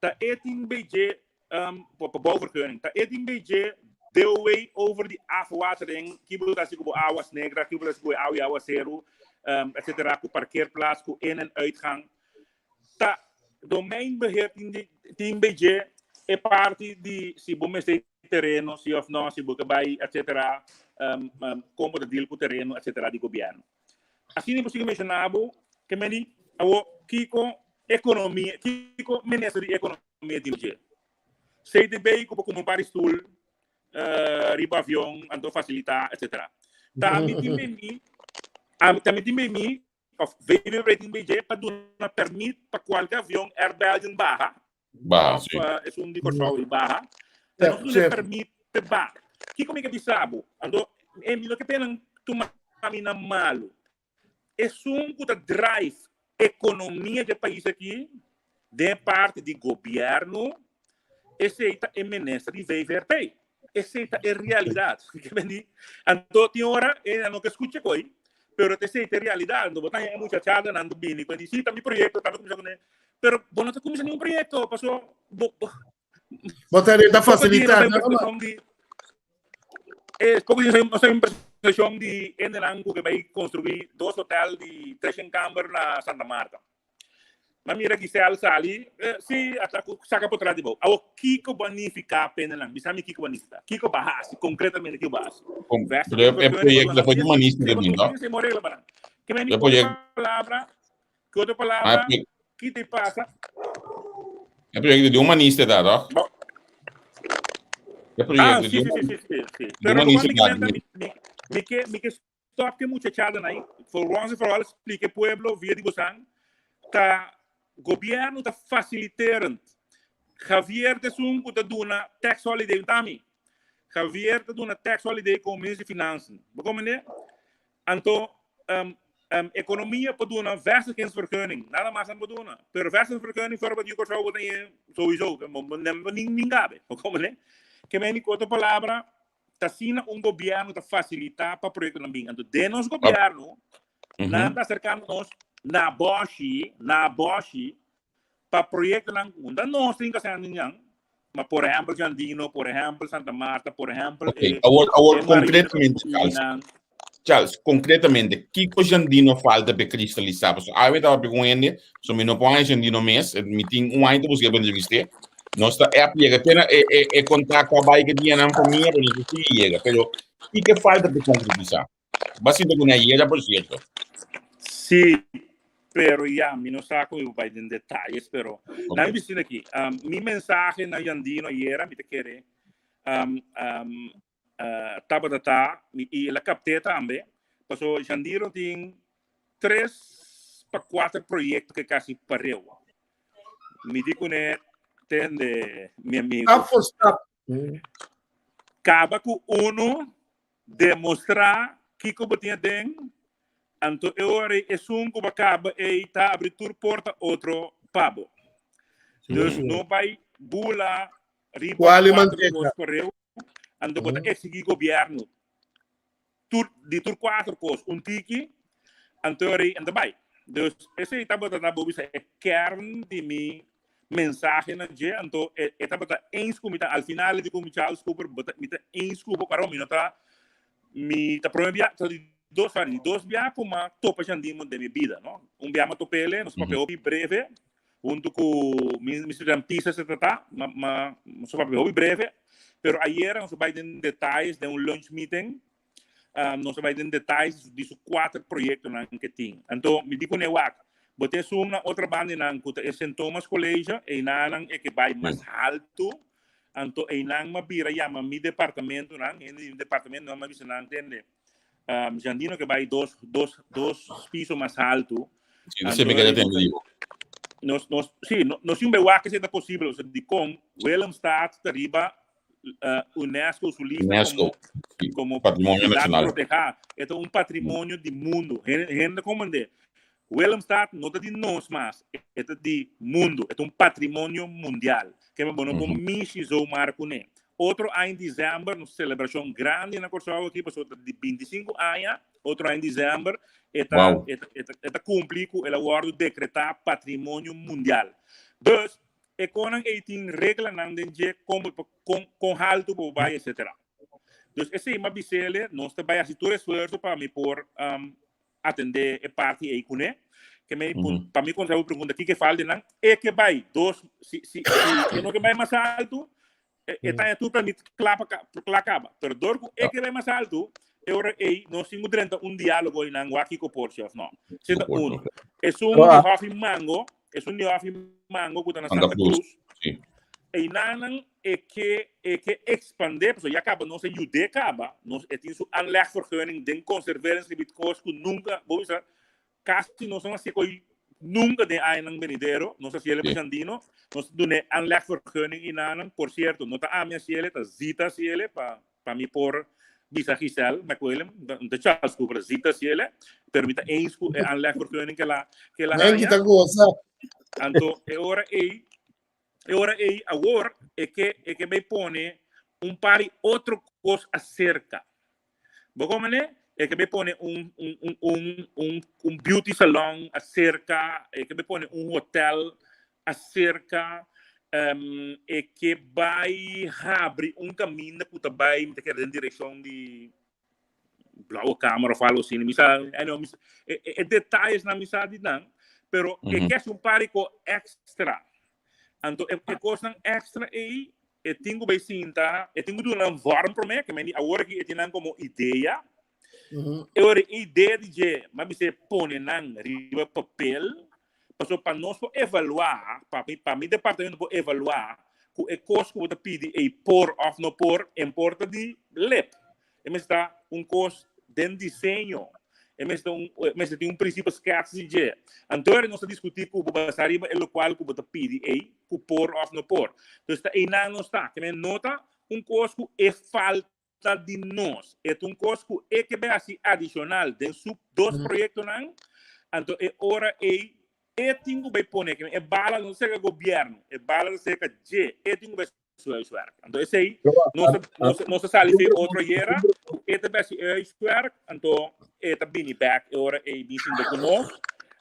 ta e tin bei dje pa bouwvergunning, ta e tin bei dje DOW over di afwatering, ki bo ta hasi ku bo awas negra, ki bo ta hasi ku e awa i awaseru, etcetera, ku parkeerplaats, ku in en uitgang. Ta domeinbeheer tin di tin bei dje e parti di si bo mester tereno, si of no, si bo ke bai, etcetera, kon bo ta deal ku tereno, etcetera, di gobièrnu. Asina bo sigui menshoná bo ke men di awo kiko ekonomia, kiko minister di ekonomia tin dje. CTB ku por kumpra un par di stul riba avion anto fasilitá etcetera. Tambe tin be mi, tambe tin be mi of VVV tin be dje pa duna permit pa kualke avion Air Belgium baha Baha, of sí. esun di Kòrsou i baha. Ta nos duna permit pe baha. Kiko mi ke bisa bo? Anto e mi no ke pena tuma mi na malu. Esun ku ta drive ekonomia dje pais aki den parti di gobièrnu, esei ta e minister di VVRP. Esei ta e realidat. Anto tin ora e no ke skucha koi, pero esei ta e realidat. Anto bo ta haña e muchachadanan ta bini ku e di, si ta mi proyekto, ta mi kuminsá kuné. Pero bo no ta kuminsá ningun proyekto, paso bo Bo ta ta fasilitá. Eh, poko di nos tin presentashon di hendenan ku ke bai konstruí dos hotel di treshen kamber na Santa Marta. Ma mira Giselle sali, eh, si ata ku saka por tras di bo. Awo kiko bo a nifiká pendenan? Bisa mi kiko bo a nifiká. Kiko bo a hasi konkretamente kiko bo a hasi? Kom, pero e proyekto foi di manista de mi, no? Ke men E proyekto palabra, ke otro Ah, palabra, e ki te pasa? E proyekto di un manista ta, toch? Bo. E Ah, proyekto sí, di sí, un sí, sí, sí, sí. di Pero un lo manista mi ta. mi, mi, mi ke mi ke stop ke muchachada nai, for once and for all explique pueblo via di bosan, ta gobierno ta faciliterend. Javier ta esun ku ta duna tax holiday tami. Javier ta duna tax holiday komo minister di finansen. Bo komprende? Anto um, um, economia por duna vestigingsvergunning. Nada mas nan por duna. Pero vestigingsvergunning voor wat Kòrsou bo tin sowieso. Nin nin gabe. Bo komprende? Ke men ku otro palabra, ta asina un gobierno ta facilita pa proyectonan bin. Anto den nos gobierno, nan ta acercando nos na boshi, na boshi, pa proyectonan unda nos tin ka sende nan, ma por ehempel Jandino, por ehempel Santa Marta, por ehempel Ok, awor, awor concretamente, Charles. Charles, konkretamente, kiko Jandino falta pa kristalisá? Pasobra awe tabata papia ku un hende, so mi no por haña Jandino mes, mi tin un aña ta buska pa entrevist'é. Nos ta app yega te na e e e kontakto a bai ku dianan famia, pero nos no sigui yega. Pero kiko falta pa konkretisá? Bo a sinta ku ayera, por sierto. Sí, pero ya, mi no sa ku mi bai den detayes, pero na mi bisina aki, mi mensahe na Jandino ayera, mi ta kere tabata ta, i el a kapt'é tambe, paso Jandino tin tres pa kuater proyekto ke kasi pareu. Mi di kuné, tende, mi amigu. Stap for stap. Kaba ku unu, demostrá kiko bo tin aden, anto e ora ei esun ku bo a kaba ei ta abri tur porta otro pa bo. Dus no bai bula riba Kual e kuater manteka? kos pareu, anto bo ta eksigí gobièrnu tur di tur kuater kos un tiki, anto e ora ei ta bai. Dus esei tabata na bo bisa e kern di mi mensahe na dje, anto e e tabata eens ku mi ta al final di ku mi Charles Cooper bo ta mi ta eens ku bo paro mi no ta mi ta prome bia ta di dos sorry di dos bia ku m'a topa Jandimo den mi bida no un bia m'a top'ele nos papia hopi breve huntu ku mi mi estudiantista se trata ma ma nos papia hopi breve pero ayera nos a bai den detayes den un lunch meeting Nos a bai den detalles di su kuater proyektonan ke tin. Anto mi di kuné wak, bo ta esun na otro bandinan ku ta e Sint Thomas College, einanan e ke bai mas haltu, anto einan m'a bira yama mi departamentonan, hende di mi departamentonan m'a bisa nan, tende, Jandino ke bai dos, dos, dos piso mas haltu. Sí, nos siempre queda tende digo. Nos, nos, sí, no, nos sin bai wak esei ta posibel, osea dikon Willemstad ta riba UNESCO su lista UNESCO, como, como patrimonio nacional. Proteja. Esto es un patrimonio di mundo. Gente como de Willemstad no ta di nos mas, esto es di mundo, esto es un patrimonio mundial. Que me bueno con mishi zomaar kuné. Otro año en diciembre, una celebración grande na Curaçao aquí, pasó di 25 años, otro año en diciembre, eta, Wow. eta, eta, eta cumpli ku el award decretar patrimonio mundial. Dus, E konan ei tin reglanan den dje kon bo kon kon haltu bo bai etcetera. Dus esei m'a bis'ele nos ta bai hasi tur esfuerso pa mi por atendé e parti ei kuné. Ke mei pa mi kontra bo pregunta kiko e falta nan, e ke bai dos si si si e no ke bai mas haltu e taña tur permit kla pa kla kaba. Pero dor ku e ke bai mas haltu e ora ei nos tin ku drenta un diálogo einan wak kiko por si òf no. Esei ta uno. Esun di Hòfi Mango Esun di Hòfi Mango ku ta na Santa Santa Cruz. Cruz. Sí. Einanan e ke e ke expandé, pasobra ya kaba nos a yud'é kaba, nos e tin su aanlegvergunning den conserveringsgebied kos ku nunka, bo bisa, kasi nos no hasié ko'i nunka den añanan benidero, nos hasié pa Sí. Jandino, nos dun'é aanlegvergunning einanan, por sierto, no ta ami hasié, ta Zita hasié pa Pa mi por bisa Giselle McWilliam, de Charles Cooper, Zita Ciele, pero mi ta eens ku e aanlegvergunning ke la ke la Menki haña. ta goza. Anto e ora ei, e ora ei awor e ke e ke bay pone un par di otro kos aserka. Bo komene? E ke bay pone un un un un un un beauty salon aserka, e ke bay pone un hotel aserka e ke bai habri un kaminda ku ta bai mi ta kere den direkshon di Blauwe Kamer of algo asina mi sa anyway mi sa e detayesnan mi sa di nan pero e ke hasi un par di ko extra anto e kosnan extra ei e tin ku bai sinta e tin ku duna nan vorm prome ke men di awor aki e tin nan komo idea e ora e idea di dje mi a bisa e pone nan riba papel Pasobra pa nos por evaluá, pa mi, pa mi departamento por evaluá ku e kos ku bo ta pidi ei por òf no por, en por ta di lep. E mester ta un kos den diseño. E mester un, e mester tin un prinsipio skets di dje. Anto ora nos ta diskutí ku bo basá riba e lokual ku bo ta pidi ei, ku por òf no por. Entonces ta einan nos ta. Ke men no ta un kos ku e falta ta di nos. E ta un kos ku e ke bai hasi adishonal den su dos proyektonan, anto e ora ei e tin ku bai pone e bala no ta serka gobièrnu, e bala ta serka dje, e tin ku bai su huiswerk. Anto esei nos ta nos nos ta sali fe otro ayera ku e ta bai hasi e huiswerk, anto e ta bini bèk e ora ei bin sinta ku nos.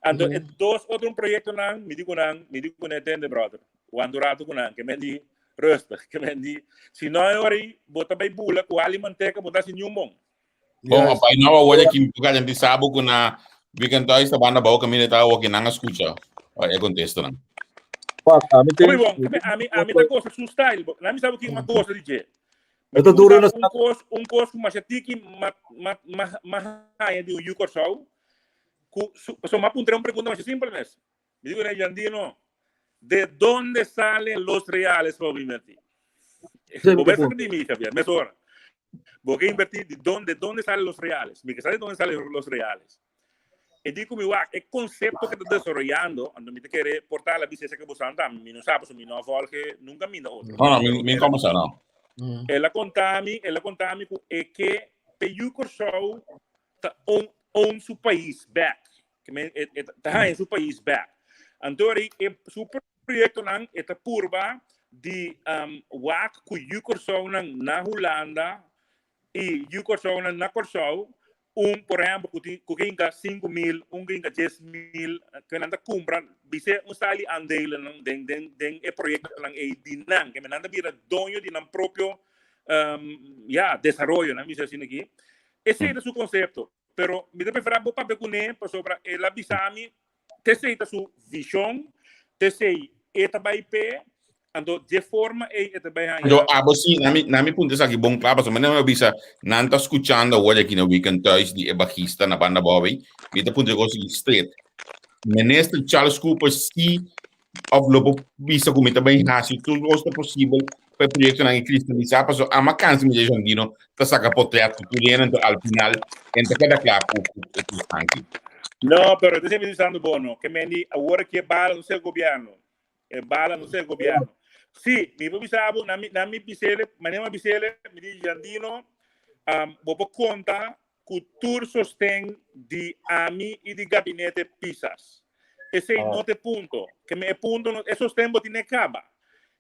Anto e dos otro proyektonan mi di ku nan, mi di ku nan tende bròder, wanta un ratu ku nan, ke men di Rustig, ke men di, si no e ora ei, bo ta bai bula ku ali manteka, bo ta hasi niun bon. Bom, a pai nou awor aki mi ka di sabo ku na weekend thuis ta banda bou kaminda ta awor ki nan a skucha e kontesto nan. Pak, ami te... Bon, ami, ami ta gosta su style. Na mi sabo ki ma gosta di dje. E ta duro na un kos, un kos ku masha tiki ma ma ma ma haya di un yu Kòrsou. Ku su, so ma puntra un pregunta masha simpel mes. Mi digo na Jandino, de dónde salen los reales pa bo invertí? Bo ves di mi, Javier, mesora. Bo ke invertí, de dónde, de dónde salen los reales? Mi ke sa de dónde salen los reales. E di ku mi wak, e konsepto ke ta desaroyando, anto mi ta kere por ta la bisa esa ke bo san tambe, mi no sa, pasobra mi no a volge nunka minda otro. No, no, mi, mi komo sa, no. El a konta mi, el a konta mi ku e ke pe yu Kòrsou ta own, own su pais back. Ke men e, e ta haña su pais back. Anto ri e su proyectonan e ta purba di um, wak ku yu Kòrsounan na Hulanda i yu Kòrsounan na Kòrsou un por ehempel ku tin ku kinka 5.000, un kinka 10.000, ke nan ta kumpra bise un style di aandelen den den den e proyectonan ei di nan, ke men nan ta bira doño di nan propio um, ya, desaroyo, nan bisa asina aki. Esei ta su konsepto. Pero mi ta preferá bo papia kuné pasobra el a bisa mi t'esei ta su vishon, t'esei e ta bai p'e, anto dje forma ei e ta bai haña. Yo abo si, na mi, na mi punto esaki bon kla, pasobra mi a bisa, nan ta skuchando awor aki na Weekend Thuis di e bajista na banda abou ei, mi ta puntra e kos aki straight. Minister Charles Cooper si of lo por bisa ku mi ta bai hasi tur kos ta posibel pa e proyektonan e kristalisá paso ama kansa mi Jandino ta saka potret ku tur hende anto al final en ta keda kla ku ku e kustanki. No, pero te siempre diciendo bono, que me di ahora que bala no ser gobierno. E bala no ser gobierno. Sí, mi por bisa bo, na mi, na mi bisele, manera bisele, mi di Jandino, um, bo por conta ku tur sosten di ami i di gabinete Pisas. Esei no ta e punto. Ke me e punto no, e sosten bo tin e kaba.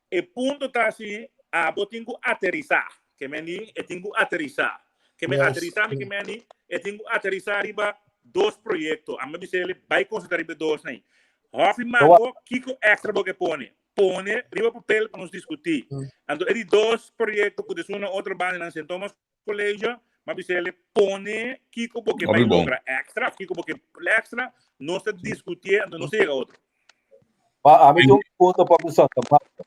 E punto ta si abo tin ku aterisá. Ke men di e tin ku aterisá. Ke men aterisá mi ke men di e tin ku aterisá riba dos proyekto. Ami a bisa el bai konsentrá riba e dos nei. Hòfi Marco, kiko èkstra bo ke pone? Pone riba papel pa nos diskutí. Anto e di dos proyekto ku ta esun na otro banda nan Sint Thomas College, ma bisa ele pone kiko bo ke bai logra extra, kiko bo ke extra, nos ta discutie, anto nos ta yega otro. Ma ami tin un pregunta pa ku Santa Marta.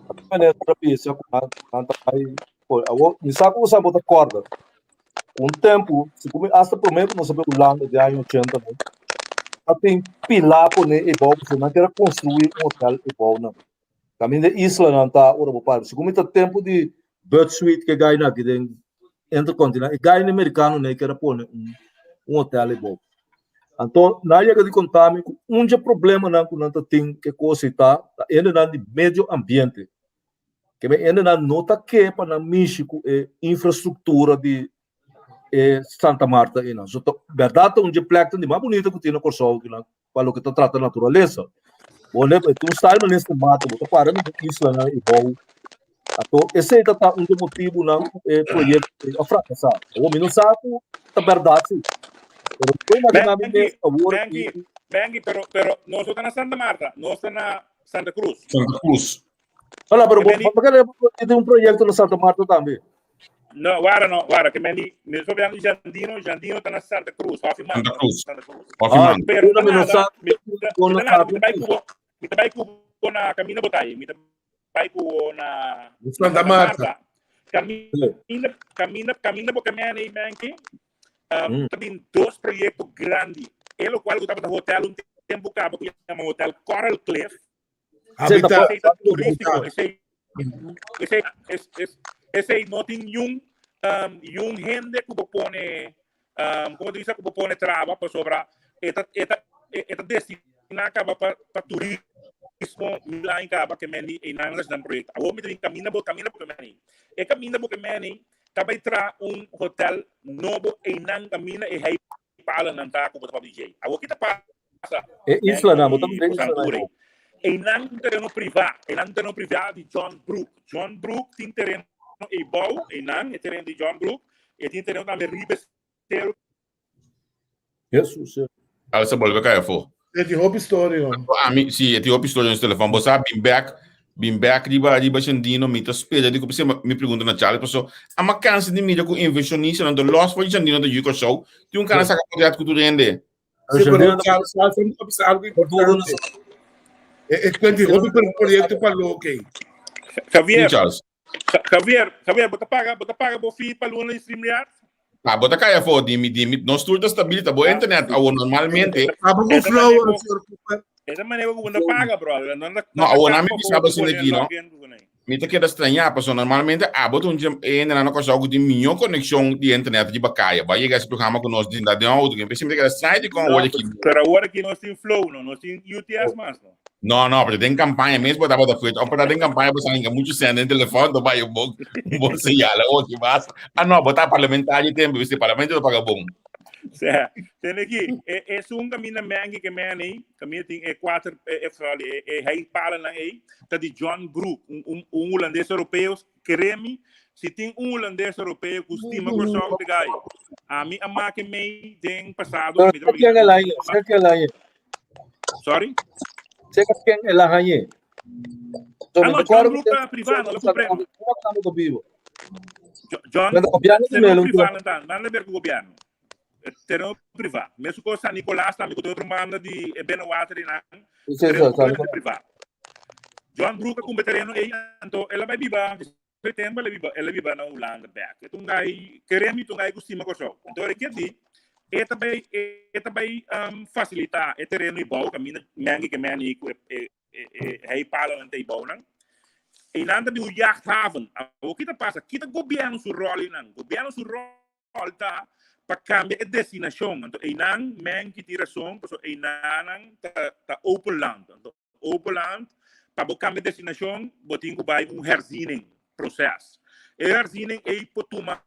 A ki manera ta bisa ku nan nan ta bai por awor mi sa ku bo sa bo ta kòrda un tempu si ku mi asta promé ku nos a bai Hulanda den aña ochenta nan a tin pilá pone e bou pasobra nan kier a konstruí un hotel e bou nan. Kaminda e islanan ta ora bo para. Segun mi ta tempu di Bert Sweet ke gai na aki den Intercontinental, e gai merikano nei kere pone un un hotel ei boven. Anto nan a yega di konta mi ku un dje problemanan ku nan ta tin ke kos ei ta, ta hendenan di medio ambiente. Ke men hendenan no ta ke pa nan mishi ku e infrastruktura di e Santa Marta einan. So ta bèrdat ta un dje pleknan di mas bunita ku tin na Kòrsou kinan pa loke ta trata naturalesa. Bo leba e tur style manera di mata, bo ta para na e islanan i bou. Anto esei ta ta un di e motibunan ku e proyekto ei a frakasá. Awor mi no sa ku ta bèrdat si, pero mi por imaginá mi mes awor aki. Bengi, Bengi, pero, pero nos no ta na Santa Marta, nos ta na Santa Cruz. Santa Cruz. Hola, pero bo, bo kere tin un proyecto na Santa Marta tambe? No, wara no, wara, ke men di, mi so biando Jandino, Jandino ta na Santa Cruz, Hofi Manta. Santa Cruz. Santa Cruz. Hofi Ah, Manta. Pero una mi no nada, sa, mi ta, no mi ta nada, sabe. mi ta bai kubo, mi ta bai kubo na Camina Botay, mi ta bai kubo na Santa Santa Marta. Marta. Camina, camina, camina bo camina ei, Menki. Ta bin dos proyecto grandi. E lo cual ku tabata hotel un tempo caba ku yama Hotel Coral Cliff. Habitat. Esei ta turístiko, esei, esei, es, es, esei no tin niun, um, niun hende ku bo pone, um, komo ta bisa, ku bo pone traba pasobra e ta, e ta, e ta destiná kaba pa, pa turismo mil aña kaba ke meni einan nan proyekto. Awor mi ta bin kaminda bo, kaminda bo ke meni. E kaminda bo ke meni ta bai traha un hotel nobo einan kaminda e hei palanan ta ku bo ta papia di djei. Awor ki ta pasa? E islanan, bo ta mira e islanan. Einan un tereno privá, einan un tereno privá di John Brook. John Brook tin tereno eibou, einan e tereno di John Brook, e tin tereno tambe riba e seru. Hesus. Al sa bolbe kai afó. E tin hopi storia. Ami, si, e tin hopi storia nos telefòn. Bo sa bin bèk. Bin bek riba riba Shandino, mi ta spera di ku mi pregunta na Charles paso ama kansa di mira ku invershonistanan ta los for di Shandino ta yu Kòrsou, tin un kana saka portret ku tur hende. Sí, pero Charles, Charles a bisa algo importante. E e hopi proyecto pa loke. Javier, Sí, Charles. Javier, Javier, bo ta paga, bo ta paga bo fee pa luna di StreamYard? Ah, bo ta kaya afó di mi, di mi. Nos tur ta stabil, ta bo internet awor normalmente. Abo ku flow, señor Cooper. Esa manera ku bo ta paga, brother. No, no, awor na mi bisa bo asina aki, no. Mi ta keda strañá, pasobra normalmente abo ta un dje e hendenan na Kòrsou ku tin mihó konekshon di internet riba kaya. Bo a yega ese programa ku nos di den outo, ku mi ta keda straña dikon awor aki. Pero awor aki nos tin flow, no, nos tin UTS mas, no. No, no, pero den campaña mes bo tabata fuerte. Of den campaña bo sabe mucho cent den telefon, to bay un bon, un bon señal. Oh, que pasa? Ah, no, bo ta parlamentario tempo, viste, parlamento to paga bon. Sea, ten aquí, e, es un camina mengi que meni, camina tin e cuatro, e, e, sorry, e, e hei pala na ei, ta di John Brook, un, un, un holandés europeo, keremi, si tin un holandés europeo ku stima Kòrsou, te gai. A mi a make mei den pasado. No, sé quién el año, sé quién el año. Sorry? Sé quién el año. Ah, no, John Brook ta privado, no lo compré. vivo. John, terreno privado, nada ver con gobierno. Terreno privado. Mesmo con San Nicolás también, con otro manda di Benewater y nan. Terreno privado. John Brook a terreno ei, anto el a bai biba September el a biba, el a biba na Hulanda bek. E ta un gai, kere mi ta un gai ku stima Kòrsou. Anto ora ke di, e ta bai, e ta bai um, fasilitá e tereno i bou, kaminda mengi ke meni ku e, e, e, e hei palonan ta i bounan. I nan ta bin un jachthaven. Awor ki ta pasa? Kita gobièrnu su ròl einan? Gobièrnu su ròl ta pa kambia e destinashon. Anto einan mengi tin rason, pasobra einanan ta, ta open land. Anto Openland, pa bo kambia destinashon, bo tin ku bai un herziening proses. E herziening ei por tuma,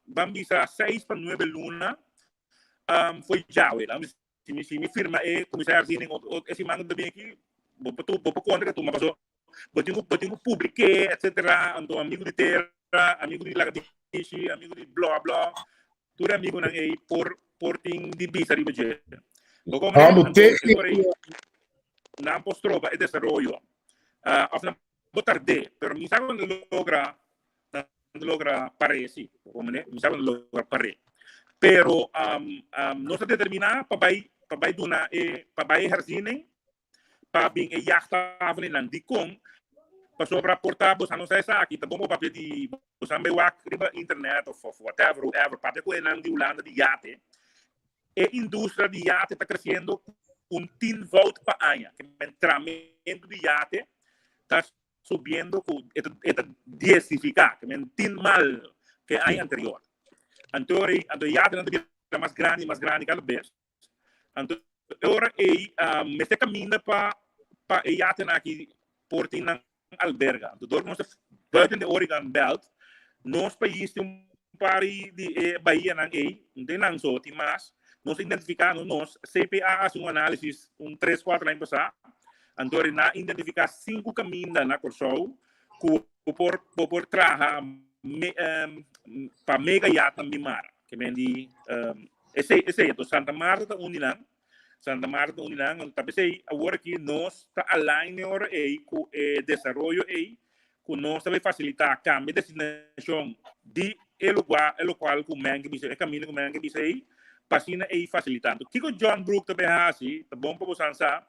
ban bisa, seis pa nuebe luna um, foi djawe. Laat si mi, si mi firma e kuminsá herziening ot, ot, e siman ku ta bin aki, bo por tu, bo por konta ke tuma paso bo tin ku, bo tin ku publik'é, etcetera. Anto amigu di tera, amigu di Lagadishi, amigu di blo blo, Tur e amigunan ei por por tin di bisa riba dje. Bo come Amo anto e técnico. ora ei nan por stroba e desaroyo. Ah, of nan por tard'é, pero mi sa cuando logra nan logra par'é si. Bo come mi sa cuando logra par'é. Pero um, um, nos a determiná pa bai pa bai duna e pa bai e herziening pa bin e jachthavennan. Dikon? Pasobra por ta boso no sa esaki, ta bon bo papia di boso bai wak riba internet of of whatever, whoever, papia ku enan di Hulanda di yate. E industria di yate ta kresiendo un tienvoud pa aña. Ke men tramentu di yate ta subiendo ku e ta e ta diesifiká, ke men tin mal ke aña anterior. Anto anto e yatenan ta bira mas grandi, mas grandi kada bes. Anto e ora ei uh, mester caminda pa pa e yatenan aki por tin nan alberga. Anto door nos ta buiten de Oregon Belt, nos pais tin un par di e bahianan ei, no tin nan so, tin mas. Nos identifica no nos, CPA haci un análisis un 3, 4 aña pasá, anto na identifica cinco caminda na Kòrsou ku por bo por traha me, um, pa mega yatnan bin mara. Ke men di um, esei esei entonces Santa Marta ta un di nan. Santa Marta ta un di nan. Anto ta p'esei awor aki nos ta align e ora ei ku e desaroyo ei ku nos ta bai fasilitá kambia destinashon di e lugá e lokual ku men ke bisa e kaminda ku men ke bisa ei pa asina ei fasilitá. Anto kiko John Brook ta bai hasi ta bon pa bosan sa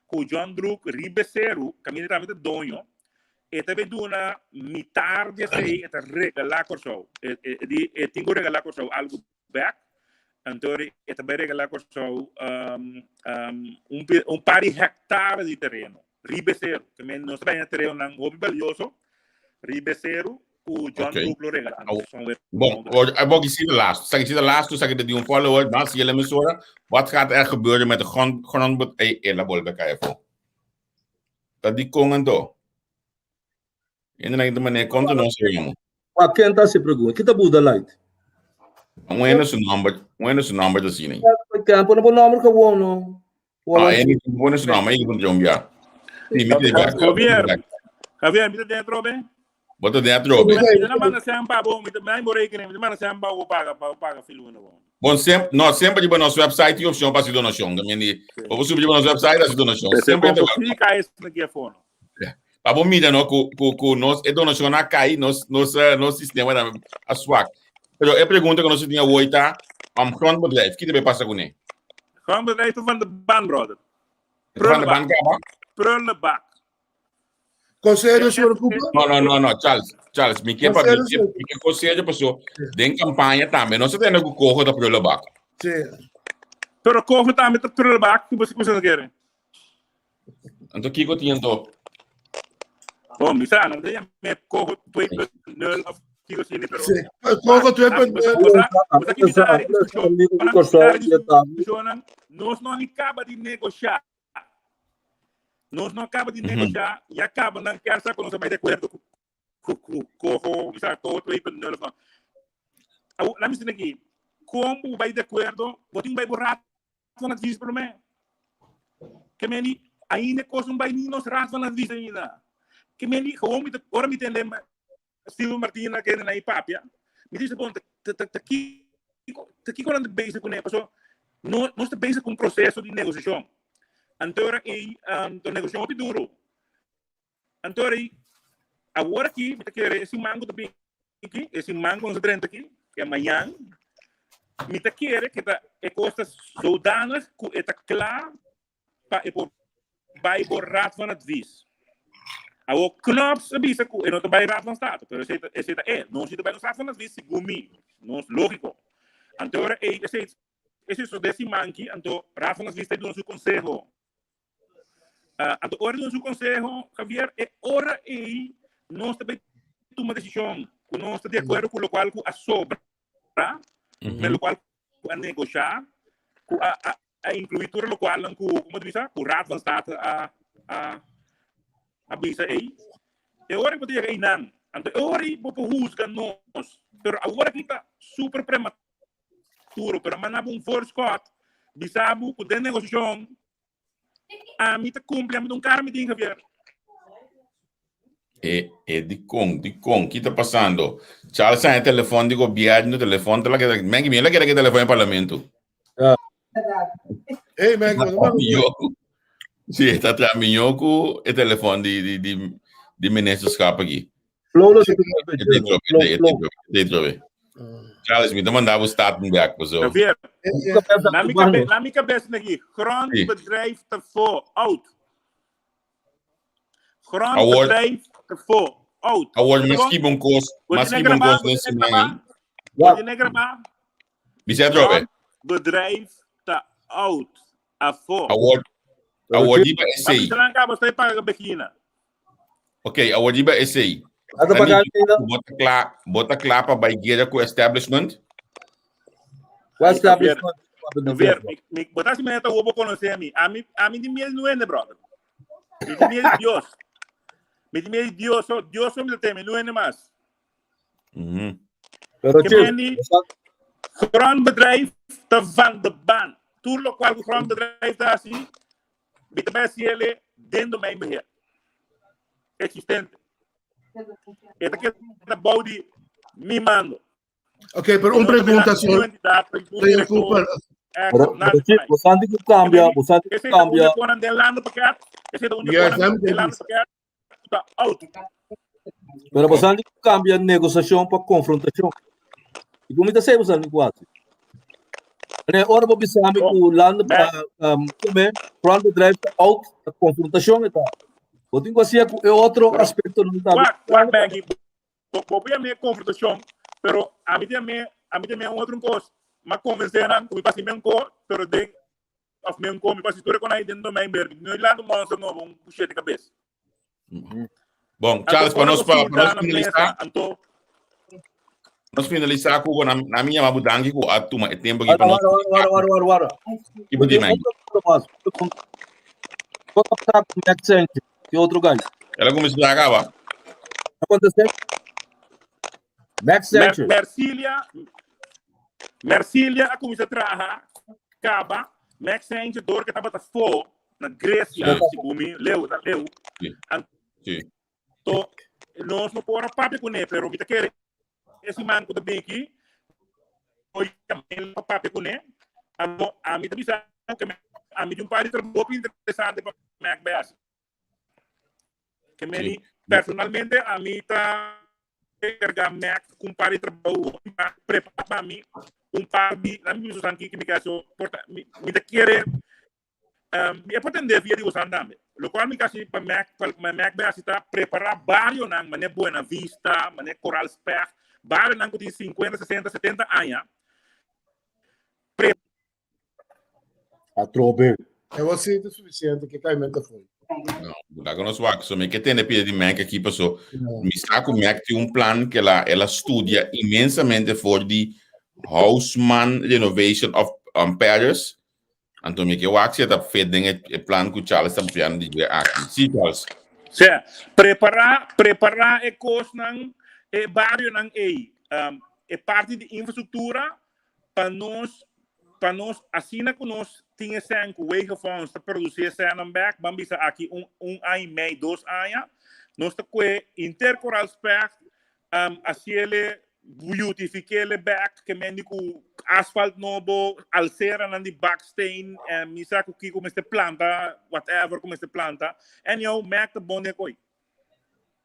ku John Brook riba e seru kaminda tambe ta doño E ta bay duna mitar di esey, e ta regala Kòrsou. E, e, e di, e tin ku regala Kòrsou algu bek. Anto e ta bay regala Kòrsou um, um, un, un par di hectare di tereno. Riba e seru. Te men nos ta bay na terenonan hopi balioso. Riba e seru ku John Okay. Brook lo regala. Au. Son weer Bon, ik zie de laatste. Zeg, ik zie de laatste, zeg ik die een follower, maar zie je emisora. Wat gaat er gebeuren met de grond, grond, eh, eh, la bolbe KFO? Ta di kon anto? Hende nan ta manera konta nos yamo. Wa ken ta hasi pregunta? Kita Buda Light? Un hende su nomber, un hende su nomber ta asina. Ken pone bo nomber gewoon no. Ah, hende pone su nomber, hende pone un Sí, mi te Javier, Javier, mi ta dentro be? Bo ta den atrobe. Mi ta manda sem pa bo, mi ta mi bo rekening, mi ta manda sem pa bo paga, pa bo paga filuna bo. Bon, sem, no, semper riba nos website tin opcion pa haci donacion. También di, bo por subi riba nos website haci donacion. Se Semper como te si caes na ki fono. Pa bo mira no ku ku ku nos e donashon a kai, nos nos eh, nos sistema tambe a swak. Pero e pregunta ku nos tin awor ta, um, grondbedrijf, ki debe pasa kuné? Grondbedrijf ta van de baan, brother. Van de baan kaba? Prullenbak. Conselho, senhor Cooper? No, no, no, no, Charles, Charles, mi ke pa mi ke mi ke conselho paso den campaña tambe no se tende ku coho ta prullenbak. Sí. Pero coho tambe ta prullenbak, ku bo se kere. Anto kiko tin anto? Bom, mi sa, no te me coho 2.0 of kiko sini, pero... Sí, coho 2.0. Nos no ni kaba di negociar. Nos no kaba di negociar, ya kaba nan kersa ku nos a bai de acuerdo ku ku coho, mi sa, coho 2.0 of no. Laat me sini aki, kon bo bai de acuerdo, bo tin bai bo raad van advies promé. Ke meni, ainda kos no bai ni nos raad van advies ainda. Ke meni, gewoon mi ta, ora mi tende Steven Martina kende na i papia, mi dice, bon, ta, ta, ta kiko, ta kiko nan ta bezig kuné? Paso, no, nos ta bezig ku un proseso di negosiashon. Anto ora ei, um, ta negosiashon hopi duro. Anto ora ei, awor aki, mi ta kere e siman ku ta bin aki, e siman ku nos a drenta aki, ke mañan, mi ta kere ke ta e kos ta zodanig ku e ta kla pa e por bai bo Raad van Advies. Awor Knops a bisa ku e no ta bai Raad van State, pero esei ta, esei ta e. Nos si ta bai nos Raad van Advies segun mi. Nos lógiko. Anto ora ei esei esei so de siman aki, anto Raad van Advies ta duna su konseho. Uh, anto ora duna su konseho, Javier, e ora ei nos ta bai tuma desishon ku nos ta di akuerdo ku lokual ku a sobra, mm -hmm. lokual ku a negoshá, ku a, a a inclui tur locualnan cu, como te bisa, cu Raad van State a, a, a bisa ei. E ora bo ta yega einan, anto e ora ei bo por huzga nos. Pero awor aki ta super prematuro, pero a manda bo un voorschot, bisa bo cu den negociacion ami ta cumpli, ami ta un cara mi tin, Javier. E, e di con, di con, ki ta pasando? Charles sa e telefon di gobierno, telefon ta la keda, men mi la keda ke telefon e parlamento. Hey, man, Yo, sí, ta tra miño ku e telefon di di di di ministerschap aki. Flow lo E te trobe, e te trobe, e te trobe. Charles, mi ta manda bo staten back, so. Javier, na mi cabe, na mi cabeza naki, grondbedrijf te voor, oud. Grondbedrijf te voor, oud. Awor, mas ki bon kos, mas ki bon kos den siman ei. Bo tin grabá? Bisa atrobe. Bedrijf ta oud. Afó. Awor, awor di ba esei. Papi tranca, bo sta paga begina. Ok, awor di ba esei. Ata paga begina. Bo ta kla, bo ta kla pa bai guera ku establishment? Ku establishment? Javier, mi, mi, bo ta si meta bo conoce mi. A mi, a mi di miel nuende, brother. Mi di miel Dios. Mi di miel Dios, so, Dios so mi teme, nuende mas. Pero Ke Chief, meni grondbedrijf ta van de baan. Tur lokual ku grondbedrijf ta hasi, mi ta bai hasi ele den domeinbeheer. Existente. E ta keda bou di mi mando. Ok, pero un pregunta, señor, señor Cooper. Pero, pero Chief, bo santi ku cambia, bo santi ku cambia. Yes, I'm ta out. Pero bo santi ku cambia negociacion pa confrontacion. Y como ta sei bo santi ku hasi. Ane ora bo bisa mi ku land pa come grondbedrijf ta out, ta confrontacion eta. Bo tin ku hasi ku e otro aspecto no ta. Wak, wak Maggie, bo bo a mi confrontacion, pero a mi tin me, a mi tin me un otro cos, ma convence nan ku mi pasi men ko, pero den of men ko mi pasi tur e konai den domein berdi. No lando monster nobo un kushete kabes. Bom, Charles, pa nos, pa, pa nos finalisá, Anto, nos finalisá ku na, na mi yama danki ku a tuma e tempo aquí pa nos. Wara, wara, wara, wara. Ki bo di, man? Que outro guy? Ela começou a acabar. Aconteceu? Max Mer Sanchez. Mercilia, Mercilia a comienza a traha, caba, Max Sanchez door que tabata fo na Grecia, Sí. segun mi, leu, ta leu. Sí. Sí. Anto, nos no por a papia kuné, pero mi ta kere e siman ku ta bin aki, hoy también pa papia kuné. Anto, a mi ta bisa ku a mi tin un par di trabou interesante pa Mac bai hasi. Ke meni, personalmente ami ta enkargá Mac ku un par di trabou pa prepará pa mi un par di, laat mi bisa ki mi kaso por ta, mi, mi ta kere, mi e por tende via di bosan tambe. Lokual mi kasi pa Mac, pa Mac bai hasi ta prepará barionan manera Buena Vista, manera Koraal Specht, barionan ku tin 50, 60, 70 aña, pre Atrobe. E was sete suficiente ke kaimento foi. No, laga nos wak. So mi ke tende pida di Mac aki paso mi sa ku Mac tin un plan ke la el a studia inmensamente for di Haussmann renovation of um, Paris. Anto mi ke wak si e ta fit den e, e plan ku Charles ta papiando di dje aki. Si, Charles. Sea, prepará, prepará e kosnan, e barionan ei, um, e parti di infrastruktura pa nos pa nos asina ku nos tin e sèn ku Wegenfonds ta produsí e sènnan bèk, ban bisa aki un un aña i mei, dos aña, nos ta kue inter Koraal Specht, um, hasiele beautifikele bèk, ke men di ku asfalt nobo, alseranan di baksteen, eh, mi sa ku kiko mester planta, whatever ku mester planta. Anyhow, Mac ta bon den koi.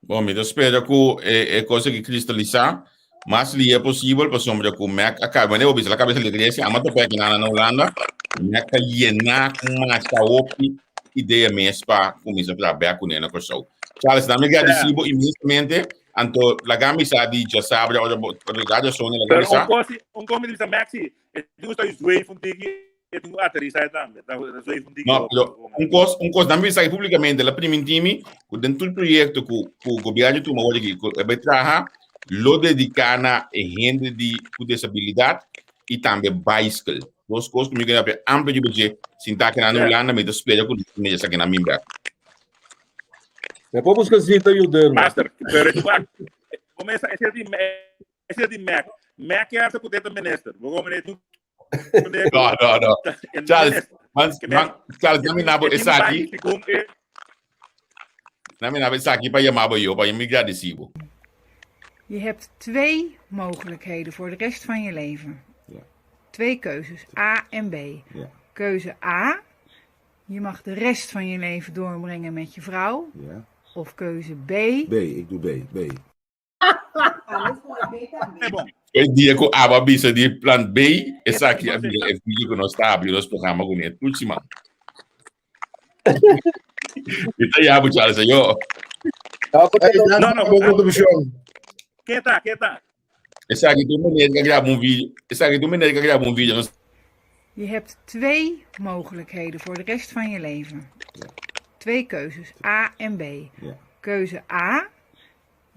Bon, mi ta spera ku e, e kos aki kristalisá mas lihe posibel pasobra ku Mac a kaba, wanneer bo bisa la kabesa di iglesia, ama ta pek nana na Hulanda, Mac ta yená ku masha hopi idea mes pa kuminsá traha bèk kuné na Kòrsou. Charles, na mi gradisí bo inmensamente, anto laga mi sa di djasabra ora bo, ora Sonia laga mi Pero un sa. kos, un kos mi ta bisa Mac si, e tin ku sta zweef un tiki E tin ku aterisa e tambe. Ta zweef un tiki No, pero un kos, un kos, dame bisa públicamente, la primintimi, ku den tur proyecto ku ku gobierno tuma awor aki, ku e bai traha, lo dediká na e hende di ku desabilidat i tambe bicycle. Dos kos ku mi kere papia amplio riba dje, sinta aki na Hulanda, mi ta spera ku mi esaki na min bek. Me por busca zita yuderno. Master, pero e wak, comienza, ese di, ese di Mac. Mac ya se puteta minister. Bo come ne No, no, no. Charles, man, man, Charles, nami nabo esaki. Nami nabo esaki pa yamabo yo, pa mi gradecibo. Je hebt twee mogelijkheden voor de rest van je leven. Ja. Twee keuzes, A en B. Ja. Keuze A, je mag de rest van je leven doorbrengen met je vrouw. Ja. Of keuze B. B, ik doe B. B. E dia ku Abba bisa di plan B, esaki a bira e video ku nos ta habri nos programa kuné tur siman. Mi ta yabu Charles ayo. No, no, Boa contribuição. Keta, keta. Esaki tur meneer ka graba un video. Esaki tur meneer ka graba un video. Nos Je hebt twee mogelijkheden voor de rest van je leven. Twee keuzes, A en B. Ja. Keuze A,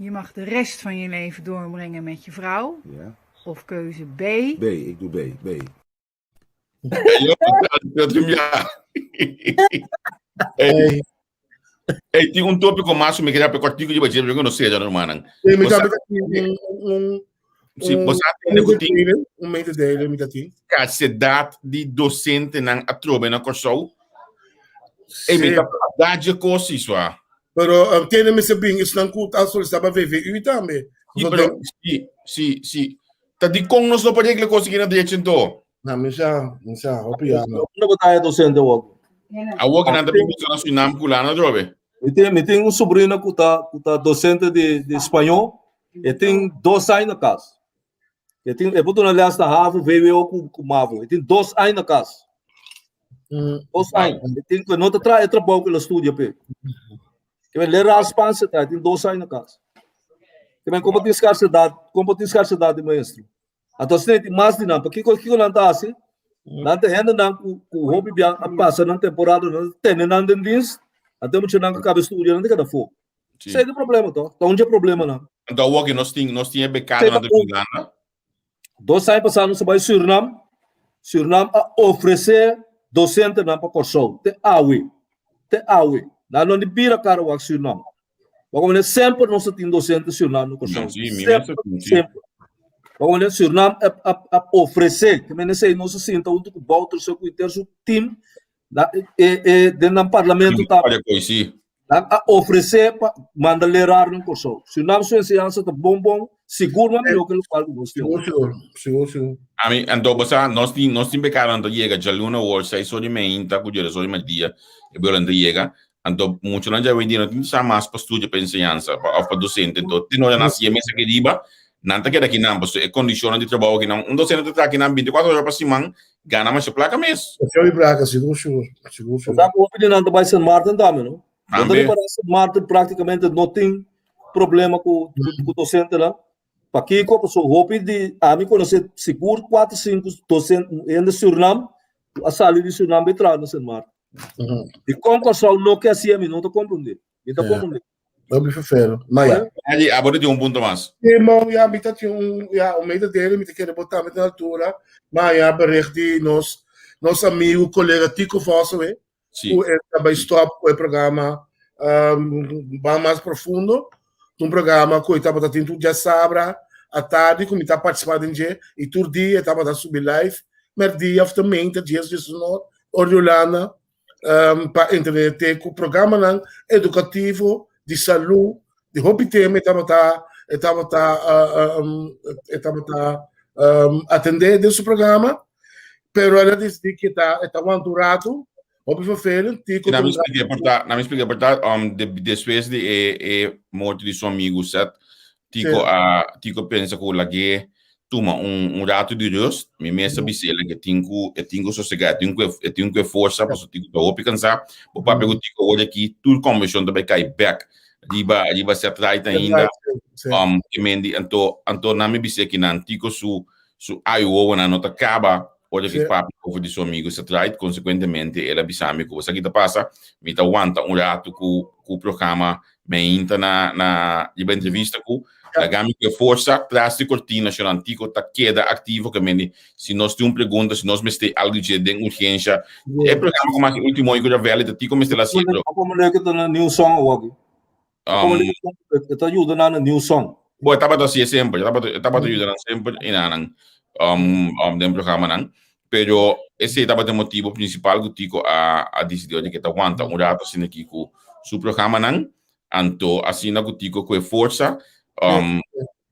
Je mag de rest van je leven doorbrengen met je vrouw. Ja. Of keuze B. B, ik doe B. B. Yo, dat hem ja. Hey. Hey, tin un tópiko mas mi queria pe kortico di baje, porque no sé, ya hermanan. Sí, mi Bosa- tambe tin un, un, Si, un, bosa tende ku tin mededeling, un mededeling mi ta tin. skarsedat di dosentenan atrobe na Kòrsou. Hey, mi Sí. ta daje kos iswa. Pero um, tiene mi se bin esnan ku ta solicitá pa VVU tambe. Sí, So pero den, sí, sí, sí. Ta di kon nos no por regla kos aki na derecho ento? na mi sa, mi sa, hopi ya no. Unda bo ta docente awor? Awor ku nan ta bin busca na Surinam ku lana atrobe. Mi tin, mi tin un sobrino ku ta, ku ta docente di, di spañó. E tin dos aña na kas. E tin, e por duna les na HAVO, VWO ku, ku MAVO. E tin dos aña na kas. Dos aña. E tin, e no ta traha e trabou ku el a studia p'e. Ke men leraar Spaans e traha, e tin dos aña na kas. Ke men komo tin skarsedat, komo tin skarsedat di maestro. Anto asina e tin mas di nan. Pakiko, kiko nan ta hasi? Nan ta hendenan ku, ku hopi bia a pasa nan temporada, nan ta tene nan den dienst, anto e muchanan ku kaba studia nan ta keda afó. Sí. Esei ta e problema to. Ta un dje problemanan. Anto awor ki nos tin, nos tin e bekadonan Esei ta ta un. Hulanda. Dos aña pasá nos a bai Surinam. Surinam a ofresé dosentenan pa Kòrsou. Te awe. Te awe. Nan no di bira kara wak Surinam. Wak manera semper nos a tin dosente Surinam na Kòrsou. Sí, mi mes Semper, a tin, sí. semper. Wak manera Surinam a, a, a ofresé. Te mene esei nos a sinta huntu ku Bouterse ku henter su team na e, e, den nan parlamento Sí, tambe. paria koi, sí. Nan a ofresé pa manda leraar nan Kòrsou. Surinam su enseñansa ta bon bon, sigur mas mihó ke lokual ku nos tin Sigur, awor. sigur, sigur, sigur. Ami, anto bo sa, nos tin, nos tin bekadonan ta yega djaluna awor, seis or di meinta ku djeres or di merdia, e biolan ta yega. Anto muchanan dja hoy en dia no tin sa mas pa studia pa enseñansa pa of pa docente. Anto tin ora nan siña mes aki riba, nan ta keda akinan pasobra e condicionnan di trabou akinan, un docente ta traha akinan 24 ora pa siman, gana masha placa mes. Masha hopi placa, sigur sigur, sigur sigur. Bo sa ku hopi di nan ta bai Sint Maarten tambe no? Bo ta Tambe. ripara Sint Maarten praktikamente no tin problema ku ku docentenan. Pakiko? Pasobra hopi di ami konosé sigur kuater sinku docente hende Surinam ku a sali di Surinam bai traha na Sint Maarten. Dikon Kòrsou no ke hasié mi no ta komprondé. Mi ta komprondé. Hopi ferfero. Ma ya. Andy, abo ta tin un punto mas. Simon, ya mi ta tin un, ya, un mededele, mi ta kere bo tambe ta na altura, ma ya bericht di nos, nos amigo, colega Tico Vossewe, Sí. ku e ta bai stop ku e programa um, Ban Mas Profundo, un programa ku e tabata tin tur djasabra atardi ku mi ta partisipá den dje i tur dia e tabata subi live merdia of te dies diesunor or di Hulanda um, pa entretené ku programanan edukativo di salú di hopi tema e tabata e tabata uh, um, e tabata um, atendé den su programa pero el a disidí ku e ta e ta wanta un ratu hopi vervelend Tico Na ta mi un expliqué por ta, na mi expliqué por ta, um, de, después de e, e morte di su amigo Seth, Tico Sí. a, Tico pensa ku lag'é tuma un, un rato di rust. Mi mes a bis'é lag'é tin ku, e tin ku sosegá, e tin ku, e tin ku e forsa, pasobra Tico ta hopi kansá. Bo papia ku Tico awor aki, tur kombershon ta bai kai bèk riba, riba Seth Wright ainda. Sí. Um, ke men di, anto, anto na mi bis'é kinan Tico su, Su aiowonan no ta kaba ora ki papia over di su amigu Seth Wright. Konsekuentemente el a bisa mi ku bo sa ki ta pasa, mi ta wanta un ratu ku ku programa Meinta na na riba entrevista ku laga mi ku e forsa tras di kortina shonnan Tico ta keda aktivo ke mende si nos tin un pregunta si nos mester algu dje den urgensha e programa ku mas ultimo ku Ravelli ta Tico mester la hasiendo. Como le ke ta na new song awor aki? E ta yuda nan na new song. Bo, e tabata hasié semper, e tabata, e tabata yuda nan semper i nan um, um, den programanan. Pero esei tabata e motibo principal ku Tico a, a decidió di ke ta wanta un rato asina aki ku su programanan. Anto asina ku Tico ku e forsa, um,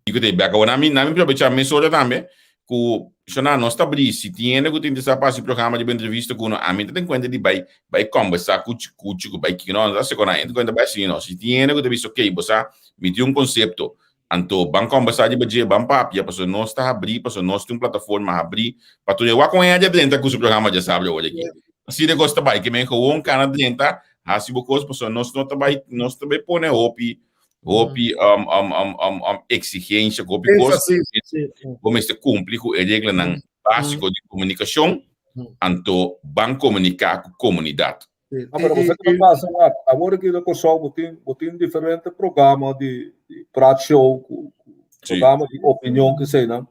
Tico ta e bek. Awor nami, nami probechá mesora tambe ku shona nos ta bri si tin hende ku ta interesá pa hasi programa riba entrevista ku uno, ami ta ten kuenta di bai bai kòmbersá ku Chikuchi ku bai kiko no, no ta hasi ku nan, e ta kuenta bai hasi no. Si tin hende ku ta bisa okey bo sa mi tin un konsepto anto ban kòmbersá riba dje, ban papia pasobra nos ta habrí pasobra nos tin un plataforma habrí pa tur hende. Wak un hende a drenta ku su programa djasabra awor aki. Asina e kos ta bai, ke men gewoon kana drenta hasi bo kos pasobra nos no ta bai nos ta bai pone hopi hopi um, um, um, um, um, exigencia, hopi kos, bo mester cumpli cu e reglanan básico di comunicacion, anto ban comunica cu comunidad. Ah, pero você que pasa, wak, agora que na Kòrsou bo tin, bo tin diferente programa di, di praat show, ku, ku programa di opinion que sei nan.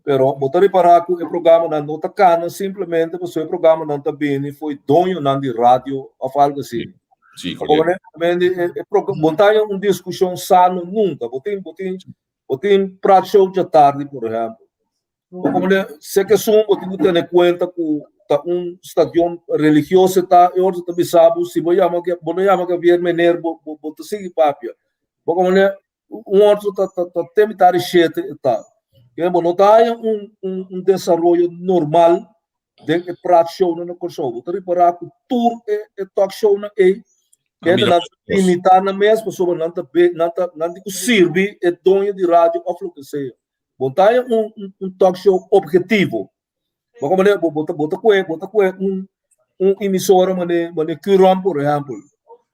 Pero bo ta repará ku e programanan no ta kana simplemente pasobra e programanan ta bini foi doñonan di radio of algo asina. Sí, correcto. Bo ta un discusión sano nunca. Bo tin, bo tin, bo tin praat show dja tardi, por ejemplo. Bo como ne, sé que sun, bo tin que tener cuenta cu ta un stadion religioso ta, e otro ta bisa bo, si bo llama que, bo no llama que vier meneer, bo, bo, bo ta sigui papia. Bo como ne, un otro ta, ta, ta te mitad di shete e ta. Ke bo no ta haya un, un, un desaroyo normal den e praat shownan na Kòrsou. Bo ta ripará ku tur e, e talk shownan ei, hende nan ta limitá nan mes pasobra nan ta be, nan ta, nan tin ku sirbi e doño di radio òf loke sea. Bo no ta haya un, un, un talk show objetivo. Bo komo bo, bo ta, bo ta kue, bo ta kue un, un emisora mane, mane Curom por ehèmpel.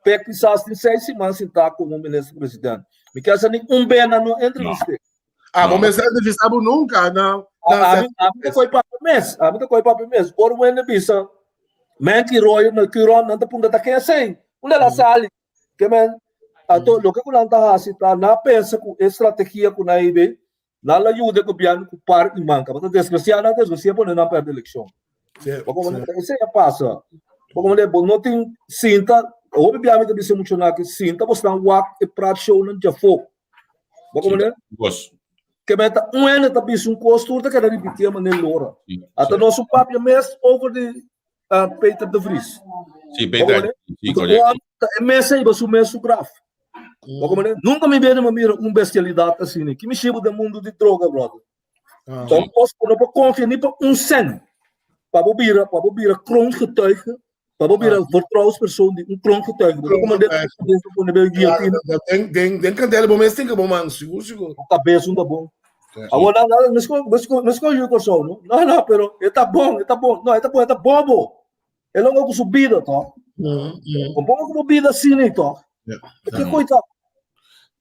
Pek kisas tin seis siman sintá komo minister president. Mi ke sa ni un be nan no entrevist'é. Ah, bo mester entrevistá bo nunka na na Ami ta koi papia mes, ami ta koi papia mes. Ora un hende bisa Menki Royo na Curom nan ta puntra ta ken esei? Unda el a sali? Ke men anto loke ku nan ta hasi ta nan a pensa ku e strategia ku nan a hibe nan lo yuda e gobièrnu ku par i manka. Pasobra desgrasiá nan desgrasia pone nan pèrdè elekshon. Bo komprende? Esei a pasa. Bo komprende? Bo no tin sinta, hopi bia mi ta bisa muchanan aki, sinta bo stan wak e praat shownan djafó. Bo komprende? Bos. Ke meta un hende ta bisa un kos, tur ta keda repitié manera lora. Ata nos un papia mes over di uh, Peter de Vries. Sí, Peter. Sí, correcto. E mes ei su mes su graf. Bo komprende? Nunca mi bene mira un bestialidad asina. Ki mi shibu den mundo di droga, brother. Ah. Então, posso não pode confiar nem para um cent. Pa bo bira, pa bo bira kroongetuige. Pa bo bira vertrouwenspersoon di un kroongetuige. Bo ta komandé kabes bo pone bei guillotina. Den den den kandela bo mes tin ke bo man sigur sigur. Bo kabes un ta bon. Awor nan nan mes ko mes ko mes ko yu Kòrsou no. No no pero e ta bon e ta bon no e ta bon e ta bobo. E lo ku su bida to. Bo ponga ku bo bida asina ei to. Ke koi ta?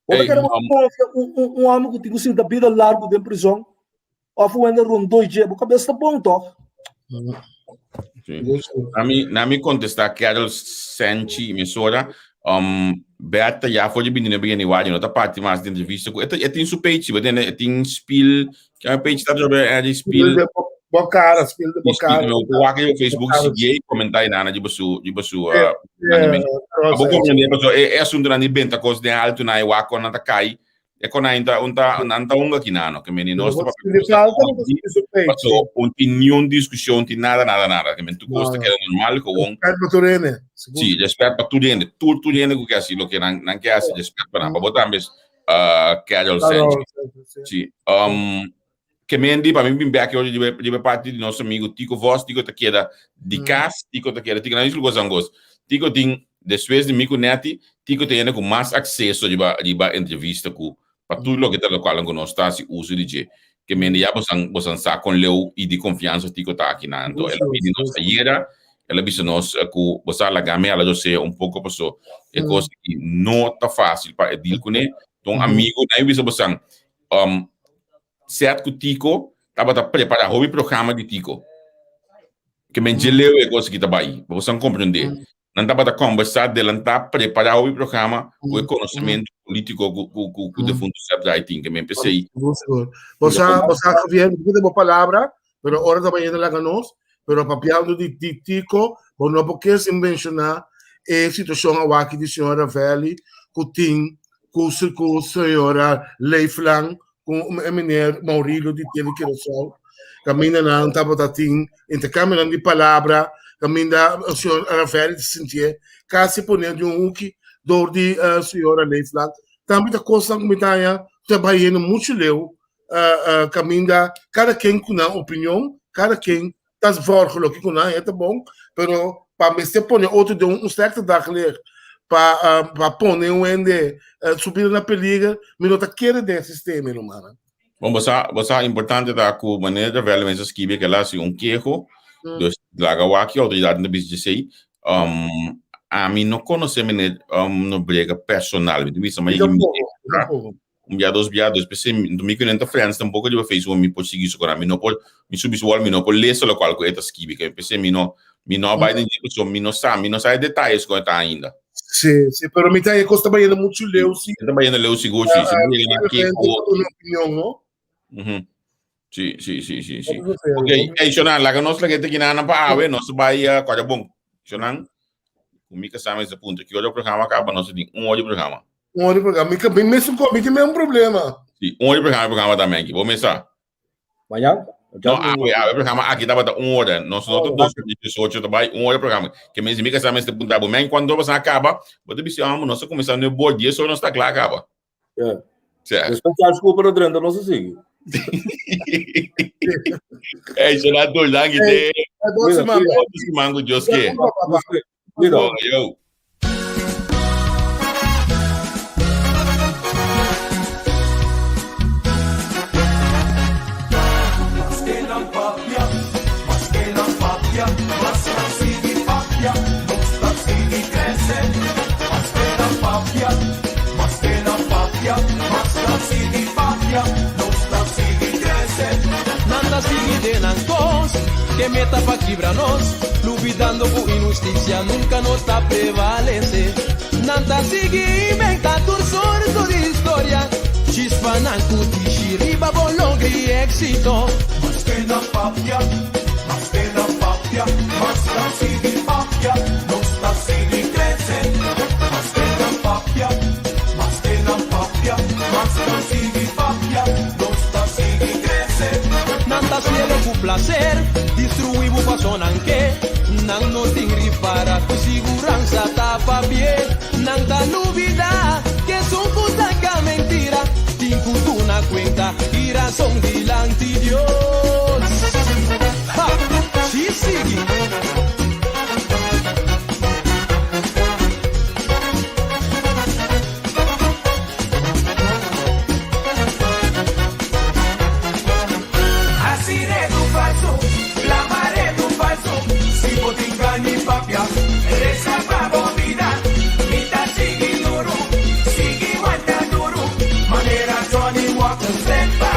Bo ta kere bo konfia un un un hòmber ku tin ku sinta bida largu den prizòn Of un hende rondó dje, bo kabes ta bon tòg? Sí. Ami, na mi contesta Carol Senchi mesora, um, Bert ta ya for di bini na januari, no ta parti mas di entrevista ku, e e tin su page, bo tende, e tin spiel, ke page ta jobe e di spiel. Spiel de bo cara, spiel de bo cara. No, ku wak riba Facebook sigue i comenta i nana riba su, riba su, uh, Abo comprende, paso e, e asunto nan di benta kos den alto na e wak kon nan ta kai, E kon nan ta un ta nan ta hunga kinano ke meni nos ta paso un tin niun diskushon tin nada nada nada ke men tur kos ta keda normal gewoon Respet pa tur hende. Si, respet pa tur hende tur tur hende ku ke hasi loke nan nan ke hasi respet pa nan pa bo tambe Carol Sanchez si ke men di pa mi bin bek riba riba e parti di nos amigo Tico Vos Tico ta keda di kas Tico ta keda Tico nan dici gosa ngos Tico tin despues di mi ku Netty Tico ta yende ku mas akseso riba riba entrevista ku pa tur loke ta lokual ku nos ta hasi uso di dje ke men di ya bosan bosan sa kon leu i di konfiansa Tico ta aki nan anto el a pidi nos ayera el a bisa nos ku bo sa laga mi ala dosé un poko paso e kos aki no ta fásil pa e deal kuné ta un amigo nan a bisa bosan Seth ku Tico tabata prepará hopi programa di Tico. Ke men dje leu e kos aki ta bai, pa boso komprendé. Nan tabata kòmbersá, delantá, prepará hopi programa ku e konosementu polítiko ku ku ku ku defuntu Seth Wright tin. Ke men p'esei. Sigur, sigur. Bo sa, bo sa Javier, mi ta bo palabra, pero ora ta bayendo laga nos, pero papiando di di Tico, bo no por ke sin menshoná e situashon awaki di señor Ravelli ku tin ku ku señora Leeflang ku e meneer Maurilio di Tele Curaçao, kaminda nan tabata tin interkambionan di palabra, kaminda señor Ravelli ta sintié kasi poné di un huki dor di señora Leeflang. Tambe ta kosnan ku mi ta haña ku ta bayendo muchu leu kaminda kada ken ku nan opinion, kada ken ta zorg loke ku nan e ta bon, pero pa mester pone otro den un slechte daglicht, pa pa pone un hende su bida na peliger, mi no ta kere den e sistema, rumannan. Bon, bo sa, bo sa importante ta ku manera Ravelli mester skibi kela hasi un keho, dus laga wak ki outoridatnan ta bisa djesei. Ami no konosé meneer Nobrega personal, mi ta bisa ma Mi tampoco, mi tampoco. Un bia dos bia dos p'esei mi ku nan ta friends tampoco riba Facebook mi por sigui su kora mi no por mi subi su wall mi no por lesa lokual ku e ta skibi ke p'esei mi no mi no a bai den dje pasobra mi no sa mi no sa e detayes kon e ta ainda. Si si pero mi ta e kos ta bayendo muchu leu si. E ta bayendo leu sigur si si bo yega na ke ku Una opinion no. Si si si si si. Ok ey Shonan laga nos laga e tekinan pa awe nos ta bai kòrda bon Shonan ku mi kasá mester puntra ki ora programa kaba nos ta tin un ora di programa. Un ora di programa. Mi ka mi mesun ko, mi tin mesmo problema. Si, un ora di programa, programa ta menki. Bo mesa? Mañan? No, awe, awe programa aki tabata un ora. Nos no ta dos ora di ocho ta bai un ora programa. Ke men si mi kasa mester puntra bo, men cuando boso a kaba? Bo ta bisa, amo, nos a kuminsá nuebe ora, dies ora nos ta kla kaba. Yeah. Sea. Despues Charles Cooper a drenta, nos a sigui. Ey, Jonathan, danki te. Hey, bon siman. Otro siman ku Dios ke. Cuidado. Yo. Nan ta sigui den nan kos, ke meta pa kibra nos, lubidando ku inhustisia nunka no ta prevalese. Nan ta sigui inventa tur sorto di historia, chispa nan ku tishi riba bo logri éxito. Mas ke nan papia, mas ke nan papia, mas nan sigui papia, nos ta sigui krese. Mas ke nan papia, mas ke nan papia, mas nan sigui papia, nos ta sigui krese. Nan ta cielo ku placer, destruí bo paso nan ke. Nan no tin ripara ku siguransa ta pabie. Nan ta lubida ke esun ku saka mentira tin ku duna kuenta i rason dilanti Dios. Ha! Si sigui. Respect.